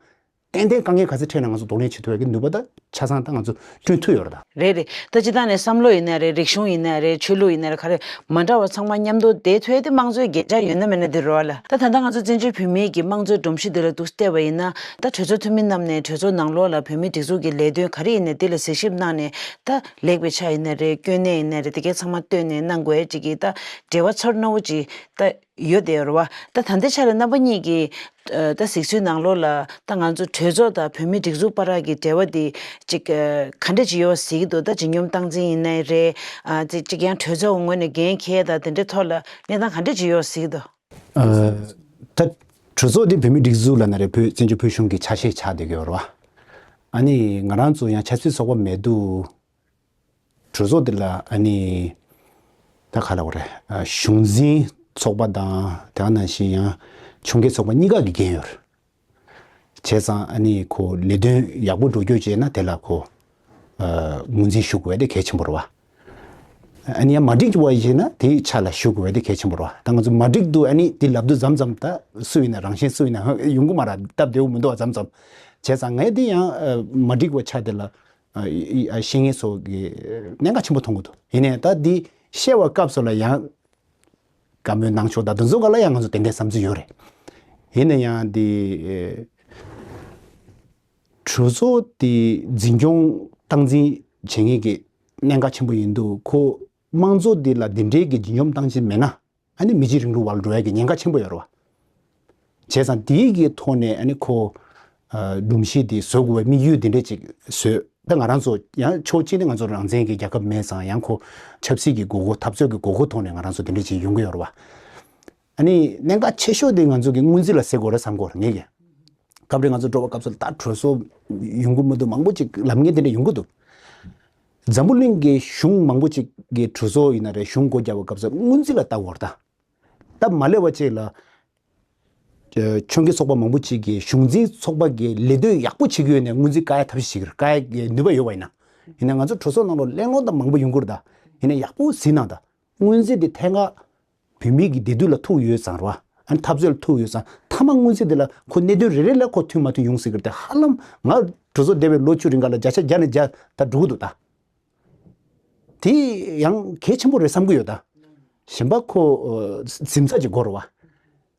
ཏན་ཏན་དཀའ་ངལ་ག་ཚོད་འཕྲད་ན་ང་ཚོ་གདོང་ལེན་བྱེད་ཐུབ་ཡ་གི་ནུས་པ་ད་ ཆ་ཚང་ད་ང་ཚོ་བསྐྲུན་ཐུབ་ཡོད་རེད་ད། རེད་རེད། ད་སྤྱིར་བཏང་ནས་བསམ་བློ་ཡིན་ན་རེད། རིག་གཞུང་ཡིན་ན་རེད། ཆོས་ལུགས་ཡིན་ན་རེད། ག་རེ་མ་འདྲ་བ་ཚང་མ་མཉམ་དུ་བསྡད་ཐུབ་ཡ་དེ་དམངས་གཙོའི་བརྒྱ་ཆ་ཡོད་ན་མེད་ན་དེ་རེད་བ་ལ། ད་ད་ལྟ་ང་ཚོ་བཙན་བྱོལ་བོད་མིའི་གི་དམངས་གཙོའི་སྒྲོམ་གཞི་འདི་ལ་འདུག་བལྟས་པ་ཡིན་ན། ད་གྲོས་ཚོགས་འཐུས་མི་རྣམས་ནས་གྲོས་ཚོགས་ནང་ལོགས་ལ་བོད་མིའི་སྒྲིག་འཛུགས་ཀྱི་ལས་དོན་ག་རེ་ཡིན་ནའི་དེ་ལ་གཟིགས་ཞིབ་གནང་ནས། ད་ལེགས་པའི་ཆ་ཡིན་ན་རེད། སྐྱོན་གནད་ཡིན་ན་རེད། དེ་གའི་ཚང་མ་བཏོན་ནས་གནང་དགོས་ཡ་ཅིག་གི་ད་འབྲེལ་བ་ཚོར་སྣང་བོ་ཅིག་ད་ཡོད་དེ་རེད་བ། ད་ད་ལྟའི་ཆ་ལ་རྣམ་པ་གཉིས་ཀྱིས་ཨ་ད་གཟིགས་ཚུལ་ནང་ལོགས་ལ་ད་ང་ཚོ་གྲོས་ཚོགས་དང་བོད་མིའི་སྒྲིག་འཛུགས་བར་གྱི་འབྲེལ་བ་དེ་ཅིག་ཨ་ག་འདྲ་ཅིག་ཡོད་གཟིགས་འདུག་ད་ཇི་སྙོམས་སྟངས་འཛིན་ཡིན་ནའི་རེད། ཨ་ཅིག་ཅིག་ཡང་གྲོས་ཚོགས་ངོས་ནས་འགན་འཁྱེར་དང་དེ་འདྲའི་ཐོག་ལ་གནས་སྟངས་ག་འདྲ་ཅིག་ཡོད་གཟིགས་འདུག་ཨ་ད་གྲོས་ཚོགས་འདི་བོད་མིའི་སྒྲིག་འཛུགས་ལབ་ན་རེད། བོད་བཙན་བྱོལ་བོད་གཞུང་གི་ཆ་ཤས་ཆགས་བསྡད་ཀྱི་ཡོད་རེད་བ། ཨ་ནི་ང་རང་ཚོ་ཡང་ཆབ་སྲིད་ཚོགས་པ་མེད་དུས། གྲོས་ཚོགས་འདི་ལ་ཨ་ནི་ད་ག་ལབ་དགོས་རེད། ཨ་གཞུང་འཛིན་ཚོགས་པ་དང་དེ་ནང་བཞིན་ཡང་ཕྱོགས་འགལ་ཚོགས་པ་གཉིས་ཀ་གི་འགན་ཡོད་རེད། བྱས་ཙང་ཨ་ནི་ཁོ་ལས་དོན་ཡག་པོ་འགྲོ་རྒྱུ་བྱས་ན་དེ་ལ་ཁོ་ཨ་ངོས་འཛིན་ཞུ་དགོས་དེ་གལ་ཆེན་པོ་རེད་བ། ཨ་ནི་ཡང་མ་འགྲིག་པ་བྱས་ན་དེའི་ཆ་ལ་ཞུ་དགོས་དེ་གལ་ཆེན་པོ་རེད་བ། ད་ང་ཚོ་མ་འགྲིག་འདུག་ཨ་ནི་དེ་ལབ་དུས་མཚམས་མཚམས་ད་སུ་ཡིན་ན་རང་བཞིན་སུ་ཡིན་ན་ཡོང་གི་མ་རེད། སྟབས་བདེ་བོ་མི་འདུག་བ་མཚམས་མཚམས། བྱས་ཙང་ངས་དེ་ཡང་ཨ་མ་འགྲིག་པ་ཆ་དེ་ལ། ཨ་ཡ་ཡ་བཤད་མཁན་ཚོ་གི་གནད་འགག་ཆེན་པོ་མཐོང་གི་འདུག་ཡིན་ནའི་ད་འདི་བཤད་པའི་སྐབས་སུ་ལ་ཡང་བཀའ་མོལ་གནང་ཕྱོགས་དང་དེ་ཚོ་ག་ལ་ཡང་ང་ཚོ་ཏན་ཏན་བསམ་ཚུལ་ཡོད་རེད། ཡིན་ན་ཡང་འདི་ཨེ་གྲོས་ཚོགས་འདི་འཛིན་སྐྱོང་སྟངས་འཛིན་བྱེད་མཁན་གྱི་གནད་འགག་ཆེན་པོ་ཡིན་དུས། ཁོ་དམངས་གཙོ་འདི་ལ་འདི་འདྲའི་གི་འཛིན་སྐྱོང་སྟངས་འཛིན་མེད་ན། ཨ་ནི་མི་གཅིག་རིང་ལུགས་བར་འགྲོ་ཡ་གི་ཉེན་ཁ་ཆེན་པོ་ཡོད་རེད་བ། བྱས་ཙང་དེའི་གི་ཐོག་ནས་ཨ་ནི་ཁོ་ཨ་སྒྲོམ་གཞི་དེ་བཟོ་དགོས་པའི་དམིགས་ཡུལ་དེ་འདྲ་ཅིག་བཟོས། ད་ང་རང་ཚོ་ཡང་ཕྱོགས་གཅིག་ནས་ང་ཚོ་རང་བཙན་གྱི་རྒྱལ་ཁབ་མེད་ཙང་ཡང་ཁོ་ཆབ་སྲིད་ཀྱི་དགོས་མཁོ། འཐབ་རྩོད་ཀྱི་དགོས་མཁོ་ཐོག་ནས་ང་རང་ཚོ་དེ་འདྲ་ཅིག་ཡོང་གི་ཡོད་རེད་བ། ཨ་ནི་གནད་འགག་ཆེ་ཤོས་དེ་ང་ཚོ་གི་སྔོན་རྩིས་ལ་ཟེར་དགོས་རེད་བསམ་གྱི་ཡོད་རེད་ངས་ཀྱང་། སྐབས་རེ་ང་ཚོ་འགྲོ་བ་སྐབས་སུ་ད་གྲོས་ཚོགས་ཡོང་གི་མི་འདུག་མང་པོ་ཅིག་ལབ་མཁན་དེ་འདྲ་ཡོང་གི་འདུག་འཛམ་བུ་གླིང་གི་གཞུང་མང་པོ་ཅིག་གི་གྲོས་ཚོགས་ཡིན་ན་རེད། གཞུང་སྒོ་རྒྱག་པའི་སྐབས་སུ་སྔོན་རྩིས་ལ་ལྟ་དགོས་རེད་ད། སྟབས་མ་ལེགས་པ་ཅིག་ལ། ཨ་ཕྱོགས་འགལ་ཚོགས་པ་མང་པོ་ཅིག་གིས་གཞུང་འཛིན་ཚོགས་པ་གི་ལས་དོན་ཡག་པོ་བྱེད་ཀྱི་ཡོད་ནའི་སྔོན་རྩིས་བཀག་ཡ་ཐབས་ཤེས་བྱེད་ཀྱི་རེད། བཀག་ཡ་གི་ནུས་པ་ཡོད་པ་ཡིན་ན། ཡིན་ནའི་ང་ཚོ་གྲོས་ཚོགས་ནང་ལོགས་གླེང་སློང་ད་མང་པོ་ཡོང་གི་རེད་ད། ཡིན་ནའི་ཡག་པོ་གཟིགས་གནང་ད། སྔོན་རྩིས་དེ་ཐད་ཀར་བོད་མི་གི་བདེ་སྡུག་ལ་ཐུག་ཡོད་ཙང་རེད་བ། ཨ་ནི་འཐབ་རྩོད་ལ་ཐུག་ཡོད་ཙང་མཐའ་མ་སྔོན་རྩིས་དེ་ལ་ཁོ་གནད་དོན་རེ་རེ་ལ་ཁོ་མཐུན་མ་མཐུན་ཡོང་སྲིད་ཀྱི་རེད་དེ། ཧ་ལམ་ང་གྲོས་ཚོགས་བསྡད་པའི་ལོ་བཅུ་རིང་ག་ལ་བརྒྱ་ཆ་བརྒྱ་ནས་བརྒྱ་ད་འགྲོ་གི་འདུག་ད། དེ་ཡང་གལ་ཆེན་པོ་རེད་བསམ་གྱི་ཡོད་ད། གཞན་པ་ཁོ་ཨ་འཛིན་ས་ཅིག་དགོས་རེད་བ།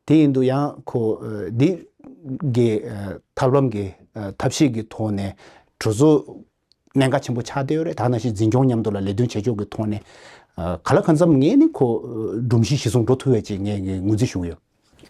དེ་ཡིན་དུས་ཡང་ཁོ་ཨ་འདི་གི་ཨ་ཐབས་ལམ་གྱི་ཨ་ཐབས་ཤེས་ཀྱི་ཐོག་ནས་གྲོས་ཚོགས་གནད་འགག་ཆེན་པོ་ཆགས་བསྡད་ཡོད་རེད། ད་ནང་བཞིན་འཛིན་སྐྱོང་མཉམ་དུ་ལ་ལས་དོན་བྱེད་ཕྱོགས་ཀྱི་ཐོག་ནས་ཨ་གང་ལ་གང་འཚམ་ངས་ནི་ཁོ་ཨ་སྒྲོམ་གཞི་གཞིར་བཟུང་འགྲོ་ཐུབ་ཡ་ཅིག་ངས་ངས་ངོས་འཛིན་ཞུ་གི་ཡོད།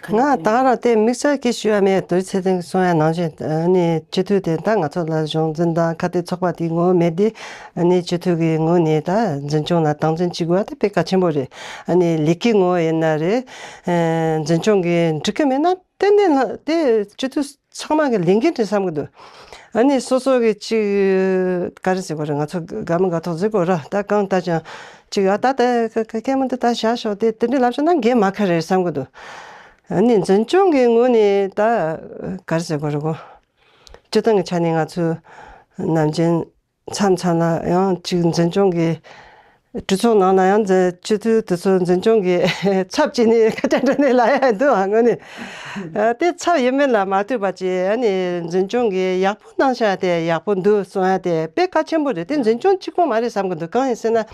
ང་ད་ག་རང་དེ་དམིགས་བསལ་གྱི་ཞུ་ཡ་མེད། དུས་ཚེ་ཐེངས་གསུང་ཡ་ནང་བཞིན་ཨ་ནི་སྤྱི་འཐུས་དེ་ད་ང་ཚོ་ལ་གཞུང་འཛིན་དང་ཁ་གཏད་ཚོགས་པ་དེའི་ངོ་བོ་མེད་དེ། ཨ་ནི་སྤྱི་འཐུས་ཀྱི་ངོས་ནས་ད་འཛིན་སྐྱོང་ལ་སྟངས་འཛིན་བྱེད་དགོས་པ་དེ་དཔེ་གལ་ཆེན་པོ་རེད། ཨ་ནི་ལས་ཀའི་ངོ་བོ་ཡིན་ན་རེད། ཨ་འཛིན་སྐྱོང་གི་འགྲིག་གི་མེད་ན་ཏན་ཏན་ལ་དེ་སྤྱི་འཐུས་ཚང་མ་གི་ལས་འགན་རེད་བསམ་གི་འདུག་ཨ་ནི་སོ་སོ་གི་ཅིག་ག་རེ་ཟེར་དགོས་རེད། ང་ཚོ་དགའ་མི་དགའ་ཐོག་ཟེར་དགོས་ར། ད་གང་ལྟར་ཀྱང་ཅིག་ཨ་ད་ད་ག་ག་མི་འདུག་ད་བཞག་ཤོག་དེ་དེ་འདྲ་ལབ་ཤོག་ན་འགན་མ་ཁུར་རེད་བསམ་གི་འདུག་ཨ་ནི་འཛིན་སྐྱོང་གི་ངོས་ནས་ད་ག་རེ་ཟེར་དགོས་རེད་གོ། སྤྱི་བཏང་གི་ཆ་ནས་ང་ཚོ་ནམ་རྒྱུན་མཚམས་མཚམས་ལ་ཡང་ཅིག་འཛིན་སྐྱོང་གི་གྲོས་ཚོགས་ནང་ལ་ཡང་འཛིན་སྤྱི་འཐུས་དེ་ཚོ་འཛིན་སྐྱོང་གི་ཚབ་བྱས་ནས་ཁ་བྲལ་འགྲོ་ནས་ལབ་ཡ་འདུག་ཨ་ངོས་ནས། ཨ་དེ་ཚབ་ཡིན་མིན་ལ་མ་ལྟོས་པ་བྱས། ཨ་ནི་འཛིན་སྐྱོང་གི་ཡག་པོ་གནང་བཞག་དེ་ཡག་པོ་འདུག་གསུང་ཡ་དེ་དཔེ་གལ་ཆེན་པོ་རེད། དེ་འཛིན་སྐྱོང་གཅིག་པོ་མ་རེད་བསམ་གི་འདུག་གང་ཡིན་ཟེར་ན།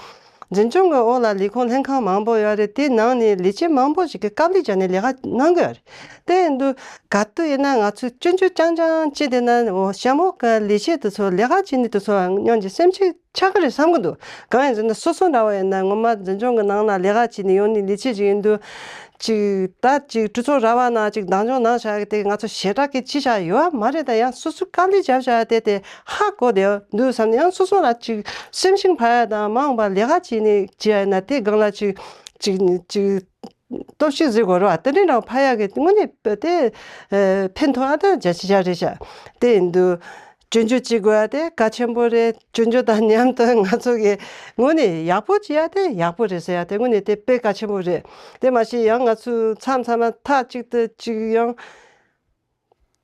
འཛིན་སྐྱོང་གི་འོག་ལ་ལས་ཁུངས་ལྷན་ཁང་མང་པོ་ཡོད་རེད། དེའི་ནང་ནས་ལས་བྱེད་མང་པོ་ཞིག་གིས་དཀའ་ལས་བརྒྱབ་ནས་ལས་ཀ་གནང་གི་ཡོད་རེད། དེ་ཡིན་དུས་ག་དུས་ཡིན་ན་ང་ཚོས་སྐྱོན་བརྗོད་རྐྱང་རྐྱང་བྱས་བསྡད་ན། འོ་ཞྭ་མོ་གི་ལས་བྱེད་དེ་ཚོ་ལས་ཀ་བྱེད་ནི་དེ་ཚོ་སྙིང་རྗེ་སེམས་ཤིག་ཆགས་ཀྱི་རེད་བསམ་གྱི་འདུག་གང་ཡིན་ཟེར་ན་སོ་སོ་འདྲ་བོ་ཡིན་ན་ངོ་མ་འཛིན་སྐྱོང་གི་ནང་ན་ལས་ཀ་བྱེད་ནི་ཡོང་ནི་ལས་བྱེད་ཅིག་ཡིན་དུས། ཅིག་ད་ཅིག་གྲོས་ཚོགས་ར་བ་ན་ཅིག་བདག་སྐྱོང་གནང་བཞག་གི་དེ་ང་ཚོ་ཞེ་དྲག་གི་བྱས་བཞག་ཡོད་མ་རེད། ད་ཡང་སོ་སོ་དཀའ་ལས་བརྒྱབ་བཞག་དེ་དེ་ཧ་གོ་བསྡད་འདུག་བསམ་ནས་ཡང་སོ་སོ་ལ་ཅིག་སེམས་ཤིང་ཕར་ཡ་དང་མ་འོངས་པ་ལས་ཀ་བྱེད་ནི་བྱེད་ཡ་ཡིན་ན་དེ་སྒང་ལ་ཅིག་ཅིག་ཅིག་སྟོབས་ཤུགས་ཟེར་དགོས་རེད་བ། དེ་འདྲའི་རང་ཕར་ཡ་གི་དངོས་གནས་དེ་ཕན་ཐོགས་ཨ་ད་བརྒྱ་ཆ་བརྒྱ་རེད་ཤག་དེ་ཡིན་དུས། སྐྱོན་བརྗོད་བྱེད་དགོས་ཡ་དེ་གལ་ཆེན་པོ་རེད། སྐྱོན་བརྗོད་དང་མཉམ་དུ་ང་ཚོ་གི་ངོས་ནས་ཡག་པོ་བྱེད་ཡ་དེ་ཡག་པོ་རེད་ཟེར་ཡ་དེ་དངོས་གནས་དེ་དཔེ་གལ་ཆེན་པོ་རེད། དེ་མ་ཟད་ཡང་ང་ཚོས་མཚམས་མཚམས་མཐའ་གཅིག་ཏུ་ཅིག་ཡང་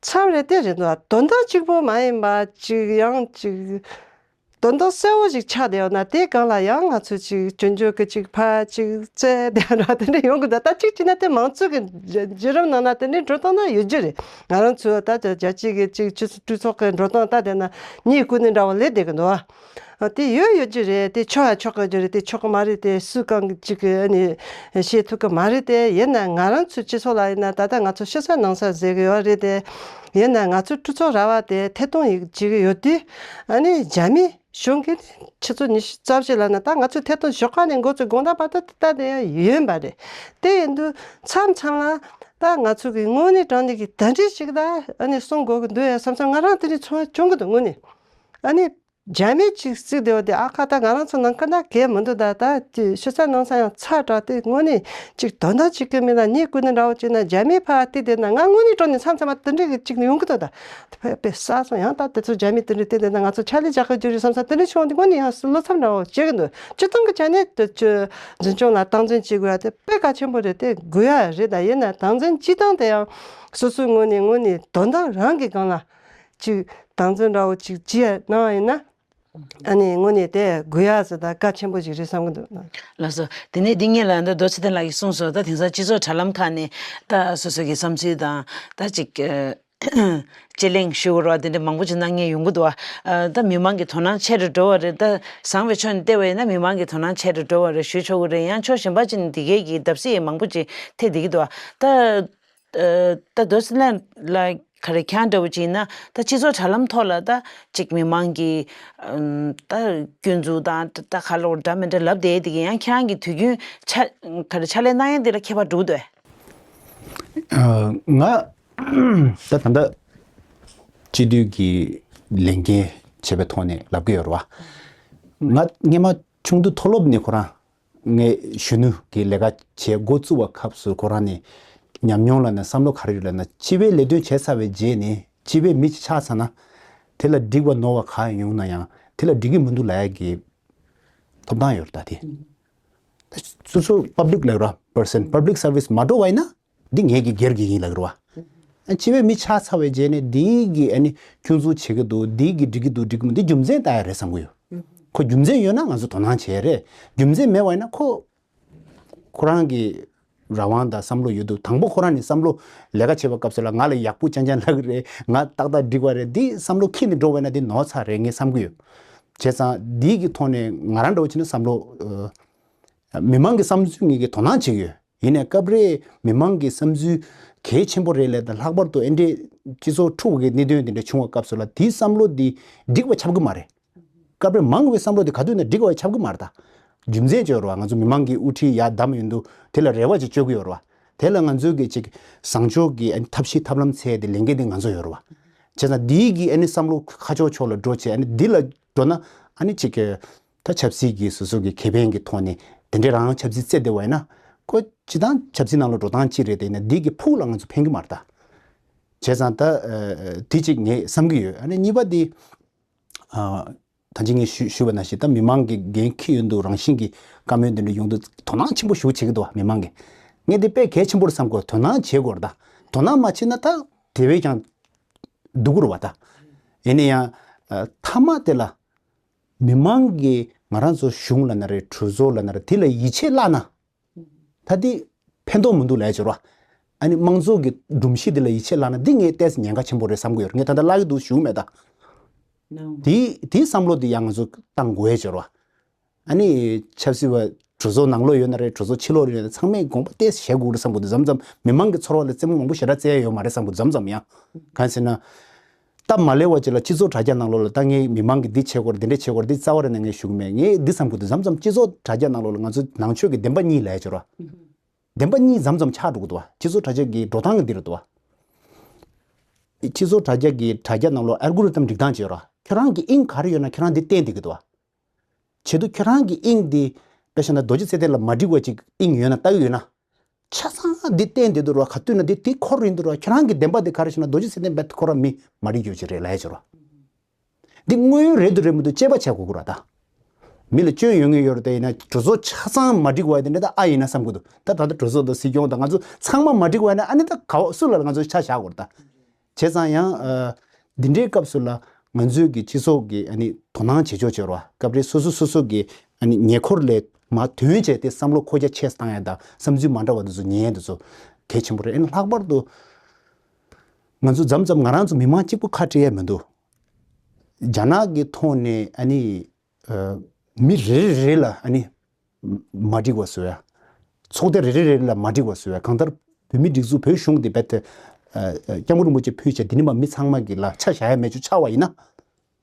མཚམས་རེ་དེ་རེད་འདུག་དོན་དག་གཅིག་པོ་མ་ཡིན་པ་ཅིག་ཡང་ཅིག་ དོན་དག་གསལ་བོ་ཞིག་ཆགས་བསྡད་ཡོད་ན། དེའི་སྒང་ལ་ཡང་ང་ཚོས་ཅིག་སྐྱོན་བརྗོད་ཀྱི་ཅིག་ཕར་ཅིག་བཙལ་བསྡད་ཡོད་ན་དེ་འདྲ་ཡོང་གི་འདུག་ད་གཅིག་བྱས་ན་དེ་མང་གཙོ་གི་བརྒྱུད་རིམ་ནང་ན་དེ་འདྲའི་འགྲོ་སྟངས་ན་ཡོད་རྒྱུ་རེད། ང་རང་ཚོས་ད་རྒྱལ་སྤྱི་གི་ཅིག་སྤྱི་ཚོགས་གྲོས་ཚོགས་ཀྱི་འགྲོ་སྟངས་ལྟ་བསྡད་ན་གཉིད་ཁུག་ནས་འདྲ་བོ་ལས་བསྡད་ཀྱི་འདུག་ཨ། དེ་ཡོད་ཡོད་རྒྱུ་རེད། དེ་ཆོག་ཡ་ཆོག་གི་རྒྱུ་རེད། དེ་ཆོག་གི་མ་རེད། དེ་སུས་གང་གི་ཅིག་གི་ཨ་ནི་བཤད་ཐུབ་གི་མ་རེད། དེ་ཡིན་ན་ང་རང་ཚོའི་སྤྱི་ཚོགས་ལ་ཡིན་ན་ད་ལྟ་ང་ཚོ་ཕྱི་གསལ་ནང་གསལ་ཟེར་གི་ཡོད་རེད། དེ་ཡིན་ན་ང་ཚོའི་སྤྱི་ཚོགས་ར་བ་དེ་ཐད་གཏོང་ཡིག་བྱེད་གི་ཡོད་དུས། ཨ་ནི་རྒྱ་མི་གཞུང་གིས་ཆུ་ཚོད་ཉི་ཤུ་རྩ་བཞི་ལ་ན་ད་ང་ཚོའི་ཐད་གཏོང་ཞོགས་ཀ་ནས་འགོ་ཚུགས་དགོང་དག་བར་དུ་ད་དེ་ཡང་ཡོད་པ་རེད། དེ་ཡིན་དུས་མཚམས་མཚམས་ལ་ད་ང་ཚོ་གི་དངོས་གནས་དྲང་གནས་ཀྱི་དེ་འདྲའི་ཞིག་ད་ཨ་ནི་གསུང་དགོས་ཀྱི་འདུག་ཡ་བསམ་བསམ་ང་རང་དེ་འདྲའི་ཚོར་བ་བྱུང་གི་འདུག་དངོས་གནས། ཨ་ནི་རྒྱ་མི་ཅིག་བརྩིས་བསྡད་པ་དེ་ཨ་ཁ་ད་ང་རང་ཚོ་ནང་ཁ་ན་གལ་མི་འདུག་ད་ད་དེ་ཕྱི་གསལ་ནང་གསལ་ཡང་ཚ་དྲགས་ཏེ་དངོས་གནས་ཅིག་དོན་དག་ཅིག་གི་མི་ལ་གཉིད་ཁུག་ནས་འདྲ་བོ་བྱས་ན། རྒྱ་མི་ཕར་བལྟས་བསྡད་ན་ང་དངོས་གནས་དྲང་གནས་མཚམས་མཚམས་མ་དེ་འདྲའི་གི་ཅིག་ཡོང་གི་འདུག་ད་དཔེ་དཔེ་བསགས་སོང་། ཡང་ད་དེ་ཚོ་རྒྱ་མི་དེ་འདྲ་བལྟས་བསྡད་ན་ང་ཚོ་ཕྱག་ལས་རྒྱག་གི་རྒྱུ་རེད་བསམ་ས་དེ་འདྲ་བྱུང་། དེ་དངོས་གནས་ཡང་བློ་འཚབ་འདྲ་བོ་བྱེད་གི་འདུག་སྤྱིར་བཏང་གི་ཆ་ནས་དེ་ཚོ་འཛིན་སྐྱོང་ལ་སྟངས་འཛིན་བྱེད་དགོས་ཡ་དེ་དཔེ་གལ་ཆེན་པོ་རེད། དེ་དགོས་ཡ་རེད། ད་ཡིན་ན་སྟངས་འཛིན་བྱེད་སྟངས་དེ་ཡང་སོ་སོའི་ངོས་ནས་དངོས་གནས་དོན་དག་རང་གི་སྒང་ལ་ཅིག་སྟངས་འཛིན་འདྲ་བོ་ཅིག་བྱེད་ཡ་གནང་བ་ཡིན་ན། ཨ་ནི་དངོས་གནས་དེ་དགོས་ཡ་ཟེར་ད་གལ་ཆེན་པོ་ཞིག་རེད་བསམ་གྱི་འདུག་ལགས་སོ། དེ་ནས་འདི་ངེད་ལ་འདི་རྡོ་རྗེ་བསྟན་ལགས་ཀྱིས་གསུངས་སོང་། ད་དེང་སང་སྤྱི་ཚོགས་དྲ་ལམ་ཁག་ནས་ད་སོ་སོ་གི་བསམ་ཚུལ་དང་ད་ཅིག་ཨ་དཔྱད་གླེང་ཞུ་དགོས་རེད་བ། དེ་འདྲ་མང་པོ་ཅིག་གནང་མཁན་ཡོང་གི་འདུག་བ། ཨ་ད་མི་མང་གི་དོ་སྣང་ཆེ་རུ་འགྲོ་བ་རེད། ད་བཟང་བའི་ཕྱོགས་ནས་བལྟས་པ་ཡིན་ན་མི་མང་གི་དོ་སྣང་ཆེ་རུ་འགྲོ་བ་རེད་ཞུ་ཆོག་གི་རེད། ཡང་ཕྱོགས་གཞན་པ་ཅིག་ནས་འདི་གའི་གི་བརྡབ་གསིག་མང་པོ་ཅིག་ཐེབས་བསྡད་ཀྱི་འདུག་བ། ད་ཨ་ད་རྡོ་རྗེ་བསྟན་ལགས་ག་རེ་ཁྱེད་རང་འདྲ་བོ་ཅིག་ཡིན་ན་ད་སྤྱི་ཚོགས་དྲ་ལམ་ཐོག་ལ་ད་ཅིག་མི་མང་གིས་ཨམ་ད་སྐྱོན་འཛུགས་དང་ད་ག་ལོར་འདྲ་མི་འདྲ་ལབ་བསྡད་དེ་གི་ཡང་ཁྱེད་རང་གི་དུས་རྒྱུན་ཆ་ག་རེ་ཕྱག་ལས་གནང་ཡ་འདི་ལ་ཁྱད་པར་འགྲོ་གི་འདུག་གས། ཨ་ང་ད་ད་ལྟ་སྤྱི་འཐུས་ཀྱི་ལས་འགན་བྱས་པའི་ཐོག་ནས་ལབ་ཀྱི་ཡོད་རེད་བ། ང་སྔས་མ་ཆུང་དུས་མཐོ་སློབ་ནས་ཁོ་རང་ངས་གཞོན་ནུ་གི་ལས་ཀ་བྱེད་འགོ་བཙུགས་པ་སྐབས་སུ་ཁོ་རང་ནས་ཉམས་མྱོང་ལབ་ན་བསམ་བློ་ག་རེ་ཡོད་ལབ་ན། སྤྱི་པའི་ལས་དོན་བྱས་ཚར་བའི་རྗེས་ནས་སྤྱི་པའི་མི་ཅིག་ཆགས་ཚར་ན་དེ་ལ་འགྲིག་པ་ནོར་བ་གང་ཡོང་ན་ཡང་དེ་ལ་འགྲིག་གི་མི་འདུག་ལབ་ཡ་གི་ཐོབ་ཐང་ཡོད་རེད། ད་དེ་སོ་སོ་པབ་ལིག་ལབ་ར་པར་སན་པབ་ལིག་སར་ཝིས་མ་འགྲོ་བ་ཡིན་ན། འདི་ངེད་ཀྱི་སྒེར་གྱི་ཡིན་ལབ་རེད་བ། ཨ་སྤྱི་པའི་མི་ཆགས་ཚར་བའི་རྗེས་ནས་འདི་གི་ཨ་ནི་སྐྱོན་འཛུགས་བྱེད་ཀྱི་འདུག་འདི་གི་འགྲིག་གི་འདུག་འགྲིག་གི་མི་འདུག་རྒྱུ་མཚན་ལྟ་ཡ་རེད་བསམ་གྱི་ཡོད། ཁོ་རྒྱུ་མཚན་ཡོད་ན་ང་ཚོ་དོ་སྣང་བྱེད་ཡ་རེད། རྒྱུ་མཚན་མེད་པ་ཡིན་ན་ཁོ་ཁོ་རང་གི་རང་དབང་དང་བསམ་བློ་ཡོད་འདུག་དང་པོ་ཁོ་རང་ནས་བསམ་བློ་ལས་ཀ་བྱེད་པའི་སྐབས་སུ་ལ་ང་ལ་ཡག་པོ་རྐྱང་རྐྱང་ལབ་ཀྱི་རེད། ང་ཏག་ཏག་འགྲིག་པ་རེད། འདི་བསམ་བློ་འཁྱེར་ནས་འགྲོ་བ་ཡིན་ན་འདི་ནོར་ཚར་རེད་ངས་བསམ་གྱི་ཡོད། བྱས་ཙང་འདི་གི་ཐོག་ནས་ང་རང་འདྲ་བོ་བྱས་ན་བསམ་བློ་ཨ་མི་མང་གི་བསམ་ཚུལ་ངེད་ཀྱིས་དོ་སྣང་བྱེད་ཀྱི་ཡོད། ཡིན་ནའི་སྐབས་རེ་མི་མང་གི་བསམ་ཚུལ་གལ་ཆེན་པོ་རེད་ལབ་དང་། ལྷག་པར་དུ་ཨེ་འདྲའི་སྤྱི་ཚོགས་འཁྲུག་པའི་གནད་དོན་དེ་འདྲ་བྱུང་བའི་སྐབས་སུ་ལ་དེའི་བསམ་བློ་འདི་འགྲིག་པ་ཆགས་ཀྱི་མ་རེད། སྐབས་རེ་མང་བའི་བསམ་བློ་དེ་ག་དུས་ན་འགྲིག་པ་ཆགས་ཀྱི་མ་རེད། ད་རྒྱུ་མཚན་ཅིག་ཡོད་རེད་བ། ང་ཚོ་མི་མང་གི་དབུ་ཁྲིད་ཡར་བདམས་ཡོང་དུས་དེ་ལ་རེ་བ་ཅིག་བཅོལ་གྱི་ཡོད་རེད་བ། དེ་ལ་ང་ཚོའི་གི་ཅིག་བཟང་ཕྱོགས་ཀྱི་ཨ་ནི་ཐབས་ཤེས་ཐབས་ལམ་འཚོལ་དེ་ལས་འགན་དེ་ང་ཚོ་ཡོད་རེད་བ། བྱས་ཙང་འདིའི་གི་ཨ་ནི་བསམ་བློ་ཁ་ཕྱོགས་ཕྱོགས་ལ་འགྲོ་བྱས། ཨ་ནི་འདི་ལ་འགྲོ་ན་ཨ་ནི་ཅིག་གི་ད་ཆབ་སྲིད་ཀྱི་སོ་སོ་གི་ཁེ་ཕན་གྱི་ཐོག་ནས་དེ་འདྲའི་རང་ཆབ་སྲིད་རྩེ་བསྡད་པ་ཡིན་ན་ཁོ་སྤྱི་བཏང་ཆབ་སྲིད་ནང་ལ་འགྲོ་སྟངས་གཅིག་རེད། དེ་ཡིན་ན་འདི་གི་ཕུགས་ལ་ང་ཚོ་ཕན་གྱི་མ་རེད་ད། བྱས་ཙང་ད་ཨ་དེ་གཅིག་ངས་བསམ་གྱི་ཡོད། ཨ་ནི་གཉིས་པ་དེ་ཨ་ད་ཅི་ངས་ཞུ་ཞུས་པ་ནང་བཞིན་ད་མི་མང་གི་འགན་འཁྱེར་ཡོང་དུས་རང་བཞིན་གྱི་བཀའ་མོལ་འདི་འདྲ་ཡོང་དུས་དོ་སྣང་ཆེན་པོ་ཞེ་པོ་བྱེད་ཀྱི་འདུག་བ། མི་མང་གིས་ངས་འདི་དཔེ་གལ་ཆེན་པོ་རེད་བསམ་གྱི་ཡོད། དོ་སྣང་བྱེད་དགོས་རེད་ད། དོ་སྣང་མ་བྱེད་ན་ད་དེ་བས་ཀྱང་སྡུག་གི་རེད་བ་ད། ཡིན་ན་ཡང་ཨ་མཐའ་མ་དེ་ལ་མི་མང་གིས་ང་རང་ཚོ་གཞུང་ལབ་ན་རེད། གྲོས་ཚོགས་ལབ་ན་རེད། དེ་ལ་ཡིད་ཆེས་བརླག་ན། ད་འདི་ཕན་ཐོགས་མི་འདུག་ལབ་ཡ་ཅིག་ཡོད་རེད་བ། ཨ་ནི་དམངས་གཙོ་གི་སྒྲོམ་གཞི་འདི་ལ་ཡིད་ཆེས་བརླག་ན་འདི་ངས་ཏོག་ཙམ་ཉེན་ཁ་ཆེན་པོ་རེད་བསམ་གྱི་ཡོད་རེད། ངས་ད་ལྟ་བརླག་གི་འདུག་ཞུ་གི་མེད་ད། དེ་དེའི་བསམ་བློ་འདི་ཡང་ང་ཚོ་བཏང་དགོས་ཡ་ཅིག་ཡོད་རེད་བ། ཨ་ནི་ཆབ་སྲིད་པ་གྲོས་ཚོགས་ནང་ལོགས་ཡོད་ན་རེད། གྲོས་ཚོགས་ཕྱི་ལོགས་ཡོད་ན་ཚང་མས་དགོངས་པ་ཏོག་ཙམ་བཞེས་དགོས་རེད་བསམ་གྱི་འདུག་མཚམས་མཚམས་མི་མང་གི་ཚོར་བ་ལ་རྩེད་མོ་མང་པོ་ཞེ་དྲག་རྩེ་ཡ་ཡོད་མ་རེད་བསམ་གྱི་འདུག་མཚམས་མཚམས་ཡང་གང་ཟེར་ན། སྟབས་མ་ལེགས་པ་ཅིག་ལ་སྤྱི་ཚོགས་དྲ་རྒྱ་ནང་ལོགས་ལ་ད་ངས་མི་མང་གིས་འདི་བྱེད་དགོས་རེད། འདི་འདྲ་བྱེད་དགོས་རེད། འདི་རྩ་བ་རེད་ན་ངས་ཞུ་གི་མེད། ངས་འདི་བསམ་གི་འདུག་མཚམས་མཚམས་སྤྱི་ཚོགས་དྲ་རྒྱ་ནང་ལོགས་ལ་ང་ཚོ་ནང་ཆོས་ཀྱི་བདེན་པ་གཉིས་ལབ་ཡ་ཅིག་ཡོད་རེད་བ། བདེན་པ་གཉིས་མཚམས་མཚམས་ཆགས་འགྲོ་གི་འདུག་བ། སྤྱི་ཚོགས་དྲ་རྒྱ་གི་འགྲོ་སྟངས་འདི་རེད་འདུག་བ། སྤྱི་ཚོགས་དྲ་རྒྱ་གི་དྲ་རྒྱ་ནང་ལོགས་ཨལ་གོ་རི་ཐམ་སྒྲིག་སྟངས་ཅིག་ཡོད་རེད་བ། ཁྱོད་རང་གི་དབྱིངས་ག་རེ་ཡོད་ན་ཁྱོད་རང་འདི་བསྟན་བསྡད་ཀྱི་འདུག་བ། བྱེད་དུས་ཁྱོད་རང་གི་དབྱིངས་འདི་དཔེ་བཞག་ན་རྡོ་རྗེ་ཚེ་བརྟན་ལ་མ་འགྲིག་པ་ཅིག་དབྱིངས་ཡོད་ན་ལྟ་གི་ཡོད་ན། ཆ་ཚང་འདི་བསྟན་བསྡད་འདུག་ར། ག་དུས་ན་འདི་དེ་འཁོར་ཡིན་འདུག་ར། ཁྱོད་རང་གི་བདེན་པ་དེ་ག་རེ་ཞེ་ན་རྡོ་རྗེ་ཚེ་བརྟན་རྦད་ཁོ་ར་མི་མ་འགྲིག་རྒྱུ་ཅིག་རེད་ལབ་ཡ་ཅིག་ར། འདི་དངོས་ཡོད་རེད་འདུག་རེད་མི་འདུག་དཔྱད་པ་བྱེད་དགོས་ཀྱི་ར་ད། མི་ལ་སྐྱོན་ཡོད་ངེས་ཡོད་རེད་དེ་ཡིན་ན་གྲོས་ཚོགས་ཆ་ཚང་མ་འགྲིག་པ་དེ་འདྲ་ད་ཨ་ཡིན་ན་བསམ་གྱི་འདུག་ད་ད་ལྟ་གྲོས་ཚོགས་དང་སྲིད་སྐྱོང་དང་ང་ཚོ་ཚང་མ་མ་འགྲིག་པ་ཡིན་ན་ཨ་ནི་ད་ག་བ་སུ་ལ་ང་ཚོ་ཆ་བཞག་དགོས་རེད་ད། བྱས་ཙང་ཡང་ཨ་འདི་འདྲའི་སྐབས་སུ་ལ་ང་ཚོའི་གི་སྤྱི་ཚོགས་ཀྱི་ཨ་ནི། དོ་སྣང་བྱེད་ཕྱོགས་བྱེད་རོགས། སྐབས་རེ་སོ་སོ་སོ་སོ་གི་ཨ་ནི་ཉེ་འཁོར་ལས་མར་ཐོན་བྱས་ཏེ་བསམ་བློ་འཁོར་རྒྱ་ཆེ་བཏང་ཡ་དང་བསམ་ཚུལ་མ་འདྲ་བ་དེ་ཚོ་ཉན་ཡ་དེ་ཚོ་གལ་ཆེན་པོ་རེད། ཨ་ནི་ལྷག་པར་དུ་ང་ཚོ་མཚམས་མཚམས་ང་རང་ཚོ་མི་མང་གཅིག་པུ་ཁ་བྲལ་ཡ་མི་འདུག་རྒྱ་ནག་གི་ཐོག་ནས་ཨ་ནི་ཨ་མི་རེ་རེ་རེ་ལ་ཨ་ནི་མ་འགྲིག་པ་བཟོ་ཡ། ཚོགས་སྡེ་རེ་རེ་རེ་ལ་མ་འགྲིག་པ་བཟོ་ཡ། གང་ལྟར་བོད་མི་སྒྲིག་འཛུགས་བོད་གཞུང་དེ་རྦད་དེ་ཨ་ཨ་སྐྱབས་མགོན་རིན་པོ་ཆེ་ཕུད་བྱས་འདི་ནས་མར་མི་ཚང་མ་གི་ལ་ཆ་བཞག་ཡ་མེད་ཆུ་ཆགས་པ་ཡིན་ན།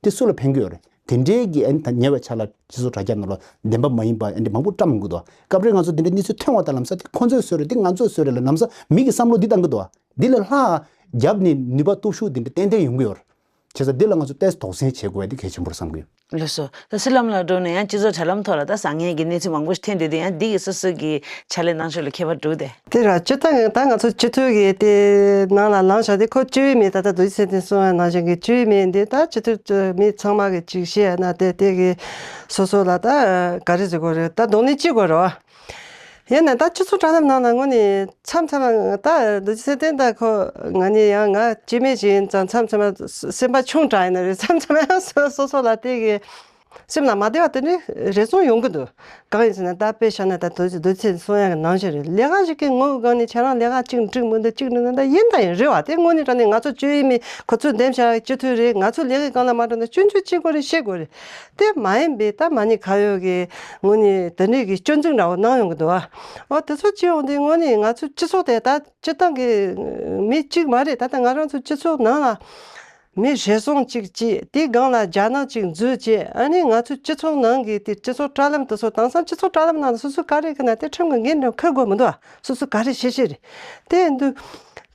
དེ་སུ་ལ་ཕན་གྱི་ཡོད་རེད། དེ་འདྲའི་གི་ཨ་ནི་ད་ཉེ་བའི་ཆར་ལ་སྤྱི་ཚོགས་དྲ་རྒྱ་ནང་ལ་བདེན་པ་མ་ཡིན་པ་ཨ་ནི་མང་པོ་བཀྲམ་ཡོང་གི་འདུག་སྐབས་རེ་ང་ཚོ་དེ་འདྲའི་གནས་ཚུལ་ཐོན་པ་དང་ལམ་སང་དེ་ཁོ་ཚོས་བཟོས་རེད། དེ་ང་ཚོས་བཟོས་རེད་ལ་ལམ་སང་མི་གི་བསམ་བློ་འདི་བཏང་གི་འདུག་འདི་ལས་ལྷག་རྒྱབ་ནས་ནུས་པ་སྟོབས་ཤུགས་དེ་འདྲ་ཏན་ཏན་ཡོང་གི་ཡོད་རེད། བྱས་ཙང་འདི་ལ་ང་ཚོ་ཏོག་ཙམ་དོགས་ཟོན་བྱེད་དགོས་པ་འདི་གལ་ཆེན་པོ་རེད་བསམ་གི་ཡོད། ལགས་སོ། ད་སི་ལམ་ལ་འགྲོ་ནས་ཡང་སྤྱི་ཚོགས་དྲ་ལམ་ཐོག་ལ་ད་བཟང་ངན་གྱི་གནས་ཚུལ་མང་པོ་ཞིག་ཐོན་བསྡད་དུས་ཡང་འདི་གི་སོ་སོ་གི་ཕྱག་ལས་གནང་ཕྱོགས་ལ་ཁྱད་པར་འདུག་སྟེ། དེ་ར་སྤྱིར་བཏང་གི་ད་ང་ཚོ་སྤྱི་འཐུས་ཀྱི་དེ་ནང་ལ་ལངས་བཞག་དེ་ཁོ་བཅུ་ཡི་མི་ད་ལྟ་རྡོ་རྗེ་ཚེ་བརྟན་གསུང་བ་ནང་བཞིན་གྱི་བཅུ་ཡི་མི་འདི་ད་སྤྱི་འཐུས་མི་ཚང་མ་གི་ཅིག་བཤད་ན་དེ་དེ་གི་སོ་སོ་ལ་ད་ག་རེ་ཟེར་དགོས་རེད། ད་གདོང་ལེན་ཅི་དགོས་རེད་བ། ཡིན་ནའི་ད་སྤྱི་ཚོགས་དྲ་ལམ་ནང་ལ་དངོས་ནས་མཚམས་མཚམས་ད་རྡོ་རྗེ་ཚེ་བརྟན་ད་ཁོ་ང་ནི་ཡང་ང་སྐྱེ་དམན་ཞིག་ཡིན་ཙང་མཚམས་མཚམས་སེམས་པ་ཆུང་དྲགས་ཡིན་ན་རེད། མཚམས་མཚམས་ཡང་སོ་སོ་སོ་ལ་དེ་གི་སེམས་ལ་མ་བདེ་བ་དེ་འདྲ་རེ་ཟུང་ཡོང་གི་འདུག་གང་ཡིན་ཟེར་ན་ད་དཔེ་བཞག་ན་ད་རྡོ་རྗེ་རྡོ་རྗེ་ཚེ་བརྟན་གསུང་ཡག་གི་ནང་བཞིན་རེད། ལས་ཀ་ཞིག་གི་ངོ་བོའི་སྒང་ནས་ཁྱེད་རང་ལས་ཀ་གཅིག་འགྲིག་མི་འདུག་གཅིག་འགྲིག་འདུག་ད་ཡིན་ད་ཡིན་རེད་བ། དེ་དངོས་གནས་དྲང་གནས་ང་ཚོ་བཅུ་ཡི་མི་ཁོ་ཚོས་འདེམས་བྱ་སྤྱི་འཐུས་རེད། ང་ཚོ་ལས་ཀའི་སྒང་ལ་མ་འགྲོ་ན་སྐྱོན་བརྗོད་གཅིག་དགོས་རེད། བཤད་དགོས་རེད། དེ་མ་ཡིན་པའི་ད་མ་ཎི་ཁ་ཡོད་ཀྱི་དངོས་གནས་དེ་འདྲའི་གི་སྐྱོན་འཛུགས་འདྲ་བོ་གནང་ཡོང་གི་འདུག་ཨ། འོ་དེ་ཚོ་བྱེད་ཡོང་དུས་དངོས་གནས་ང་ཚོའི་སྤྱི་ཚོགས་དེ་ད་སྤྱི་བཏང་གི་མི་གཅིག་མ་རེད། ད་ལྟ་ང་རང་ཚོའི་སྤྱི་ཚོགས་ནང་ལ་མི་རེ་ཟུང་གཅིག་བྱས་དེའི་སྒང་ལ་རྒྱ་ནག་གཅིག་འཛུལ་བྱས་ཨ་ནི་ང་ཚོའི་སྤྱི་ཚོགས་ནང་གི་དེ་སྤྱི་ཚོགས་དྲ་ལམ་དེ་ཚོ་དེང་སང་སྤྱི་ཚོགས་དྲ་ལམ་ནང་ལ་སོ་སོ་ག་རེ་གི་ན་དེ་ཁྲིམས་ཀྱི་འགན་འཁྲི་འཁུར་དགོས་མི་འདུག་ཨ། སོ་སོ་ག་རེ་བྱེད་བྱེད་རེད། དེ་འདུག་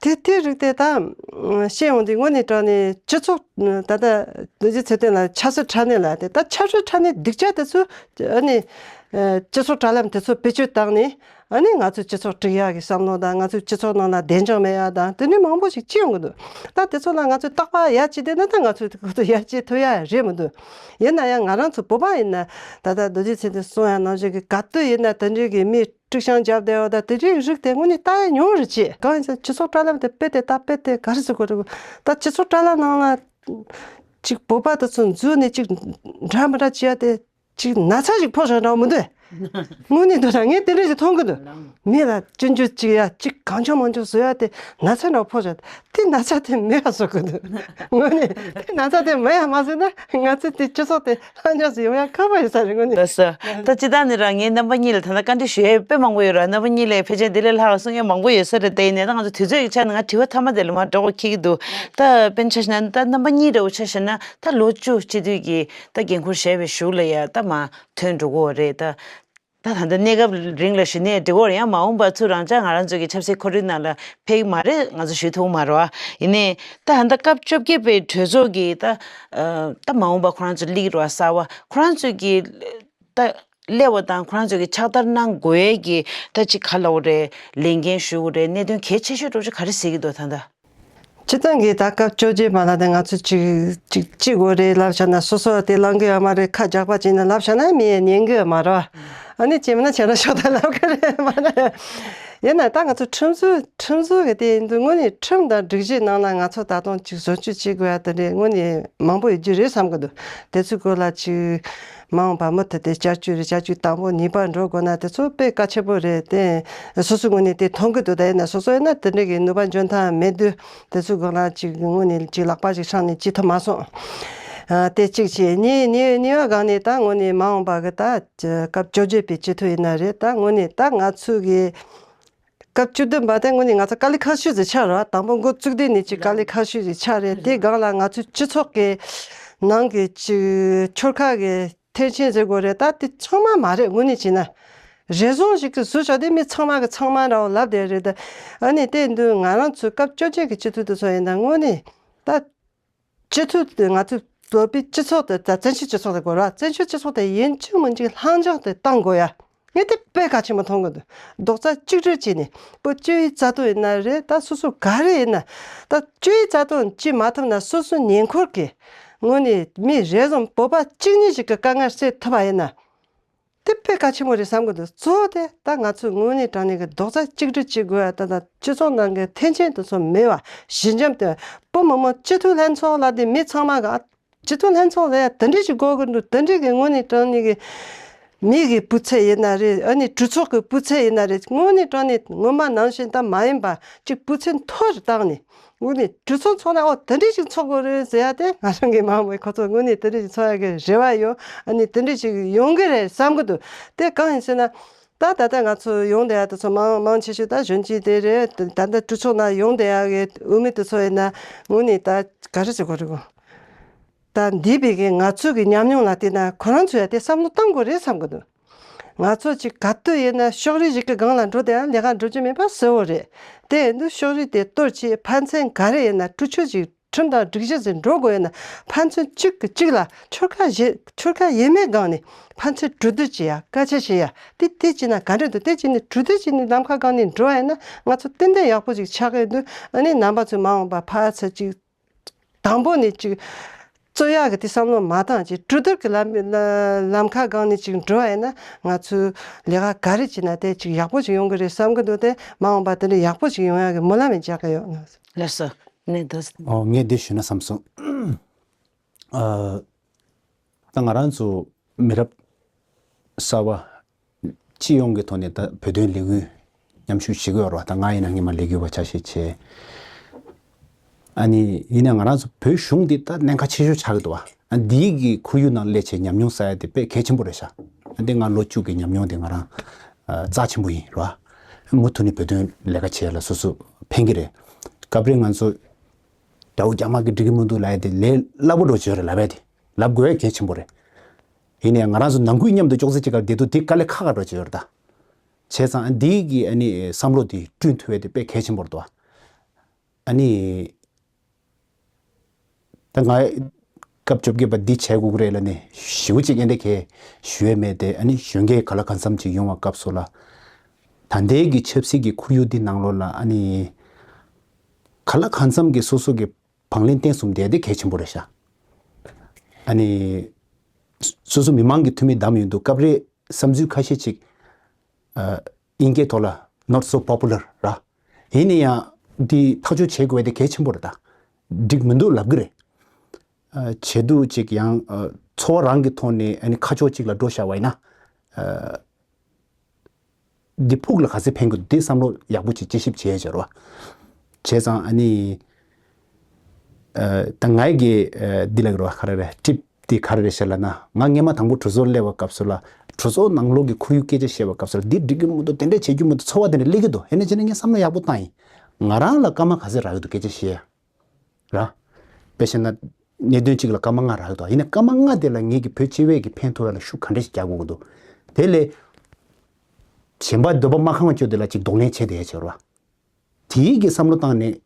དེ་དེ་རིགས་དེ་ད་བཤད་ཡོང་དུས་དངོས་གནས་དྲང་གནས་སྤྱི་ཚོགས་ད་ལྟ་རྡོ་རྗེ་ཚེ་བརྟན་ལ་ཆབ་སྲིད་དྲ་གནས་ལ་དེ་ད་ཆབ་སྲིད་དྲ་གནས་སྡིག་ཅག་དེ་ཚོ་ཨ་ནི་སྤྱི་ཚོགས་དྲ་ལམ་དེ་ཚོ་བེད་སྤྱོད་བཏང་ནས་ཨ་ནི་ང་ཚོའི་སྤྱི་ཚོགས་སྒྲིག་ཡག་གི་བསམ་བློ་དང་ང་ཚོའི་སྤྱི་ཚོགས་ནང་ལ་བདེ་འཇགས་མེད་ཡག་དང་དེ་འདྲའི་མང་པོ་ཞིག་བྱེད་ཡོང་གི་འདུག་ད་དེ་ཚོ་ལ་ང་ཚོས་རྟག་པར་ཡར་བྱེད་བསྡད་ན་ད་ང་ཚོས་དེ་ཚོ་ཡར་བྱེད་ཐུབ་ཡག་རེད་མི་འདུག་ཡིན་ན་ཡང་ང་རང་ཚོ་བོད་པ་ཡིན་ན་ད་ལྟ་རྡོ་རྗེ་ཚེ་བརྟན་གསུང་ཡག་ནང་བཞིན་གི་ག་དུས་ཡིན་ན་དེ་འདྲའི་གི་མི། དཀྲུག་ཤིང་རྒྱབ་བསྡད་ཡོད་ད་དེ་འདྲའི་རིགས་དེ་དངོས་གནས་ལྟ་ཡ་ཉུང་རུ་བྱེད། གང་ཡིན་ཟེར་ན་སྤྱི་ཚོགས་དྲ་ལམ་དེ་དཔེ་དེ་ད་དཔེ་དེ་ག་རེ་ཟེར་དགོས་རེད། ད་སྤྱི་ཚོགས་དྲ་ལམ་ནང་ལ་ཅིག་བོད་པ་དེ་ཚོ་འཛུལ་ནས་ཅིག་འདྲ་མི་འདྲ་བྱེད་ཡ་དེ་ཅིག་ན་ཚ་ཞིག་ཕོག་བཞག་འདྲ་བོ་མི་འདུག་དངོས་གནས་འདུག་ད་ངས་དེ་འདྲ་ཞིག་མཐོང་གི་འདུག་མི་ལ་སྐྱོན་བརྗོད་ཅིག་ཡ་ཅིག་གང་བྱུང་མང་བྱུང་བཟོ་ཡ་དེ་ན་ཚ་འདྲ་བོ་ཕོག་བཞག་དེ་ན་ཚ་དེ་མེད་པ་བཟོ་དགོས་འདུག་དངོས་གནས་དེ་ན་ཚ་དེ་མེད་ཡ་མ་བཟོས་ན་ང་ཚོ་དེ་སྤྱི་ཚོགས་དེ། ལྷ་འཇགས་སུ་ཡོང་ཡ་ཁག་པོ་ཡོད་ས་རེད་དངོས་གནས། ལགས་སོ། ད་སྤྱིར་བཏང་ནས་རང་ངའི་རྣམ་པ་གཉིས་ལ་ད་ལྟ་བཀའ་འདྲི་ཞུ་ཡས་དཔེ་མང་པོ་ཡོད་ར། རྣམ་པ་གཉིས་ལ་ཕལ་ཆེར་འདི་ལས་ལྷག་གསུང་ཡས་མང་པོ་ཡོད་ས་རེད། དེ་ཡིན་ནའི་ད་ང་ཚོ་དུས་ཚོད་ཀྱི་ཆ་ནས་ང་དྲི་བ་མཐའ་མ་དེ་ལ་མར་འགྲོ་དགོས་ཁེལ་གྱི་འདུག་ད་དཔེར་ན་ཆ་བཞག་ན་ད་རྣམ་པ་གཉིས་འདྲ་བོ་ཆ་བཞག་ན་ད་ལོ་བཅུ་སྤྱི་འཐུས་ཀྱི་ད་འགན་འཁུར་བཞེས་པའི་གཞུག་ལ་ཡ་ད་མར་ཐོན་འགྲོ་གི་ཡོད་རེད་ད། ད་ད་ལྟ་གནས་སྐབས་རིང་ལ་ཞུས་ནའི་འགྲིག་གི་ཡོད་རེད། ཡང་མ་འོངས་པ་ཚུར་རང་ཅག་ང་རང་ཚོ་གི་ཆབ་སྲིད་ཁོར་ཡུག་ནང་ལ་ཕེབས་ཀྱི་མ་རེད། ང་ཚོ་ཞུ་ཐུབ་ཀྱི་མ་རེད་བ། ཡིན་ནའི་ད་ད་ལྟ་སྐབས་བཅོ་བརྒྱད་པའི་གྲོས་ཚོགས་ཀྱི་ད་ཨ་ད་མ་འོངས་པ་ཁོ་རང་ཚོ་སླེབས་ཀྱི་རེད་བ། གསར་བ་ཁོ་རང་ཚོ་གི་ད་སླེབས་པ་དང་ཁོ་རང་ཚོ་གི་ཕྱག་བསྟར་གནང་དགོས་ཡས་ཀྱི་ད་ཅིག་ག་ལབ་དགོས་རེད། ལས་འགན་ཞུ་དགོས་རེད། གནད་དོན་གལ་ཆེ་ཤོས་འདྲ་བོ་ཅིག་ག་རེ་གཟིགས་ཀྱི་འདུག་ད་ལྟ། སྤྱིར་བཏང་གི་ད་སྐབས་བཅོ་བརྒྱད་པ་ལ་ད་ང་ཚོ་ཅིག་ཅིག་ཅིག་དགོས་རེད་ལབ་བཞག་ན་སོ་སོ་དེ་བླང་གི་ཡོད་མ་རེད། ཁ་རྒྱག་པ་བྱས་ན་ལབ་བཞག་ན་མི་ཡང་ཉན་གི་ཡོད་མ་རེད། ཨ་ནི་བྱས་མིན་ན་བྱས་ན་ཤོག་ད་ལབ་གི་རེད་མ་རེད། ཡིན་ན་ད་ང་ཚོ་ཁྲིམས་བཟོ་ཁྲིམས་བཟོ་གི་དེ་ཡིན་དུས་དངོས་གནས་ཁྲིམས་དང་སྒྲིག་གཞི་ནང་ལ་ང་ཚོ་ད་དུང་ཅིག་བཟོ་བཅོས་བྱེད་དགོས་ཡ་དེ་འདྲ་དངོས་གནས་མང་པོ་ཡོད་རྒྱུ་རེད་བསམ་གི་འདུག་དེ་ཚོའི་སྐོར་ལ་ཅིག་མ་འོངས་པ་མུ་མཐུད་དེ་བསྐྱར་བཅོས་རེད། བསྐྱར་བཅོས་དང་པོ་གཉིས་པ་འགྲོ་དགོས་ན་དེ་ཚོ་དཔེ་གལ་ཆེན་པོ་རེད་དེ། སོ་སོའི་ངོས་ནས་དེ་མཐོང་གི་འདུག་ད་ཡིན་ན་སོ་སོ་ཡིན་ན་དེ་འདྲ་གི་ནུས་པ་འཇོན་ཐང་མེད་དུས་དེ་ཚོའི་སྒང་ལ་ཅིག་དངོས་ནས་ཅིག་ལག་པ་ཅིག་བསྲིངས་ནས་ཅིག་ཐུབ་མ་སོང་། ཨ་དེ་གཅིག་བྱས། གཉིས་གཉིས་གཉིས་པ་སྒང་ནས་ད་དངོས་གནས་མ་འོངས་པ་གི་ད་སྐབས་བཅོ་བརྒྱད་པའི་སྤྱི་འཐུས་ཡིན་ན་རེད། ད་དངོས་གནས་ད་ང་ཚོ་གི་སྐབས་བཅུ་བདུན་པ་དེ་དངོས་གནས་ང་ཚོ་དཀའ་ལས་ཁག་ཤོས་ཟིག་ཆགས་རེད་བ། དང་པོ་འགོ་བཙུགས་དུས་ནས་ཅིག་དཀའ་ལས་ཁག་ཤོས་ཟིག་ཆགས་རེད། དེ་སྒང་ལ་ང་ཚོའི་སྤྱི་ཚོགས་ཀྱི་ནང་གི་ཅིག་ཆོལ་ཁ་གི་ཐེར་ཆེན་ཟེར་དགོས་རེད། ད་དེ་ཚང་མ་མ་རེད། དངོས་གནས་བྱས་ན་རེ་ཟུང་ཞིག་གིས་བཟོས་བཞག་དེ་མི་ཚང་མ་གིས་ཚང་མ་འདྲ་བོ་ལབ་བསྡད་རེད། ད་ཨ་ནི་དེ་འདུག་ང་རང་ཚོའི་སྐབས་བཅོ་བརྒྱད་ཀྱི་སྤྱི་འཐུས་དེ་ཚོ་ཡིན་ན་དངོས་གནས་ད་སྤྱི་འཐུས་དེ་ང་ཚོའི་བོད་པའི་སྤྱི་ཚོགས་དེ་ད་བཙན་བྱོལ་སྤྱི་ཚོགས་ཟེར་དགོས་རེད་བ། བཙན་བྱོལ་སྤྱི་ཚོགས་དེ་ཡིན་གཅིག་མིན་གཅིག་ལྷིང་འཇགས་དེ་གཏོང་དགོས་ཡ། ངས་དེ་དཔེ་གལ་ཆེན་པོ་མཐོང་གི་འདུག་རྡོག་རྩ་གཅིག་སྒྲིལ་བྱས་ནས་བོད་སྤྱི་པའི་རྩ་དོན་ཡིན་ན་རེད། ད་སོ་སོ་ག་རེ་ཡིན་ན་ད་སྤྱི་པའི་རྩ་དོན་བྱེད་མ་ཐུབ་ན་སོ་སོའི་ཉེ་འཁོར་གྱི་དངོས་གནས་མི་རེ་ཟུང་བོད་པ་གཅིག་གཉིས་ཤིག་གི་དཀའ་ངལ་སེལ་ཐུབ་པ་ཡིན་ན་དེ་དཔེ་གལ་ཆེན་པོ་རེད་བསམ་གི་འདུག་གཙོ་བོ་དེ་ད་ང་ཚོས་དངོས་གནས་དྲང་གནས་ཀྱི་རྡོག་རྩ་གཅིག་སྒྲིལ་བྱེད་དགོས་ཡ། ད་ད་སྤྱི་ཚོགས་ནང་གི་ཐེར་ཆེན་དེ་ཚོ་མེད་པ་ཞི་འཇམ་དེ་བོད་མི་མང་སྤྱི་འཐུས་ལྷན་ཚོགས་ལ་དེ་མི་ཚང་མ་གི་ཨ་ སྤྱི་མཐུན་ལྷན་ཚོགས་ལ་ཡང་དེ་འདྲ་ཞིག་དགོས་ཀྱི་འདུག་དེ་འདྲ་གི་དངོས་གནས་དྲང་གནས་ཀྱི་མི་གི་སྤུས་ཚད་ཡིན་ན་རེད། ཨ་ནི་གྲོས་ཚོགས་ཀྱི་སྤུས་ཚད་ཡིན་ན་རེད། དངོས་གནས་དྲང་གནས་སྔོན་མ་ནང་བཞིན་ད་མ་ཡིན་པ་ཅིག་སྤུས་ཚད་མཐོ་རུ་བཏང་ནས། དངོས་གནས་གྲོས་ཚོགས་ཚོགས་ན་ཨོ་དེ་འདྲ་ཞིག་ཚོགས་དགོས་རེད་ཟེར་ཡ་དེ་ང་རང་གི་མང་མོས་ཁོ་ཚོ་དངོས་གནས་དེ་འདྲ་ཞིག་ཚོགས་ཡ་གི་རེ་བ་ཡོད། ཨ་ནི་དེ་འདྲ་ཞིག་ཡོང་གི་རེད་བསམ་གི་འདུག་དེ་གང་ཡིན་ཟེར་ན། ད་ད་ལྟ་ང་ཚོ་ཡོང་བསྡད་ཡ་དེ་ཚོ་མང་མང་ཆེ་ཤོས་ད་གཞོན་སྐྱེས་དེ་རེད། ད་ལྟ་གྲོས་ཚོགས་ནང་ཡོང་བསྡད་ཡ་གི་འོས་མི་དེ་ཚོ་ཡིན་ན་དངོས་གནས་ད་ག་རེ་ཟེར་དགོས་རེད་གོ། ད་འདས་པའི་གི་ང་ཚོ་གི་ཉམས་མྱོང་ལ་བལྟས་ན་ཁོ་རང་ཚོ་ཡ་དེ་བསམ་བློ་གཏང་དགོས་རེད་བསམ་གི་འདུག་ང་ཚོ་ཅིག་ག་དུས་ཡིན་ན་ཕྱོགས་རིས་ཞིག་གི་སྒང་ལ་འགྲོ་བསྡད་ཡ་ལས་ཀ་འགྲུབ་རྒྱུ་མེད་པ་གསལ་བོ་རེད། དེ་ཡིན་དུས་ཕྱོགས་རིས་དེ་གཏོར་བྱས་ཕན་ཚུན་ག་རེ་ཡིན་ན་གྲོས་ཆོད་ཅིག་ཁྲིམས་དང་སྒྲིག་གཞི་ཟིན་འགྲོ་དགོས་ཡོད་ན་ཕན་ཚུན་གཅིག་གིས་གཅིག་ལ་ཆོལ་ཁ་གཞན་ཆོལ་ཁ་ཡས་མས་སྒང་ནས་ཕན་ཚུན་གྲོས་བསྡུར་བྱེད་ཡ་སྐད་ཆ་བཤད་ཡ་དེ་དེ་བྱས་ན་ག་འདྲ་འདུག་དེ་བྱས་ནས་གྲོས་བསྡུར་བྱས་ནས་ལམ་ཁ་སྒང་ནས་འགྲོ་བ་ཡིན་ན་ང་ཚོ་ཏན་ཏན་ཡག་པོ་ཅིག་ཆགས་ཀྱི་འདུག་ཨ་ནི་རྣམ་པ་ཚོས་མ་འོངས་པ་ཕར་ཚུར་ཅིག་དང་པོ་ནས་ཅིག་རྩོད་ཡག་གི་དེ་བསམ་བློ་མ་བཏང་ཅིག་གྲོས་བསྡུར་གྱི་ལམ་ལམ་ཁ་སྒང་ནས་ཅིག་འགྲོ་བ་ཡིན་ན་ང་ཚོས་ལས་ཀ་ག་རེ་བྱས་ན་དེ་ཅིག་ཡག་པོ་ཅིག་ཡོང་གི་རེད་བསམ་གྱི་འདུག་དེ་མ་འོངས་པ་དེ་འདྲ་ཡག་པོ་ཅིག་ཡོང་ཡག་གི་སྨོན་ལམ་ཡང་རྒྱག་གི་ཡོད། ལགས་སོ། གནས་འདུག་ཨོ་ངས་འདི་ཞུས་ན་བསམ་སོང་། ཨ། ད་ང་རང་ཚོ་མི་རབས་གསར་པ་སྤྱི་ཡོངས་ཀྱི་ཐོག་ནས་ད་བོད་དོན་ལས་འགུལ་མཉམ་ཞུགས་བྱེད་ཀྱི་ཡོད་རེད་བ། ད་ང་ཡིན་ན་སྔོན་མ་ལས་འགུལ་བ་ཆ་ཤས་བྱས། ཨ་ནི་ཡིན་ན་ང་རང་ཚོ་བོད་གཞུང་འདི་ད་གནད་འགག་ཆེ་ཤོས་ཆགས་ཀྱི་འདུག་བ། ཨ་འདིའི་གི་ཁོར་ཡུག་ནང་སླེབས་བྱས་ཉམས་མྱོང་བསགས་ཡ་དེ་དཔེ་གལ་ཆེན་པོ་རེད་ཤག་ཨ་འདི་ང་ལོ་བཅུ་གི་ཉམས་མྱོང་དེ་ང་རང་ཨ་རྩ་ཆེན་པོ་ཡིན་རེད་བ། མུ་མཐུད་ནས་བོད་དོན་ལས་ཀ་བྱེད་ཡ་ལ་སོ་སོ་ཕན་གྱི་རེད། སྐབས་རེ་ང་ཚོ་རྒྱ་བོ་རྒྱ་དམར་གྱི་འགྲིག་གི་མི་འདུག་ལབ་ཡ་དེ་ལས་སླ་པོ་འགྲོ་བྱོས་རེད་ལབ་ཡ་དེ། ལབ་དགོས་ཡ་གལ་ཆེན་པོ་རེད། ཡིན་ནའི་ང་རང་ཚོ་ནང་ཁུལ་མཉམ་དུ་ཅོག་ཙེ་གཅིག་སྒང་བསྡད་དུས་དེ་དཀའ་ལས་ཁག་ཁག་འགྲོ་བྱས་ཡོད་རེད་ད། བྱས་ཙང་ཨ་འདིའི་གི་ཨ་ནི་བསམ་བློ་དེ་བསྐྲུན་ཐུབ་ཡ་དེ་དཔེ་གལ་ཆེན་པོ་རེད་དོ། ཨ་ནི། ད་ང་སྐབས་བཅོ་བརྒྱད་པ་འདི་བྱས་དགོས་ཀྱི་རེད་ལབ་ནས་ཞེ་པོ་ཅིག་ཨེ་འདྲ་གས་ཞུ་ཡ་མེད་དེ། ཨ་ནི་གཞོན་སྐྱེས་ག་ལ་གང་འཚམ་ཅིག་ཡོང་བ་སྐབས་སུ་ལ། ད་ལྟའི་གི་ཆབ་སྲིད་ཀྱི་ཁོར་ཡུག་འདི་ནང་ལོགས་ལ་ཨ་ནི། ག་ལ་གང་འཚམ་གྱི་སོ་སོ་གི་བང་ལེན་བརྟན་གསུམ་བསྡད་དེ་གལ་ཆེན་པོ་རེད་ཤག་ཨ་ནི། སོ་སོ་མི་མང་གི་འཐུས་མི་བདམས་ཡོང་དུས་སྐབས་རེ་བསམ་ཚུལ་ཁ་ཤས་ཅིག་ཨ། དབྱིན་སྐད་ཐོག་ལ་not so popular ར། ཡིན་ན་ཡང་འདི་ཐག་གཅོད་བྱེད་དགོས་དེ་གལ་ཆེན་པོ་རེད་ད། འགྲིག་མི་འདུག་ལབ་གི་རེད། ཨ། བྱེད་དུས་ཅིག་ཡང་ཨ། ཚོར་བ་རང་གི་ཐོག་ནས་ཨ་ནི་ཁ་ཕྱོགས་གཅིག་ལ་འགྲོ་བཞག་པ་ཡིན་ན། ཨ། འདི་ཕུགས་ལ་ག་ཚོད་ཕན་གི་འདུག་འདི་བསམ་བློ་ཡག་པོ་ཅིག་དཔྱད་ཞིབ་བྱས་བྱས་རོ། བྱས་ཙང་ཨ་ནི། ཨ། ད་ངའི་གི་ཨ། འདི་ལ་གི་རོ་ག་རེ་རེད་ཊིབ་འདི་ག་རེ་རེད་ཤག་ལབ་ན། ང་སྔས་མ་དང་པོ་གྲོས་ཚོགས་སླེབས་པ་སྐབས་སུ་ལ་གྲོས་ཚོགས་ནང་ལོགས་ཀྱི་ཁོར་ཡུག་སྐད་ཆ་བཤད་པ་སྐབས་སུ་ལ་འདི་འགྲིག་གི་མི་འདུག་དེ་འདྲས་བྱེད་རྒྱུ་མི་འདུག་ཚོར་བ་དེ་འདྲ་སླེབས་ཀྱི་འདུག་ཡིན་ནའི་བྱས་ནས་ངས་བསམ་བློ་ཡག་པོ་བཏང་ཡིན། ང་རང་ལ་སྐར་མ་ག་ཚོད་རག་གི་འདུག་སྐད་ཆ་བཤད་ཡ། ར། དཔེ་བཤད་ན། གནད་དོན་གཅིག་ལ་སྐར་མ་ལྔ་རག་གི་འདུག་ཡིན་ན་སྐར་མ་ལྔ་དེ་ལ་ངེད་ཀྱི་བོད་སྤྱི་པའི་གི་ཕན་ཐོགས་ཡ་ལ་ཤུགས་ག་འདྲ་ཞིག་རྒྱག་དགོས་ཀྱི་འདུག་དེ་ལས། གཞན་པ་འདོད་པ་མ་ཁེངས་པ་ཅིག་དེ་ལ་ཅིག་གདོང་ལེན་བྱེད་བསྡད་ཡ་བྱེད་རོགས། དེའི་གི་བསམ་བློ་བཏང་ནས་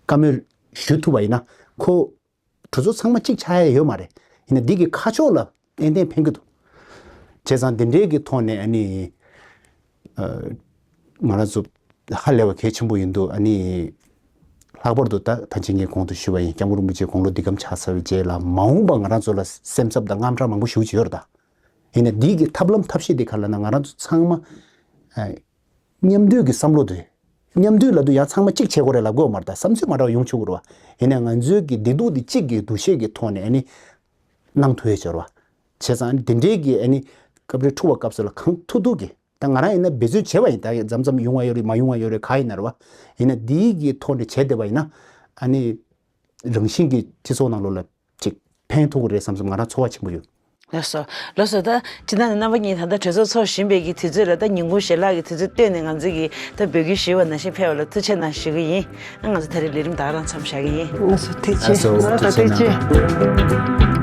བཀའ་མོལ་ཞུ་ཐུབ་པ་ཡིན་ན་ཁོ་གྲོས་ཚོགས་ཚང་མ་གཅིག་ཆགས་ཡ་ཡོད་མ་རེད། ཡིན་ན་འདི་གི་ཁ་ཕྱོགས་ལ་ཏན་ཏན་ཕན་གི་འདུག་བྱས་ཙང་འདི་འདྲའི་གི་ཐོག་ནས་ཨ་ནི་ཨ། ང་རང་ཚོ་ཧ་ལས་པ་གལ་ཆེན་པོ་ཡིན་འདུག་ཨ་ནི་ལྷག་པར་དུ་ད་ད་ཅི་ངས་གོང་དུ་ཞུས་པ་ཡིན། སྐྱབས་མགོན་རིན་པོ་ཆེ་དགུང་ལོ་འདི་གམ་ཆགས་ཚར་བའི་རྗེས་ལ་མ་འོངས་པ་ང་རང་ཚོ་ལ་སེམས་འཚབ་དང་དངངས་སྐྲག་མང་པོ་ཞེ་པོ་ཅིག་ཡོད་རེད་ད། ཡིན་ན་འདི་གི་ཐབས་ལམ་ཐབས་ཤེས་དེ་ག་ལབ་ན་ང་རང་ཚོ་ཚང་མ་ཨ། མཉམ་འདུས་ཀྱི་བསམ་བློ་དེ། མཉམ་འདུས་ལབ་དུས་ཡང་ཚང་མ་གཅིག་བྱེད་དགོས་རེད་ལབ་དགོས་མ་རེད་ད། བསམ་ཚུལ་མ་འདྲ་བ་ཡོང་ཆོག་གི་རེད་བ། ཡིན་ནའི་ང་ཚོའི་གི་བདེ་སྡུག་དེ་གཅིག་གི་འདུ་ཤེས་ཀྱི་ཐོག་ནས་ཨ་ནི་གནང་ཐུབ་ཡས་བྱ་རེད་བ། བྱས་ཙང་འདི་འདྲའི་གི་ཨ་ནི་སྐབས་རེ་འཁྲུག་པ་སྐབས་སུ་ལ་གང་ཐུབ་ཐུབ་གི་ད་ང་རང་ཡིན་ན་འབད་བརྩོན་བྱས་པ་ཡིན། ད་མཚམས་མཚམས་ཡོང་བ་ཡོད་རེད་མ་ཡོང་བ་ཡོད་རེད་ག་ཡིན་ན་རེད་བ། ཡིན་ན་འདིའི་གི་ཐོག་ནས་བྱས་བསྡད་པ་ཡིན་ན་ཨ་ནི་རང་བཞིན་གྱི་སྤྱི་ཚོགས་ནང་ལོགས་ལ་ཅིག་ཕན་ཐོགས་ཀྱི་རེད་བསམ་བསམ་ང་རང་ཚོར་བ་ཆེན་པོ་ཡོད། ལགས་སོ། ལགས་སོ། ད་ཇི་ལྟར་ནས་རྣམ་པ་གཉིས་ད་ལྟ་གྲོས་ཚོགས་ཚོགས་བཞིན་པའི་གི་དུས་ཚོད་ལ་ད་ཉིན་གུང་ཞལ་ལག་གི་དུས་ཚོད་བཏོན་ནས་ང་ཚོ་གི་ད་འབོད་སྐུལ་ཞུས་པ་ནང་བཞིན་ཕེབས་པ་ལ་ཐུགས་རྗེ་གནང་ཞུ་གི་ཡིན། ཨ་ང་ཚོ་ད་རེས་ལས་རིམ་ད་ག་རང་མཚམས་བཞག་གི་ཡིན། ལགས་སོ་ཐུགས་རྗེ་ཆེ། ལགས་སོ་ལགས་སོ་ཐུགས་རྗེ་ཆེ།